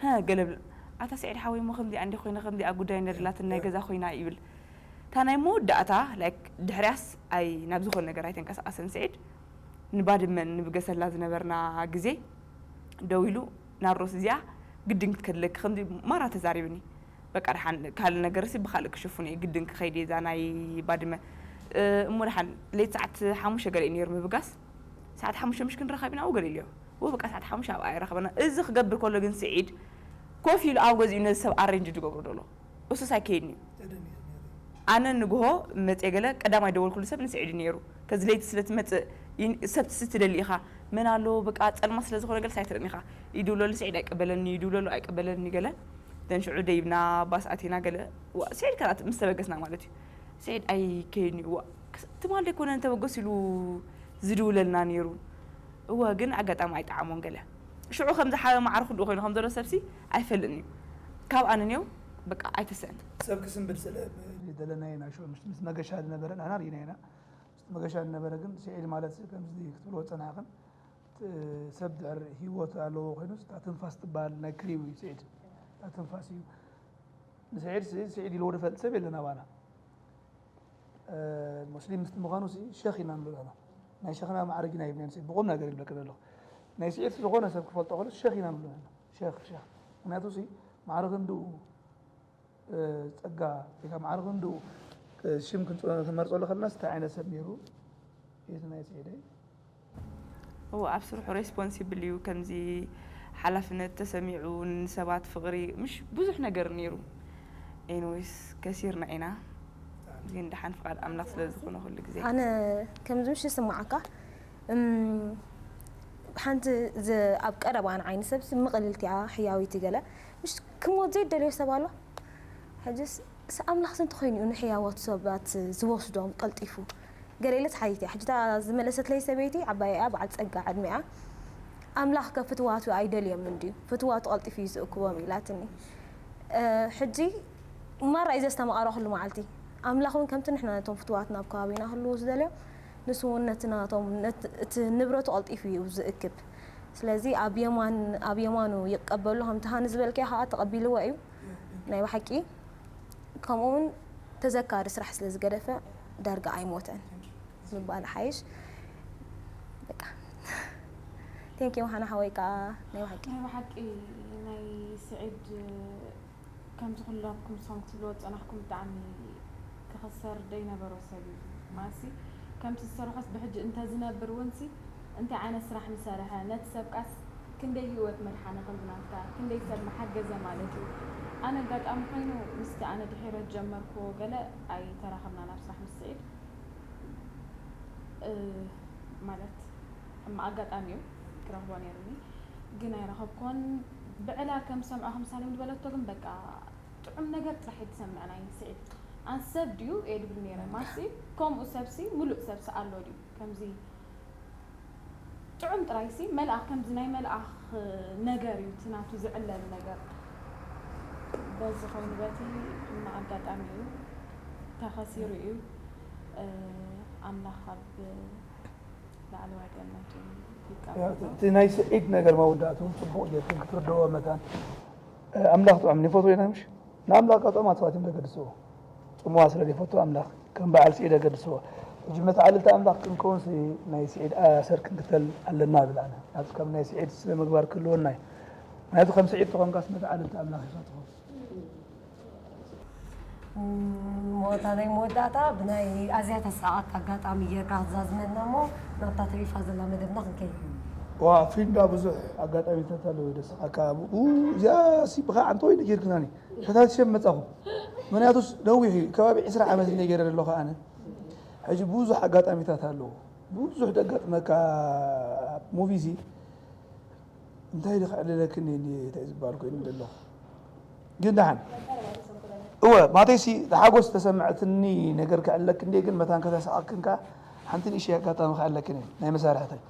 "ሀ፣ ገለ ብል፣ ኣታ ስዒድ ሓወይ እሞ ከምዚኣ እንዲ ኮይና ከምዚኣ ጉዳይ ነድላትን ናይ ገዛ ኮይና" ይብል። እታ ናይ መወዳእታ ላይክ ድሕሪያስ ኣይ ናብ ዝኾነ ነገር ኣይተንቀሳቐሰን ስዒድ። ንባድመን ንብገሰላ ዝነበርና ግዜ ደው ኢሉ ናሮስ እዚኣ ግድን ክትከድለኪ ከምዚ ማራ ተዛሪብኒ። በቃ ደሓን ካልእ ነገርሲ ብኻልእ ክሽፍኖ እየ፣ ግድን ክኸይድ እየ እዛ ናይ ባድመ። እ፣ እሞ ደሓን ለይቲ ሰዓት ሓሙሽተ ገለ እዩ ነይሩ ምብጋስ። ሰዓት ሓሙሽተ ምሽ ክንራኸብ ኢና፣ ኣብኡ ገለ ኢለዮ። እወ በቃ ሰዓት ሓሙሽተ ኣብኣ ይራኸበና። እዚ ክገብር ከሎ ግን ስዒድ ኮፍ ኢሉ ኣብ ገዚኡ ነዚ ሰብ ኣሬንጅ ዝገብሮ ዘሎ። እሱስ ኣይከይድን እዩ። ኣነ ንግሆ መጽየ ገለ ቀዳማይ ደወልኩሉ ሰብ ንስዒድ እዩ ነይሩ። ከዚ ለይቲ ስለ ትመጽእ ይን-፣ ሰብ ትስቲ ደሊ ኢኻ። መን ኣሎ በቃ ጸልማት ስለ ዝኾነ ገለስ ኣይትርእን ኢኻ። ይድውለሉ ስዒድ ኣይቀበለኒ፣ ይድውለሉ ኣይቀበለኒ ገለ። ደን ሽዑ ደይብና ባስ ኣቲና ገለ። ዋ፣ ስዒድ ከኣ ምስ ተበገስና ማለት እዩ። ስዒድ ኣይከይድን እዩ። ዋ፣ ክስ-፣ ትማል ደይኮነ እንተበገስ ኢሉ ዝድውለልና ነይሩ። እወ፣ ግን ኣጋጣሚ ኣይጠዓሞን ገለ። ሽዑ ከምዚ ሓበ ማዕረ ክንድኡ ኮይኑ ከም ዘሎ ሰብሲ ኣይፈልጥን እዩ። ካብ ኣነ ኔው በቃ ኣይተስእን። ሰብ ክስንብድ ስለ ዝደለና ኢና። ሽዑ ምስ፣ ምስ መገሻ ዝነበረ ንሕና ርኢና ኢና። ምስ መገሻ ዝነበረ ግን ስዒድ ማለት ከምዚ ክትብልዎ ዝጸናሕክን፣ ት-፣ ሰብ ድሕር ህይወት ኣለዎ ኮይኑስ እታ ትንፋስ ትበሃል ናይ ክሪው እዩ ስዒድ። እታ ትንፋስ እዩ። ንስዒድ ሲ-፣ ስዒድ ኢልዎ ዝፈልጥ ሰብ የለን ኣባና። እ፣ ሙስሊም ምስቲ ምዃኑ ሲ ሸኽ ኢና ንብሎ ኣለና። ናይ ሸኽና ማዕርግ ኢና ይብለን ሲ ብቑም ነገር ይብለካ ዘለኹ። ናይ ስዒድ ዝኾነ ሰብ ክፈልጦ ከሎ ሸኽ ኢና ንብሎ ኣለና። ሸኽ፣ ሸኽ። ምክንያቱ ሲ ማዕረ ክንድኡ፣ እ፣ ጸጋ ወይ ከዓ ማዕረ ክንድኡ፣ እ፣ ሽም ክንጽ-፣ ክንመርጸሉ ከለና እንታይ ዓይነት ሰብ ነይሩ? እቲ ናይ ስዒደይ? እዎ፣ ኣብ ስርሑ ሬስፖንሲብል እዩ። ከምዚ ሓላፍነት ተሰሚዑ ንሰባት ፍቕሪ፣ ምሽ ብዙሕ ነገር ነይሩ። ኤኒዌይስ፣ ከሲርና ኢና። ግን ደሓን ፍቓድ ኣምላኽ ስለ ዝኾነ ኩሉ ግዜ። ኣነ ከምዚ ምሽ ይስምዓካ። እም፣ ሓንቲ ዝ-፣ ኣብ ቀረባ ንዓይኒ ሰብሲ ምቕልልቲ እያ፣ ሕያዊቲ ገለ። ምሽ ክሞት ዘይደልዮ ሰብ ኣሎ። ሕጅስ ስ-፣ ኣምላኽስ እንተኾይኑ እዩ ንሕያዋት ሰባት ዝወስዶም ቀልጢፉ? ገለ ኢለ ተሓቲተ እያ። ሕጂ እታ ዝመለሰትለይ ሰበይቲ ዓባይ እያ፣ በዓል ጸጋ ዕድመ እያ። ኣምላኽ ከ ፍትዋቱ ኣይደልዮም እንድዩ? ፍትዋቱ ቀልጢፉ እዩ ዝእክቦም ኢላትኒ። እ፣ ሕጂ ማራ እዩ ዘስተማቐረኹሉ መዓልቲ። ኣምላኽ እውን ከምቲ ንሕና ነቶም ፍትዋትና ኣብ ከባቢና ክህልዉ ዝደልዮም፣ ንሱ እውን ነቲ ናቶም፣ ነት-፣ እቲ ንብረቱ ቀልጢፉ እዩ ዝእክብ። ስለዚ ኣብ የማን፣ ኣብ የማኑ ይቀበሉ፣ ከምቲ ሃኒ ዝበልክዮ ከዓ ተቐቢልዎ እዩ። ናይ ብሓቂ። ከምኡ እውን ተዘካሪ ስራሕ ስለ ዝገደፈ ዳርጋ ኣይሞተን ምባል ሓይሽ። በቃ። ቴንክ ዩ፣ ሃና ሓወይ ከዓ ናይ ብሓቂ። ናይ ብሓቂ ናይ ስዒድ ከምዚ ኩላትኩም ንስኹም ክትብልዎ ዝጸናሕኩም ብጣዕሚ ክኽሰር ዘይነበሮ ሰብ እዩ። ማለትሲ ከምቲ ዝሰርሖስ ብሕጂ እንተዝነብር እውንሲ እንታይ ዓይነት ስራሕ ምሰርሐ፣ ነቲ ሰብ ቃስ ክንደይ ህይወት መድሓነ ከምዚ ናትካ፣ ክንደይ ሰብ መሓገዘ ማለት እዩ። ኣነ ኣጋጣሚ ኮይኑ ምስቲ ኣነ ድሒረ ዝጀመርክዎ ገለ ኣይተራኸብናን ኣብ ስራሕ ምስ ስዒድ። እ፣ ማለት ሕማቕ ኣጋጣሚ እዩ ክረኽቦ ነይሩኒ፣ ግን ኣይረኸብኩዎን። ብዕላ ከም ዝሰምዖ ከም ሳሌም ዝበለቶ ግን በቃ ጥዑም ነገር ጥራሕ እዩ ዝሰምዕ ናይ ስዒድ። ኣንስ ሰብ ድዩ እየ ድብል ነይረ። ማሲ ከምኡ ሰብሲ ምሉእ ሰብሲ ኣሎ ድዩ ከምዚ ጥዑም ጥራይሲ መልኣኽ ከምዚ ናይ መልኣኽ ነገር እዩ እቲ ናቱ ዝዕለል ነገር። በዚ ኮይኑ በቲ ሕማቕ ኣጋጣሚ እዩ ተኸሲሩ እዩ። እ፣ ኣምላኽ ኣብ ላዕለዋይ ገነቱ ይቀበሎ። እቲ ናይ ስዒድ ነገር መወዳእትኡ ጽቡቕ ጌርኩም ክትርድእዎ መታን። እ፣ ኣምላኽ ጥዑም ንፈትዎ ኢና ምሽ? ንኣምላኽ ካብ ጥዑማት ሰባት እዮም ዘገድስዎ። ጽምዋ ስለ ዘይፈቱ ኣምላኽ ከም በዓል ስዒድ ኣገድስዎ። ሕጂ መተዓልልቲ ኣምላኽ ክንከውንሲ ናይ ስዒድ ኣሰር ክንክተል ኣለና እብል ኣነ። ናብዚ ከም ናይ ስዒድ ስነ ምግባር ክህልወና እዩ። ምክንያቱ ከም ስዒድ ተኾንካስ መተዓልልቲ ኣምላኽ ኢኻ ትኸውን። ሞታ ናይ መወዳእታ ብናይ ኣዝያ ተስዓካ ኣጋጣሚ ጌርካ ክትዛዝመልና እሞ ናብታ ተሪፋ ዘላ መደብና ክንከይድ። ዋ ፊልም ዳ ብዙሕ ኣጋጣሚታት ኣለዎ ደስዓካ። ብኡ እዚኣ ሲ ብኻ ዓንተ ወይ ነጊርክናኒ። ተታቲሸ መጻኹ። ምክንያቱስ ነዊሕ እዩ። ከባቢ ዕስራ ዓመት እንደ ገይረ ዘለኹ ኣነ። ሕጂ ብዙሕ ኣጋጣሚታት ኣለዎ። ብዙሕ ደጋጥመካ ሙቪ ሲ እንታይ ኢለ ክዕልለክኒ እየ እንታይ ዝበሃል ኮይኑ ዘለኹ። ግን ደሓን። እወ ማተይሲ ሓጎስ ተሰምዐትኒ ነገር ክዕልለክ እንደ ግን መታን ከተስዓክን ከኣ ሓንቲ ንእሽተይ ኣጋጣሚ ክዕልለክን እየ ናይ መሳርሕተይ።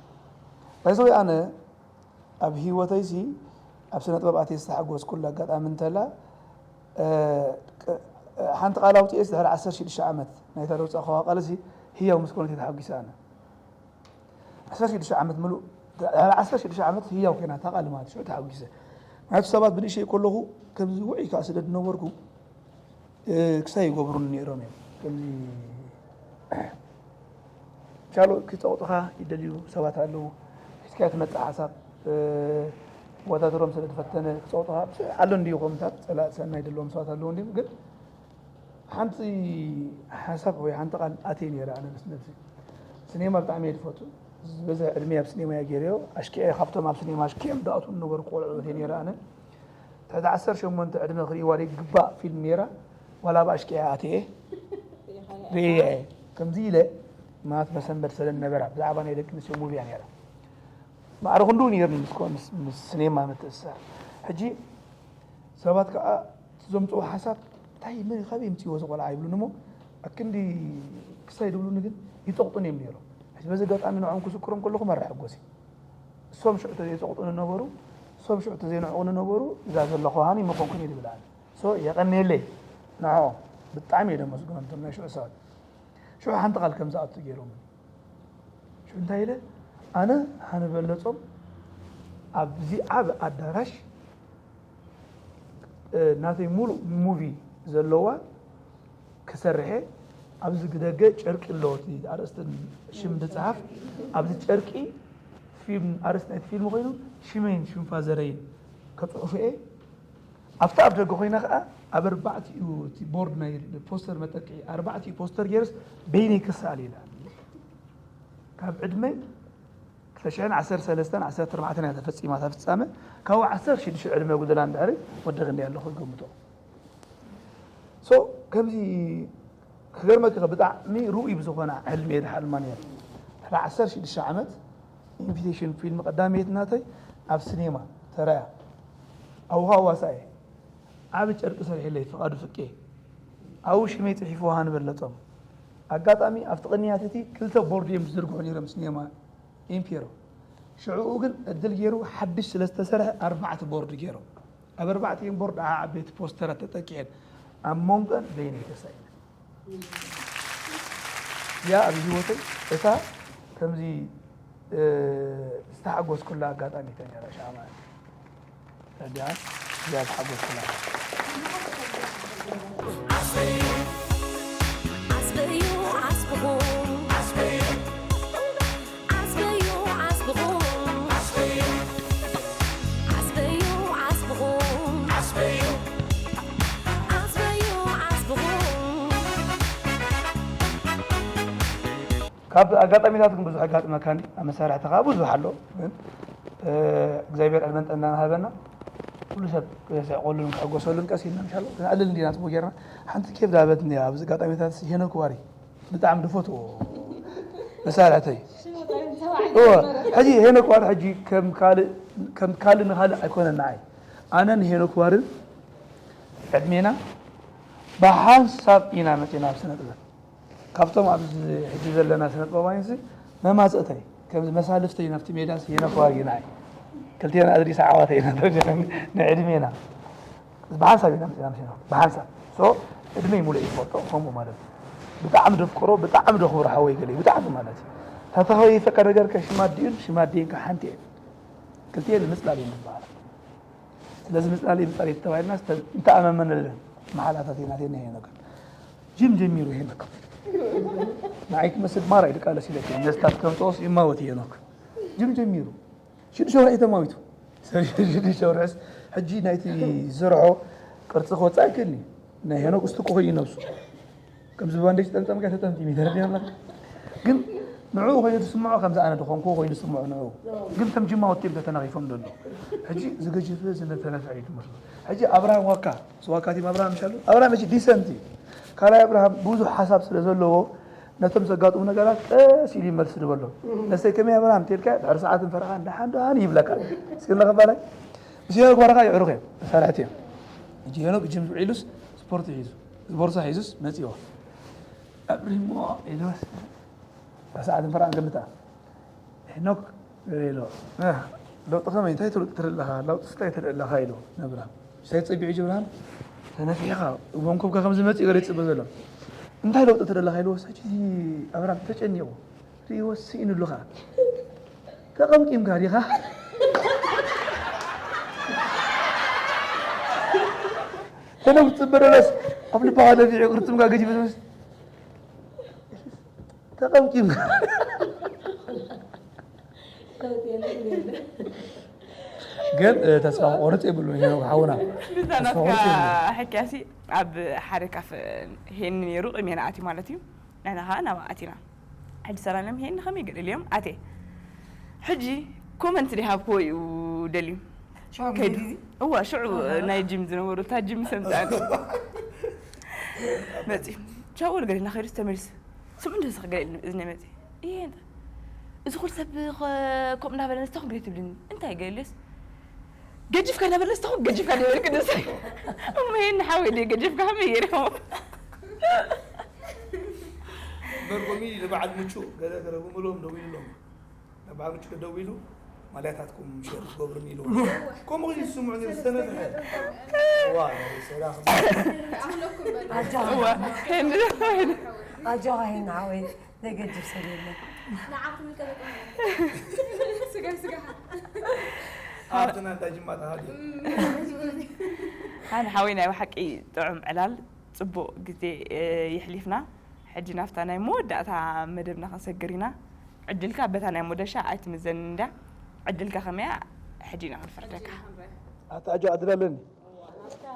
ባይዘወይ ኣነ ኣብ ህይወተይሲ ኣብ ስነ ጥበብ ኣትየ ዝተሓጎስኩሉ ኣጋጣሚ እንተላ ሓንቲ ቃል ኣውፅኤስ ድሕሪ ዓሰርተ ሽዱሽተ ዓመት ናይታ ደውፃእኸዋ ቃልሲ ህያው ምስ ኮነት እየ ተሓጒሰ ኣነ። ዓሰርተ ሽዱሽተ ዓመት ምሉእ ዓሰርተ ሽዱሽተ ዓመት ህያው ኮይና እታ ቃል ማለት ሽዑ ተሓጒሰ። ምክንያቱ ሰባት ብንእሽተይ ከለኹ ከምዚ ውዑይ ከዓ ስለ ዝነበርኩ ክሳይ ይገብሩኒ ነይሮም እዮም። ከምዚ ቻሎ ክፀቕጡኻ ይደልዩ ሰባት ኣለዉ። ሒዝካዮ ትመፅእ ሓሳብ ወታደሮም ስለ ዝፈተነ ክፀቕጡኻ ኣሎ እንድዩ ከምታት ፀላእ ሰናይ ዘለዎም ሰባት ኣለዉ እንድዩ ግን ሓንቲ ሓሳብ ወይ ሓንቲ ቃል ኣትየ ነይረ ኣነ ምስ ነብሲ። ስኔማ ብጣዕሚ እየ ዝፈቱ። ዝበዝሕ ዕድመ ኣብ ስኔማ እየ ገይረዮ። ኣሽኪዐ ካብቶም ኣብ ስኔማ ኣሽኪዐም ዝኣትዉ ዝነበሩ ቆልዑ እየ ነይረ ኣነ። ትሕቲ ዓሰርተ ሸሞንተ ዕድመ ክርእይዋ ዘይግባእ ፊልም ነይራ። ዋላ ኣብ ኣሽኪዐ ኣትየ ርእየ። ከምዚ ኢለ ማለት መሰንበድ ሰለ ነበራ ብዛዕባ ናይ ደቂ ኣንስትዮ ሙቪ እያ ነይራ። ማዕረ ክንድኡ ነይርኒ ምስ ኮ- ምስ- ምስ ስኔማ ምትእስሳር። ሕጂ ሰባት ከዓ እቲ ዘምፅኦ ሓሳብ እንታይ መን ካበይ የምፅእዎ እዚ ቆልዓ ይብሉኒ እሞ ኣክንዲ ክሳይ ድብሉኒ ግን ይጠቕጡን እዮም ነይሮም። ሕጂ በዚ ኣጋጣሚ ንዕኦም ክዝክሮም ከለኹ መራ ሕጎስ እዩ። እሶም ሽዑ ተዘይጠቕጡኒ ነበሩ፣ እሶም ሽዑ ተዘይንዕቑኒ ነበሩ፣ እዛ ዘለኹ ሃኒ ምኾንኩን እዩ ዝብል ኣነ። ሶ የቐንየለይ ንዕኦም ብጣዕሚ እየ ደመስግኖም እቶም ናይ ሽዑ ሰባት። ሽዑ ሓንቲ ቃል ከም ዝኣቱ ገይሮም ሽዑ እንታይ ኢለ ኣነ ሃኒ በለጾም ኣብዚ ዓቢ ኣዳራሽ ናተይ ሙሉእ ሙቪ ዘለዋ ክሰርሐ ኣብዚ ብደገ ጨርቂ ኣሎ እቲ ኣርእስትን ሽም ዝፅሓፍ ኣብዚ ጨርቂ ፊልም ኣርእስቲ ናይቲ ፊልም ኮይኑ ሽመይን ሽም ፋዘረይን ከፅሑፉ እየ ኣብቲ ኣብ ደገ ኮይነ ከዓ ኣብ ኣርባዕቲኡ እቲ ቦርድ ናይ ፖስተር መጠቅዒ ኣርባዕቲኡ ፖስተር ገይረስ በይነይ ክስኣል ኢለ ካብ ዕድመይ ክልተ ሽሕን ዓሰርተ ሰለስተን ዓሰርተ ኣርባዕተን እያ ተፈፂማ እታ ፍፃመ ካብኡ ዓሰርተ ሽዱሽተ ዕድመ ጉደላ እንድሕሪ ወዲ ክንደይ ኣለኹ ይገምቶ ሶ ከምዚ ክገርመኪ ብጣዕሚ ርኡይ ብዝኾነ ሕልሚ እየ ዝሓልማ ነይረ ድሕሪ ዓሰርተ ሽዱሽተ ዓመት ኢንቪቴሽን ፊልም ቀዳመይቲ ናተይ ኣብ ሲኔማ ተራያ። ኣብኡ ኸዓ ዋሳእ እየ። ዓቢ ጨርቂ ሰሪሐለይ ፍቓዱ ፍቄ። ኣብኡ ሽመይ ጽሒፍዎ ሃንበል ነጾም። ኣጋጣሚ ኣብቲ ቅንያት እቲ ክልተ ቦርድ እዮም ዝዝርግሑ ነይሮም ሲኔማ ኢምፔሮ። ሽዕኡ ግን ዕድል ገይሩ ሓድሽ ስለ ዝተሰርሐ ኣርባዕተ ቦርድ ገይሮም። ኣብ ኣርባዕቲኦም ቦርድ ዓዓ ዓበይቲ ፖስተራት ተጠቂዐን ኣብ መንጎን በይነይ ተሳኢነ። እዚኣ ኣብ ህይወተይ እታ ከምዚ ዝተሓጎስኩላ ኣጋጣሚ ተነራ ሻማ ረዲኣ እዚኣ ተሓጎስኩላ። ዓስበዩ ዓስብኹም ዓስበዩ ዓስብኹም ዓስበዩ ዓስብኹም ዓስበዩ ዓስብኹም ካብ ኣጋጣሚታት ግን ብዙሕ ኣጋጥመካኒ ኣብ መሳርሕትኻ ብዙሕ ኣሎ ግን እግዚኣብሔር ዕድመን ጥዕናን ሃበና ኩሉ ሰብ የስዕቀሉን ክሕጎሰሉን ቀስ ኢልና ምሻሎ ግን ኣለል እንዲና ፅቡ ጌርና ሓንቲ ኬፍ ዳበት እኒኣ ኣብዚ ኣጋጣሚታት ሄኖክ ዋሪ ብጣዕሚ ድፈትዎ መሳርሕተይ ሕጂ ሄኖክ ዋሪ ሕጂ ከም ካልእ ንካልእ ኣይኮነን ንዓይ ኣነን ሄኖክ ዋርን ዕድሜና ብሓንሳብ ኢና መፂና ኣብ ስነ ጥበብ ካብቶም ኣብዚ ሕጂ ዘለና ስነ ጥበባውያን ሲ መማፀእተይ ከምዚ መሳልፍተይ ናብቲ ሜዳ ሲ የነኳር ይናይ ክልቴና እድሪስ ዓዋተ ኢና ንዕድሜና ብሓንሳብ ኢና መፂና መሲና ብሓንሳብ so እድመይ ሙሉእ ይፈልጦ ከምኡ ማለት ብጣዕሚ ደፍቅሮ ብጣዕሚ ደኽብሮ ሓወይ ገለ ብጣዕሚ ማለት ተተኸይፈካ ነገር ከሽማዲኡን ሽማዲን ከሓንቲ ክልቴን ምፅላል እዩ ዝበሃል ስለዚ ምፅላል እዩ ምፃል ተባሂልና እንተኣመመነለን መሓላታት ኢና ዜና ሄኖክ ጅም ጀሚሩ ሄኖክ ንዓይ ክመስል ማራ እዩ ድቃለስ ኢለክ ነስታት ከምፅኦስ ይማወት ሄኖክ ጅም ጀሚሩ ሽዱሽተ ወርሒ ተማዊቱ ሽዱሽተ ወርሕስ ሕጂ ናይቲ ዝሰርሖ ቅርፂ ክወፅእ ኣይክእልኒ ናይ ሄኖክ ውስቲ ክኾይ ነብሱ ከምዚ ባንዴጅ ጠምጠምካ ተጠምጢም ይተረድእ ኣለካ ግን ንዕኡ ኮይኑ ትስምዖ ከምዚ ኣነ ድኾንኩ ኮይኑ ዝስምዖ ንዕኡ ግን ከም ጅማ ወጢም ተተናኺፎም ዘሎ ሕጂ ዝገጅፍ ዝነተነፍዐ እዩ ትመስሎ ሕጂ ኣብርሃም ዋካ ስዋካ ቲም ኣብርሃም ይሻሉ ኣብርሃም ሕጂ ዲሰንት እዩ ካልኣይ ኣብርሃም ብዙሕ ሓሳብ ስለ ዘለዎ ነቶም ዘጋጥሙ ነገራት ቀስ ኢሉ ይመልስ ዝበሎ ነስተይ ከመይ ኣብርሃም ተልካ ድሕሪ ሰዓትን ፈረቓን ደሓን ደሓን ይብለካ ስለ ከባላይ ምስ ሄኖክ ባረኻ ይዕሩኽ እዮም መሳርሕቲ እዮም ሕጂ ሄኖክ ጅም ውዒሉስ ስፖርት ሒዙ ቦርሳ ሒዙስ መፂዎ ኣብሪሞ ኢሉስ ሰዓትን ፈረቓን ገምታ ሄኖክ ኢሎ ለውጢ ከመይ እንታይ ትርኢ ኣለኻ ለውጢ እንታይ ትርኢ ኣለኻ ኢሉ ነብራ ሳይ ፀቢዑ ጅብራን ተነፊሕኻ መንኮብካ ከም ዝመፅእ ገለ ይፅበ ዘሎ እንታይ ለውጢ ትርኢ ኣለኻ ኢሉ ወሳጅ ኣብራም ተጨኒቑ ርእይዎ ስኢኑሉኻ ተቐምቂምካ ዲኻ ተነው ትፅበ ደለስ ኣብ ልባኻ ደፊዑ ቅርፅምካ ገዲፈ ዝመስ ተቐምቂምካ ግን ተስፋ ክቆርፅ የብሉን ሄኖክ ሓውና ተስፋ ናትካ ሕክያሲ ኣብ ሓደ ካፈ ሄኒ ነይሩ ቅሜና ኣትዩ ማለት እዩ ንሕና ከዓ ናብ ኣቲና ሕጂ ሰላም ዮም ሄኒ ከመይ ገለ ኢልዮም ኣትየ ሕጂ ኮመንት ዲሃብክዎ እዩ ደልዩ ከይዱ እዋ ሽዑ ናይ ጅም ዝነበሩ እታ ጅም ሰምፃ መፂ ቻው ገለ ኢልና ከይዱ ተመልስ ስምዑ እንዶ ዝኽገለ እዝነ መፂ እየ እንተ እዚ ኩሉ ሰብ ከምኡ እናበለ ንስታኹም ገለ ትብልኒ እንታይ ገለስ ገጅፍካ እናበለ ንስታኹም ገጅፍካ ነበርክ ንስ እሞ ይሄን ሓወይ ደ ገጅፍካ ከመይ ገይርኩም መርቆሚ ንበዓል ምቹ ገለ ገለ ብምሎም ደው ኢሎም ንበዓል ምቹ ደው ኢሉ ማልያታትኩም ሸር ትገብሩኒ ኢሉ ከምኡ ዝስምዑ ዝተነፍሐ ኣጆኻ ሄና ሓወይ ዘገጅብ ሰብ የለን ኣብትና እንዳ ጅማ ተሃልዩ ኣነ ሓወይ ናይ ብሓቂ ጥዑም ዕላል ፅቡቕ ግዜ የሕሊፍና ሕጂ ናብታ ናይ መወዳእታ መደብና ክንሰግር ኢና ዕድልካ በታ ናይ ሞደሻ ኣይትምዘንን እንድያ ዕድልካ ከመያ ሕጂ ኢና ክንፈርደካ ኣታ ኣጆ ዕድል ኣለኒ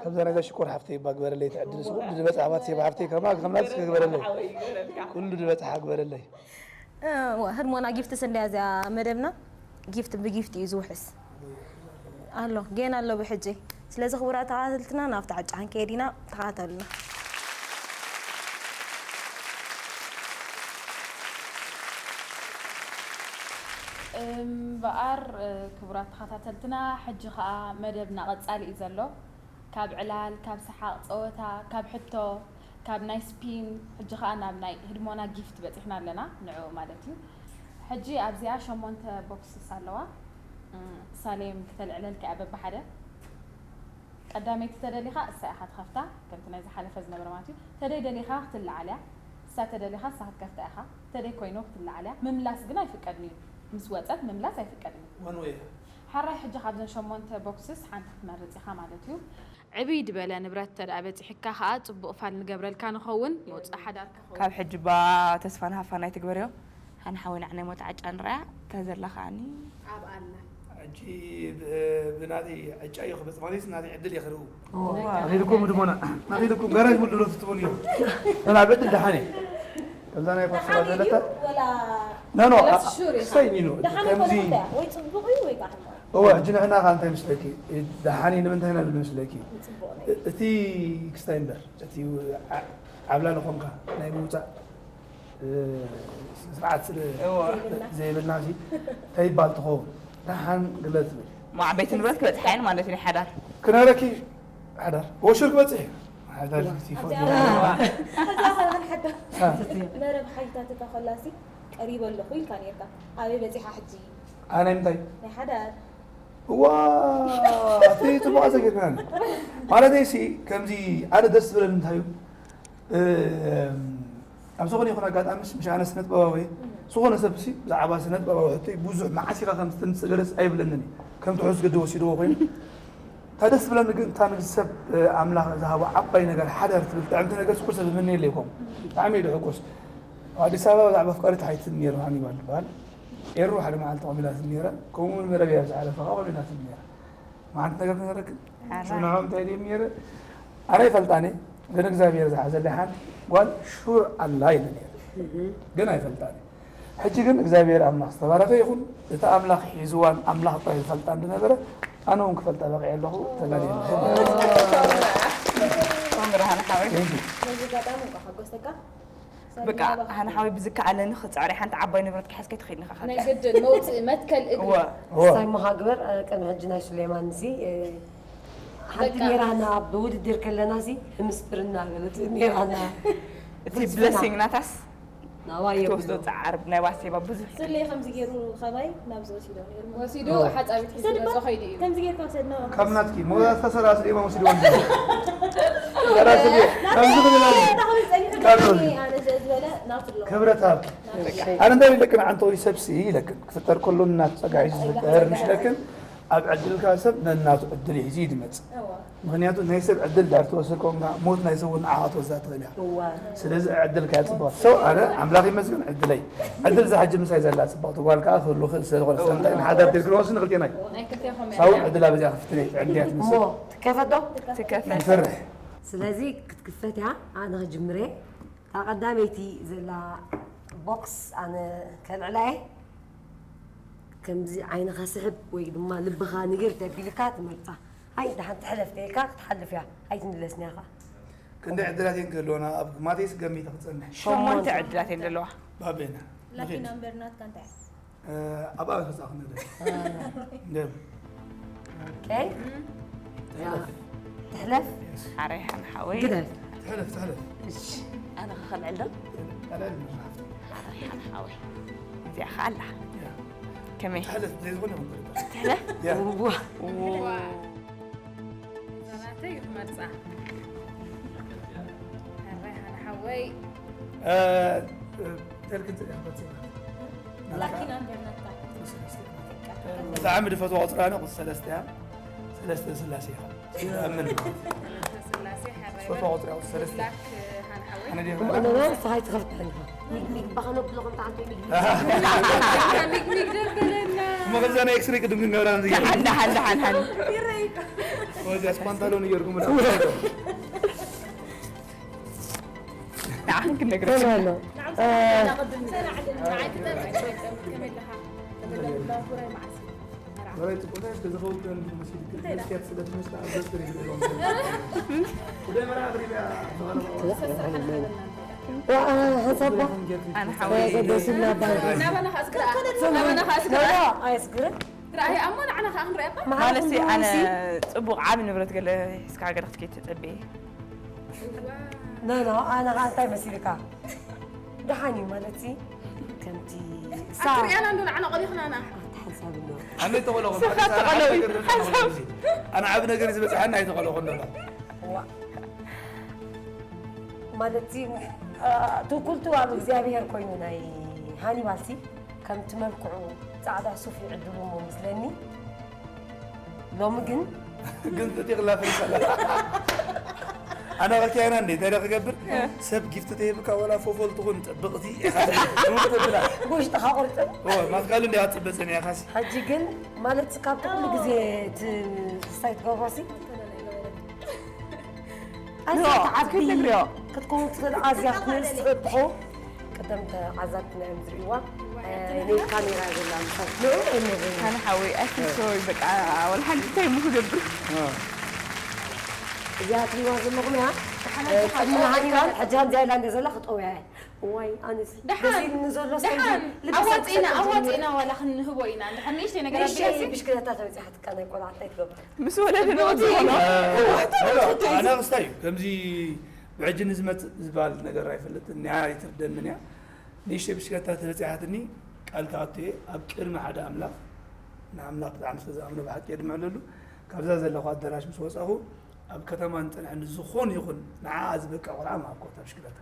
ከምዛ ነገር ሽኮር ሓፍተይ እባ ግበረለይ ትዕድል ስ ኩሉ ዝበፅሓ ባት ሴባ ሓፍተይ ከማ ከምናትስ ግበረለይ ኩሉ ዝበፅሓ ግበረለይ ህድሞና ጊፍትስ እንድያ እዚኣ መደብና ጊፍት ብጊፍት እዩ ዝውሕስ ኣሎ ጌና ኣሎ ብሕጂ ስለዚ ክቡራት ተኸታተልትና ናብቲ ዓጫ ክንከይድ ኢና ተኸታተሉና እምበኣር፣ ክቡራት ተኸታተልትና፣ ሕጂ ኸኣ መደብና ቀጻሊ እዩ ዘሎ። ካብ ዕላል፣ ካብ ሰሓቕ ጸወታ፣ ካብ ሕቶ፣ ካብ ናይ ስፒን፣ ሕጂ ኸኣ ናብ ናይ ህድሞና ጊፍት በጺሕና ኣለና፣ ንዕኡ ማለት እዩ። ሕጂ ኣብዚኣ ሸሞንተ ቦክስስ ኣለዋ። እም፣ ሳሌም ክተልዕለልካ እያ በብሓደ። ቀዳመይቲ ተደሊኻ እሳ ኢኻ ትኸፍታ፣ ከምቲ ናይ ዝሓለፈ ዝነበረ ማለት እዩ። ተደይ ደሊኻ ክትለዓል እያ፣ እሳ ተደሊኻ እሳ ክትከፍታ ኢኻ። ተደይ ኮይኑ ክትለዓል እያ። ምምላስ ግን ኣይፍቀድን እዩ። ምስ ወጸት ምምላስ ኣይፍቀድን እዩ። ዋን ዌይ። ሕራይ፣ ሕጂ ካብዘን ሸሞንተ ቦክስስ ሓንቲ ክትመርጽ ኢኻ ማለት እዩ። ዕብይ ዝበለ ንብረት እንተ ደኣ በጺሕካ ኸኣ ጽቡቕ ፋል ንገብረልካ ንኸውን። መውጽኢ ሓዳር ክኸውን። ካብ ሕጂ እባ ተስፋ ንሃፋ ናይ ትግበርዮ። ሃን ሓወይ ንዓናይ ሞት ዓጫ ንርኣያ፣ እታ ዘላ ከኣኒ ኣብ ኣላ። ሕጂ ብ-፣ ብናተይ ዕጫ እዩ ክመጽእ፣ ማለት ናተይ ዕድል እዩ ክርእዩ። እዋ። ናተይ ልኩም ድሞና፣ ናተይ ልኩም ጋራጅ ሙሉ ዶ ትትቡን እዩ። እና ብዕድል ደሓን እየ። ከምዛ ናይ ኳስ ስራ ዘለታ። ወላ ኖ፣ ኖ፣ ወላ አ-፣ ሹር እዩ። ክስታይ ሚኑ። ደሓን ከምዚ ይኾን እንታይ? ወይ ጽቡቕ እዩ ወይ ከዓ ሕማቕ። እወ፣ ሕጂ ንሕና ከ እንታይ ምስለኪ? ደሓን እዩ ንምንታይ ኢና ዝብል ምስለኪ? ጽቡቕ ነው። እ-፣ እቲ ክስታይ እምበር፣ እቲ ዓ-፣ ዓብላሊ ኾንካ ናይ ምውጻእ፣ እ፣ ስርዓት ስለ እወ። ዘይብልና ሲ እንታይ ይባል ትኸውን? ደሓን ግለ ትብል። ማ ዓበይቲ ንብረት ክበጽሓ እየን ማለት እዩ ናይ ሓዳር። ክነግረኪ ሓዳር ወሽር ክበጽሕ እዩ። ሓዳር ሲፎን ኣብዚኣ እዋ። ከዛ ኸ ንሓዳ አ። መረብ ሓይታትካ ከላሲ ቀሪበ ኣለኹ ኢልካ ኔርካ። ኣበይ በጺሓ ሕጂ? ኣነ ምንታይ? ናይ ሓዳር። እዋ፣ እቲ ጽቡቕ ኣዘጊርካኒ። ማለተይ ሲ፣ ከምዚ ኣነ ደስ ዝብለኒ እንታይ እዩ? እም፣ ኣብ ዝኾነ ይኹን ኣጋጣሚ ምስ ኣነ ስነ ጥበባዊ፣ ዝኾነ ሰብ ሲ ብዛዕባ ስነ ጥበባዊ ሕቶይ ብዙሕ መዓስ ኢኻ ከም ዝተምጽእ ገለጽ ኣይብለንን እዩ። ከም ትሑዝ ግዲ ወሲድዎ ኮይኑ። እታ ደስ ዝብለኒ ግን እታ ንግዲ ሰብ፣ እ፣ ኣምላኽ ዝሃቦ ዓባይ ነገር ሓዳር ትብል ጥዕምቲ ነገር ኩሉ ሰብ ዝምነየለይ ይኸውን። ብጣዕሚ እዩ ዝሕጎስ። ኣብ ኣዲስ ኣበባ ብዛዕባ ኣፍቃሪት ሓይትን ነይሩ ሃኒባል ዝበሃል ኤሩ ሓደ መዓልቲ ቆሚላትኒ ነይራ። ከምኡ እውን መረብ እያ ዝሓለፈ ከዓ ቆሚላትኒ ነይራ። መዓልቲ ነገር ክነግረክን ኣራ። ሽምናዖም እንታይ ድዮም ነይረ? ኣነ ይፈልጣኒ፣ ግን እግዚኣብሔር ዝሓዘለይ ሓንቲ ጓል ሹር ኣላ ኢለ ነይረ። እህ። ግን ኣይፈልጣኒ። ሕጂ ግን እግዚኣብሔር ኣምላኽ ዝተባረኸ ይኹን። እቲ ኣምላኽ ሒዝዋን ኣምላኽ ጥራይ ዝፈልጣን ዝነበረ፣ ኣነ እውን ክፈልጣ በቒዐ ኣለኹ። ተጋድየ ኣለኹ። ኮንግራ ሃና ሓወይ። Thank you። በዚ ኣጋጣሚ እንኳዕ ሓጎሰካ። በቃ፣ ሃና ሓወይ ብዝከኣለኒ ክጽዕር እየ። ሓንቲ ዓባይ ንብረት ክሕዝ ከይትኽእልኒ ኢኻ ናይ ክትጽዕር። ግድን መውጽኢ መትከል እግሪ። እወ። እወ። ሳይ መሃግበር፣ እ፣ ቅድሚ ሕጂ ናይ ሱሌማን እዚ፣ እ፣ ሓንቲ በቃ። ኔራና ኣብ ውድድር ከለና እዚ ምስብርና ገለ እቲ ኔራና እቲ ፍልስፍና። ብለሲንግ ናታስ ናባይ ክትወስዶ የብሎ። ጻዓር ናይ ዋሴባ ብዙሕ። ስለ ከምዚ ገይሩ ኸባይ ናብዚ ወሲዶ ነይሩ። ወሲዱ እወ። ሓጻቢት ሒዙ ሰድባ ገጾ ኸይዱ እዩ። ከምዚ ጌርካ ውሰድና። ካብ ናትኪ መወዳእታ ሰላሳ ደቂቃ ወሲድዎ እንዲ። ሰላሳ ደቂቃ። ከምዚ ክብል ኣሎ። ናትኪ ጸኒሑ ካብ ደኒ ኣነ ዘዝበለ ናቱ ኣሎ። ክብረት ሃብኪ። ናቱ። ኣነ እንታይ ኢለክን ዓንተዊ ሰብሲ ኢለክን ክፍጠር ከሎ እናቱ ጸጋ ሒዙ ዝፍጠር ምሽ ኢለክን ኣብ ዕድልካ ሰብ ነናቱ ዕድል ሒዙ እዩ ዝመጽእ። እዋ። ምኽንያቱ ናይ ሰብ ዕድል ድሕር ትወስድ ኮንካ ሞት ናይ ሰብ እውን ንዓኻ ትወስዳ ትኽእል እያ። እዋ። ስለዚ ዕድልካ እያ ጽቡቕ። ሰው ኣነ ኣምላኽ ይመስገን ዕድለይ። ዕድል እዛ ሕጂ ምሳይ ዘላ ጽብቕቲ ጓል ከኣ ክህሉ ክእል ስለ ዝኾነ፣ ስለምንታይ ንሓዳር ድል ክንወስን ንኽልቴና እዩ። ናይ ክልቴኹም እያ። ሳውን ዕድላ በዚኣ ክፍትን እየ፣ ዕድል እያ እሞ ትመስል። ትከፈት ዶ? ትከፈት። ይፈርሕ። ስለዚ ክትክፈት እያ፣ ኣነ ክጅምር እየ። እታ ቀዳመይቲ ዘላ ቦክስ ኣነ ከልዕላ እየ። ከምዚ ዓይንኻ ስሕብ ወይ ድማ ልብኻ ንግር ተቢልካ ትመርጻ። ኣይ፣ ደሓን ትሕለፍ ተይልካ ክትሓልፍ እያ። ኣይትምለስን እያ ኸኣ። ክንደይ ዕድላት እየን ክህልወና? ኣብ ማቴስ ገሚተ ክጸንሕ። ሸሞንተ ዕድላት እየን ዘለዋ። ባቤና። ላኪ ንኺድ። ናምበር ናትካ እንታይ እያ? እ፣ ኣብ ኣበይ ክጻ ክንደ? ደም። ኦኬ። ትሕለፍ። ትሕለፍ። ሓራይ ሓን ሓወይ። ግደፍ። ትሕለፍ፣ ትሕለፍ። እሺ። ኣነ ክኸልዕል ዶ? ኣልዕል ምራፍ። ሓራይ ሓን ሓወይ። እዚኣ ኸኣ ኣላ። ያ። ከመይ? ትሕለፍ፣ ዘይዝኾነ ይኹን ትሕለፍ። ትሕለፍ? ያ። ዋ። ዋ። እዛ ናተይ ክመርጻ። ሓራይ ሓን ሓወይ። እ፣ እ፣ ተልክን ትሕለፍ። ላኪ ናምበር ናትካ። ብጣዕሚ ዝፈትዋ ቁፅሪ ኣነ ቁፅሪ ሰለስተ እያ። ሰለስተ ስላሴ ኢኻ። ይኣምን። ሰለስተ ስላሴ ሓራይ ዝፈትዋ ቁፅሪ ኣውፅ ሰለስተ። ብላክ ሃን ሓወይ። ኣነ ድየ ኣነ ብላክ? ና ንስኻ ኣይትኸፍትሕን ኢኻ። ሚግ ሚግ ባኸ ነብሎ ከምታ ሓንቲ ሚግ ሚግ። ኣሃ። ሚግ ሚግ ደበለና። እሞ ከምዛ ናይ ኤክስሬይ ቅድም ክንገብራ ንዝገርም። ደሓን፣ ደሓን፣ ደሓን፣ ደሓን። ይረኣይካ። ወዚያስ ፓንታሎን እየርኩም ብላ። ንዓኽን ክንነግረኪ። ሄሎ፣ ሄሎ። እ፣ ወራይ ጽቡቕ እንታይ ተዝኸውን ከም መሲልክ እንታይ ኢላ? መስትያት ስለ ትመስል ኣብ ገጽ ትርኢ ኣለኹ። ወደ መርዓ ኣቕሪብያ። ሓንሳብ ኣነ ሓወይ ገደስላ ባል ናባና ከኣ እስክራ ናባና ከኣ እስክራ ኣየስግርን ራእይ ኣሞ ንዓና ከኣ ክንሪኣካ ማለት መዓልቲ ኣነ ሲ ፅቡቕ ዓብ ንብረት ገለ ሒዝካ ገለ ክትከይድ ተፀብየ ኖ ኖ ኣነ ከዓ እንታይ መሲልካ ደሓን እዩ ማለት ሲ ከምቲ ሳ ኣትሪኣና እንዶ ንዓና ቆሊኽናና ሓንሳብ ኣሎ ኣነ ተቆለኹ ተቆለዊ። ኣነ ዓብ ነገር ዝበፅሓና ኣይተቆለኹ እንዶ ዋ ማለት ሲ ትውኩልቱ ኣብ እግዚኣብሔር ኮይኑ ናይ ሃኒባል ሲ ከምቲ መልክዑ ፃዕዳ ሱፍ ይዕድሉ እሞ ምስለኒ ሎሚ ግን ግን ተጢቕላ ፈሪሳላ ኣነ ቀልኪ ኣይና እንዴ እንታይ ክገብር ሰብ ጊፍት ተሂብካ ወላ ፎፎል ትኹን ጥብቕቲ ኢኻ ትብል ትብላ ውሽጥኻ ቁርጥም ማትካሉ እንዲ ኣትፅበ ፀኒያ ካሲ ሕጂ ግን ማለት ካብቲ ኩሉ ግዜ እቲ ስታይ ትገብሮሲ ኖ፣ ኣዝያ ትዓቢ ክትነግርዮ። ክትከውን ትኽእል ኣዝያ ክትመልስ ትኽእል ትኸውን ቅደም ተዓዛብትና እዮም ዝርእይዋ ናይ ካሜራ ዘላ ምሳት ንኡ ኣይነብና ኣነ ሓወይ ኣይ ሶሪ በቃ ወላ ሓንቲ እንታይ እሞ ክገብር እዚኣ ትሪዋ ዘለኹም እያ ቅድሚ ሃኒባል ሕጂ ከምዚኣ ኢላ እንደ ዘላ ክጠውያ እያ እዋይ ኣነስ ደሓን ደስ ኢልኒ ዘሎ ደሓን ኣዋፂና ኣዋፂና ዋላ ክንህቦ ኢና እንድሕር ንእሽተይ ነገር ኣቢለሲ ብሽክለታ ተበፂሓትካ ናይ ቆልዓ እንታይ ትገብር ምስ ወለደ ንወፅኦ ኣነ ክስታይ እዩ ከምዚ ብሕጂ ንዝመፅእ ዝበሃል ነገር ኣይፈልጥን እያ ኣይትርደንን እያ ንእሽተይ ብሽክለታ ተበፂሓትኒ ቃል ክኣቱ እየ ኣብ ቅድሚ ሓደ ኣምላኽ ንኣምላኽ ብጣዕሚ ስለ ዝኣምኖ ብሓቂ የድምዕለሉ ካብዛ ዘለኹ ኣዳራሽ ምስ ወፃኹ ኣብ ከተማ ንፅንሐኒ ዝኾን ይኹን ንዓኣ ዝበቅዕ ቆልዓ ምሃብኮ እታ ብሽክለታ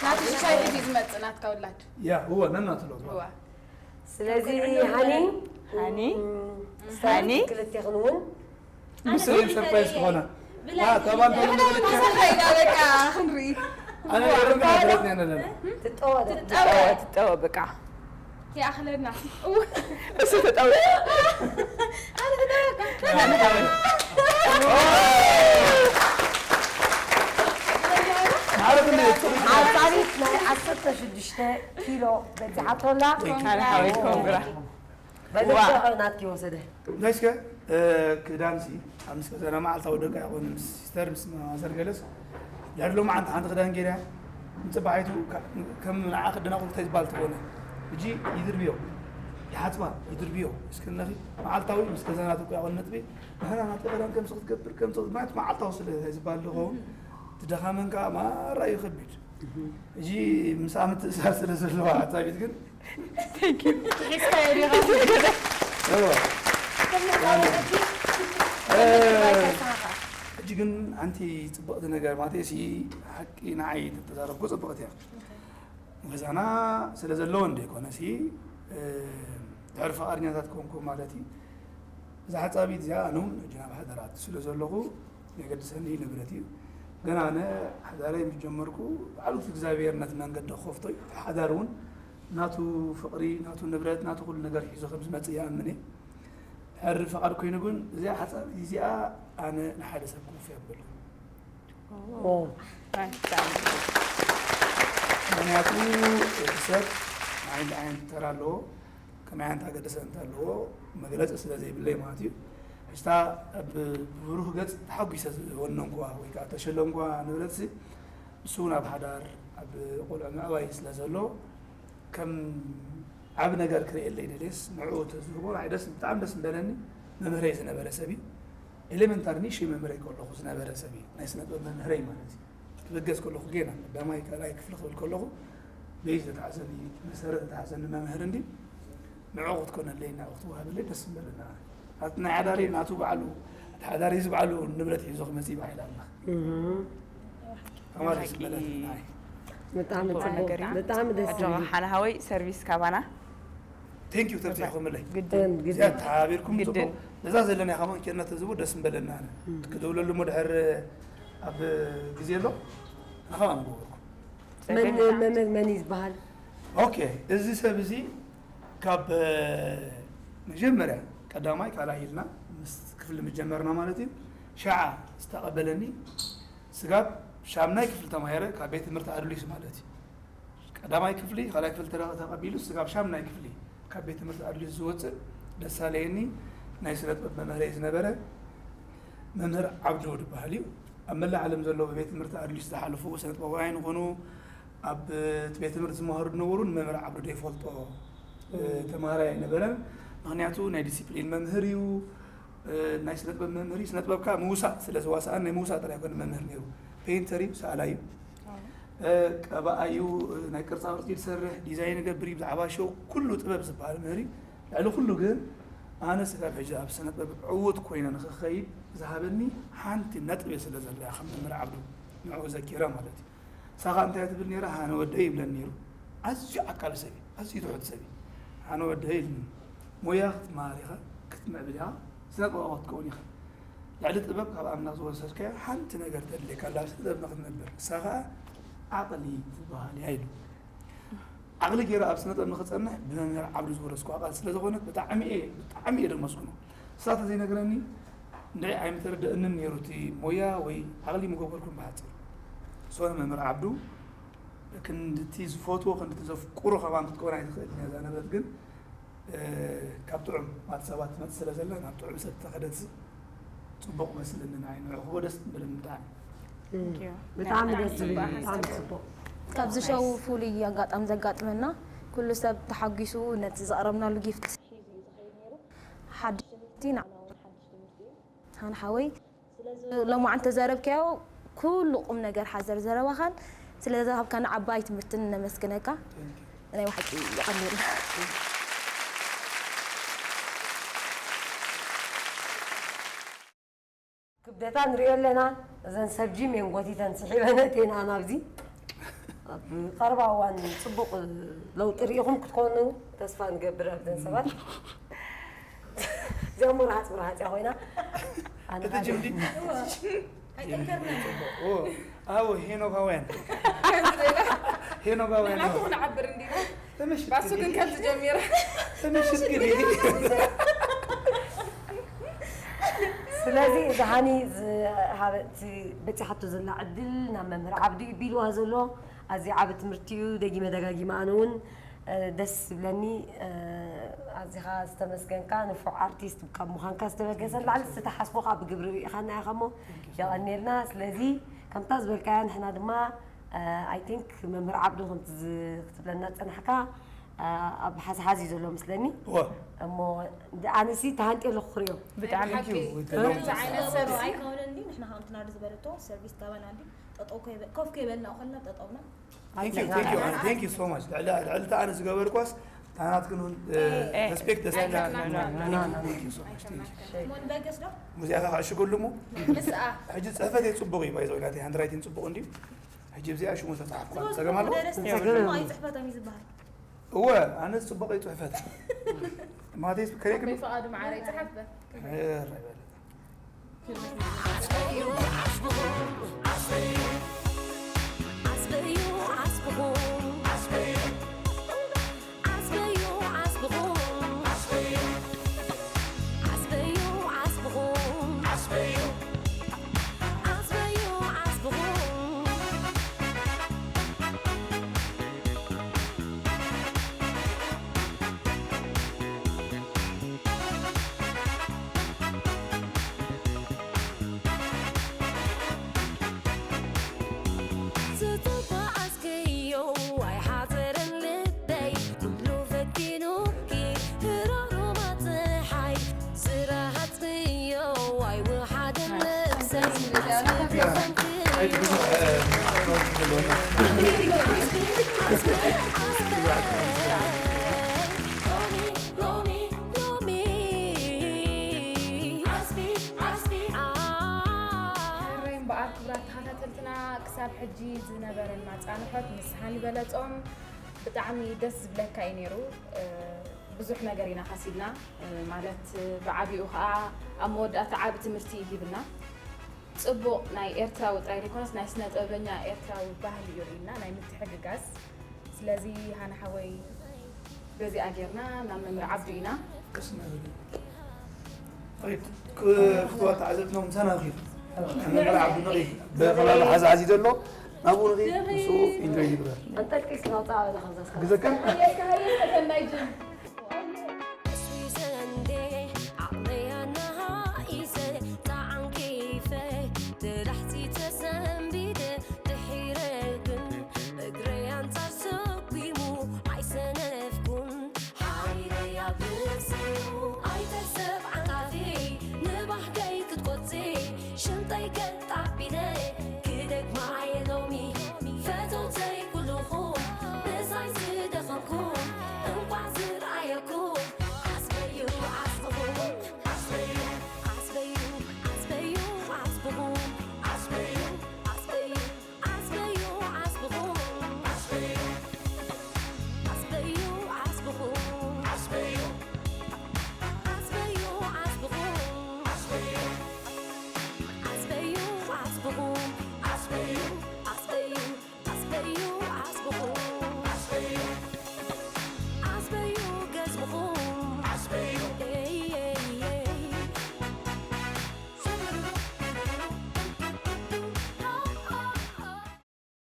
ናቲ ሽሻይ ግዜ ዝመፅእ ናትካ ውላድ ያ እወ ነናትሎ እዋ ስለዚ ሃኒ ሃኒ ሃኒ ክልቴኽን እውን ምስሌን ሰርፕራይዝ ትኾና ተባል ኢና በቃ ክንርኢ ኣነ ገርም ናትረትኒ ኣለና ትጠወደ ትጠወ በቃ ይኣኽለና እሱ ተጠወ ማለት እንደ ሓፃሪት ናይ ዓሰርተ ሽዱሽተ ኪሎ በዚሓቶላ ኣነ ሓወይ ኮንግራ በልናትኪ ወሰደ እንታይ እስከ ክዳን ሲ ኣብ ምስ ከዘና መዓልታዊ ደቂ ኣይኮነ ምስ ሲስተር ምስ ማዘር ገለስ ድሕሪ ሎሚ ዓንቲ ሓንቲ ክዳን ገይርያ ንፅባሒቱ ከም ንዓ ክደናቑ እንታይ ዝበሃል ትኾነ ሕጂ ይድርብዮ ይሓፅባ ይድርብዮ እስክነኺ መዓልታዊ ምስ ከዘናት እኮ ያቆን ነጥቢ ንሕና ናተ ክዳን ከምዚ ክትገብር ከምዚ ማለት መዓልታዊ ስለ ዝበሃል ዝኸውን ትደኻመን ከዓ ማራ እዩ ከቢድ ሕጂ ምስ ኣመት ትእሳር ስለ ዘለዋ ሓፃቢት ግን ሒዝካዮ ዲኻ ሕጂ ግን ሓንቲ ፅብቕቲ ነገር ማለት ሲ ሓቂ ንዓይ ተዛረብኩ ፅብቕቲ እያ ገዛና ስለ ዘለዎ እንደ ይኮነ ሲ ድሕሪ ፈቃድኛታት ኮንኩ ማለት እዩ እዛ ሓፃቢት እዚኣ ኣነ እውን ሕጂ ናብ ሓደራት ስለ ዘለኹ የገድሰኒ ንብረት እዩ ገና ኣነ ሓዳረይ ምስ ጀመርኩ ባዕሉ እግዚኣብሔር ነቲ መንገዲ ክኸፍቶ እዩ ሓዳር እውን ናቱ ፍቕሪ ናቱ ንብረት ናቱ ኩሉ ነገር ሒዞ ከም ዝመፅእ ይኣምን እየ ድሕሪ ፈቓድ ኮይኑ ግን እዚኣ ሓፃቢት እዚኣ ኣነ ንሓደ ሰብ ክወፍያ ብለኹ ምክንያቱ እቲ ሰብ ዓይነት ዓይነት ተራ ኣለዎ ከመይ ዓይነት ኣገደሰ እንተ ኣለዎ መግለፂ ስለ ዘይብለይ ማለት እዩ ሕጅታ ብብሩህ ገፅ ተሓጒሰ ዝወነንኳ ወይ ከዓ ተሸለምኳ ንብረት ሲ ንሱ እውን ኣብ ሓዳር ኣብ ቆልዑ ምዕባይ ስለ ዘሎ ከም ዓብ ነገር ክርእየለይ ደልየስ ንዕኡ ተዝህቦ ንዓይ ደስ ብጣዕሚ ደስ ምበለኒ መምህረይ ዝነበረ ሰብ እዩ ኤሌመንታሪ ንእሽተይ መምህረይ ከለኹ ዝነበረ ሰብ እዩ ናይ ስነ ጥበብ መምህረይ ማለት እዩ ክበገስ ከለኹ ጌና ቀዳማይ ካልኣይ ክፍሊ ክብል ከለኹ በይ ዝተሓዘኒ መሰረት ዝተሓዘኒ መምህር እንዲ ንዕኡ ክትኮነለይ ንዕኡ ክትወሃበለይ ደስ ምበለና ኣቲ ናይ ሓዳሪ ናቱ በዓሉ እቲ ሓዳሪ እዚ በዓሉ ንብረት ሒዞ ክመፅእ ይበሃል ኣምላኽ ተማሪ ዝበለና ብጣዕሚ ጽቡቕ ነገር እዩ። ብጣዕሚ ደስ ኣጆኻ ሓነ ሓወይ ሰርቪስ ካባና ቴንኪዩ ተብዚሕኹምለይ ግድን እዚኣ ተሓባቢርኩም ግድን። ጽቡቕ ነዛ ዘለና ከማን ኬድና ተዝቦ ደስ ምበለና ኣነ ክትደውለሉ እሞ ድሕር ኣብ ግዜ ኣሎ ንኸማ ንገበርኩም መን መመን መን እዩ ዝበሃል ኦኬ እዚ ሰብ እዚ ካብ መጀመርያ ቀዳማይ ካልኣይ ኢልና ምስ ክፍሊ ምጀመርና ማለት እዩ ሸዓ ዝተቐበለኒ ስጋብ ሻምናይ ክፍሊ ተማሂረ ካብ ቤት ትምህርቲ ኣድሊስ ማለት እዩ ቀዳማይ ክፍሊ ካልኣይ ክፍሊ ተረ- ተቐቢሉ ስጋብ ሻምናይ ክፍሊ ካብ ቤት ትምህርቲ ኣድሊስ ዝወፅእ ደሳለየኒ ናይ ስነ ጥበብ መምህረይ ዝነበረ መምህር ዓብዱ ዝበሃል እዩ ኣብ መላእ ዓለም ዘለዉ ብቤት ትምህርቲ ኣድሊስ ዝሓለፉ ስነ ጥበባውያን ይኹኑ ኣብ እቲ ቤት ትምህርቲ ዝመሃሩ ዝነበሩ ንመምህር ዓብዱ ዘይፈልጦ ተማሃራይ ኣይነበረን። ምክንያቱ ናይ ዲሲፕሊን መምህር እዩ። ናይ ስነ ጥበብ መምህር እዩ። ስነ ጥበብ ከዓ ምውሳእ ስለ ዝዋሳኣን ናይ ምውሳእ ጥራይ ኣይኮነ መምህር ነይሩ። ፔይንተር እዩ፣ ሰኣላይ እዩ፣ ቀባኣ እዩ፣ ናይ ቅርፃ ቅርፂ ዝሰርሕ፣ ዲዛይን ይገብር እዩ፣ ብዛዕባ ሸው ኩሉ ጥበብ ዝበሃል መምህር እዩ። ልዕሊ ኩሉ ግን ኣነ ስጋብ ሕጂ ኣብ ስነ ጥበብ ዕዉት ኮይነ ንክኸይድ ዝሃበኒ ሓንቲ ነጥቢ ስለ ዘለያ ከም መምህር ዓብዱ ንዕኡ ዘኪረ ማለት እዩ። ንሳ ኸኣ እንታይ ትብል ነይራ? ሃነ ወደይ ይብለኒ ነይሩ። ኣዝዩ ዓቃቢ ሰብ እዩ፣ ኣዝዩ ትሑት ሰብ እዩ። ሃነ ወደይ ኢልኒ፣ ሞያ ክትመሃር ኢኻ፣ ክትምዕብል ኢኻ፣ ስነ ጥበባዊ ክትከውን ኢኻ። ልዕሊ ጥበብ ካብ ኣምላኽ ዝወረስካዮ ሓንቲ ነገር ተድልየካ ኣላ፣ ስነ ጥበብ ንኽትነብር። ንሳ ኸኣ ዓቕሊ ትበሃል እያ ኢሉ። ዓቕሊ ገይረ ኣብ ስነ ጥበብ ንኽጸንሕ ብመምህር ዓብዱ ዝወረስኩዋ ቃል ስለ ዝኾነት ብጣዕሚ እየ፣ ብጣዕሚ እየ ደመስግኖ። ንሳ ተዘይነግረኒ ንዒ ኣይምተረደእንን ነይሩ እቲ ሞያ ወይ ዓቕሊ ምገበርኩን ብሓጺሩ። ሶ መምህር ዓብዱ ክንድቲ ዝፈትዎ ክንድቲ ዘፍቅሮ ከማን ክትከውን ኣይትኽእልን እያ እዛ ንብረት ግን ካብ ጥዑም ማት ሰባት ትመጽእ ስለ ዘላ ናብ ጥዑም ሰብ ተኸደት ጽቡቕ መስልኒ ንዓይ ንዕኹቦ ደስ ትብልን ብጣዕሚ። ብጣዕሚ ደስ ዝብል ብጣዕሚ ጽቡቕ። ካብዚ ሸው ፍሉይ ኣጋጣሚ ዘጋጥመና ኩሉ ሰብ ተሓጒሱ ነቲ ዘቕረብናሉ ጊፍት ሓድሽ ትምህርቲ ንዓና እውን ሓድሽ ትምህርቲ እዩ። ሃን ሓወይ ስለዚ ሎማዓንቲ ተዛረብካዮ ኩሉ ቁም ነገር ሓዘር ዘረባኻን ስለ ዝሃብካና ዓባይ ትምህርትን ነመስግነካ። ናይ ብሓቂ የቐንየልና። ክብደታ ንሪኦ ኣለና። እዘን ሰብ ጂም እየን ጎቲተን ስሒበን ኣእትየንኣ ናብዚ። ኣብ ቀረባ እዋን ፅቡቕ ለውጢ ርኢኹም ክትኮኑ ተስፋ ንገብር ኣብዘን ሰባት። እዚኣ እሞ ረሃፅ ብረሃፅ እያ ኮይና። ኣነ እቲ ጅምዲ ኣይጠንከርናን። ኣዎ ሄኖካውያን ሄኖካውያን ንዓኹም ንዓብር እንዲና። ተመሽጥ ባሱ ግን ከምዚ ጀሚራ። ተመሽጥ ግን ስለዚ እዚ ሃኒ ዝሃበ- እቲ በፂሓቶ ዘላ ዕድል ናብ መምህር ዓብዲ እዩ ቢልዋ ዘሎ ኣዝዩ ዓቢ ትምህርቲ እዩ። ደጊመ ደጋጊመ ኣነ እውን እ፣ ደስ ዝብለኒ እ፣ ኣዚኻ ዝተመስገንካ ንፉዕ ኣርቲስት ካብ ምዃንካ ዝተበገሰ ንላዕሊ ዝተሓስቦ ከዓ ብግብሪ ርኢኻና ኢኻ እሞ የቐንየልና። ስለዚ ከምታ ዝበልካያ ንሕና ድማ I think መምህር ዓብዱ ከምቲ ዝ- ክትብለና ዝጸናሕካ ኣብ ሓዝሓዝ እዩ ዘሎ ምስለኒ እወ እሞ ኣነሲ ተሃንጥየ ኣለኹ ክሪኦ ብጣዕሚ ሓቂ you. ከምዚ ዓይነት ሰብ ኣይኮነን እንዲ ንሕና ከምቲ ናዲ ዝበለቶ ሰርቪስ ገባና እንዲ ጠጠው ከይበ- ኮፍ ከይበልና ከለና ጠጠውና Thank you, thank you, Anna. Thank you so much. ልዕሊ ልዕሊ እታ ኣነ ዝገበርኳስ ታናትክን እውን ኤ፣ ሬስፔክት ደስ ኣይከፍላን፣ ይላል። no, no, no, no, no. Thank you so much. Thank you. ሞን በገስ ዶ ሙዚቃ ክዕሽገሉ እሞ ምስኣ ሕጂ ፅሕፈት እየ ፅቡቕ እዩ ባይዘው ናተይ ሃንድራይቲን ፅቡቕ እንድዩ ሕጂ እዚኣ ሽሙ ተፃሓፍኳ ፀገም ኣሎ ደረስቲ ጽሑፍ ኣይፅሕፈቶም እዩ ዝበሃል እወ ኣነ ፅቡቕ እዩ ፅሕፈት ማቴስ ከሬክ ኣቦይ ፍቓዱ መዓረይ ጸሓፈ ይበለጥ ሕራይ እምበኣር ክቡራት ተኸታተልትና ክሳብ ሕጂ ዝነበረና ፃንሖት ምስ ሃኒ በለፆም ብጣዕሚ ደስ ዝብለካ እዩ ነይሩ። ብዙሕ ነገር ኢና ካሲብና ማለት ብዓቢኡ ከዓ ኣብ መወዳእታ ዓቢ ትምህርቲ ሂብና። ፅቡቕ ናይ ኤርትራዊ ጥራይ ዘይኮነስ ናይ ስነ ጥበበኛ ኤርትራዊ ባህሊ እዩ ርኢና ናይ ምትሕግጋዝ። ስለዚ ሃኒ ሓወይ በዚኣ ጌርና ናብ መምህር ዓብዱ ኢና። ክፍትዋ ተዓዘብትና ምሳና ኺድ መምህር ዓብዱ ንኺድ ብኸባቢ ሓዚ ዓዚ ዘሎ ናብኡ ንኺድ ንሱ ኢንጆይ ይግበር ኣንጠልጢስ ናውፃ በላ ከዛስ ግዘከር ኣየካ ኣየካ ተናይጅን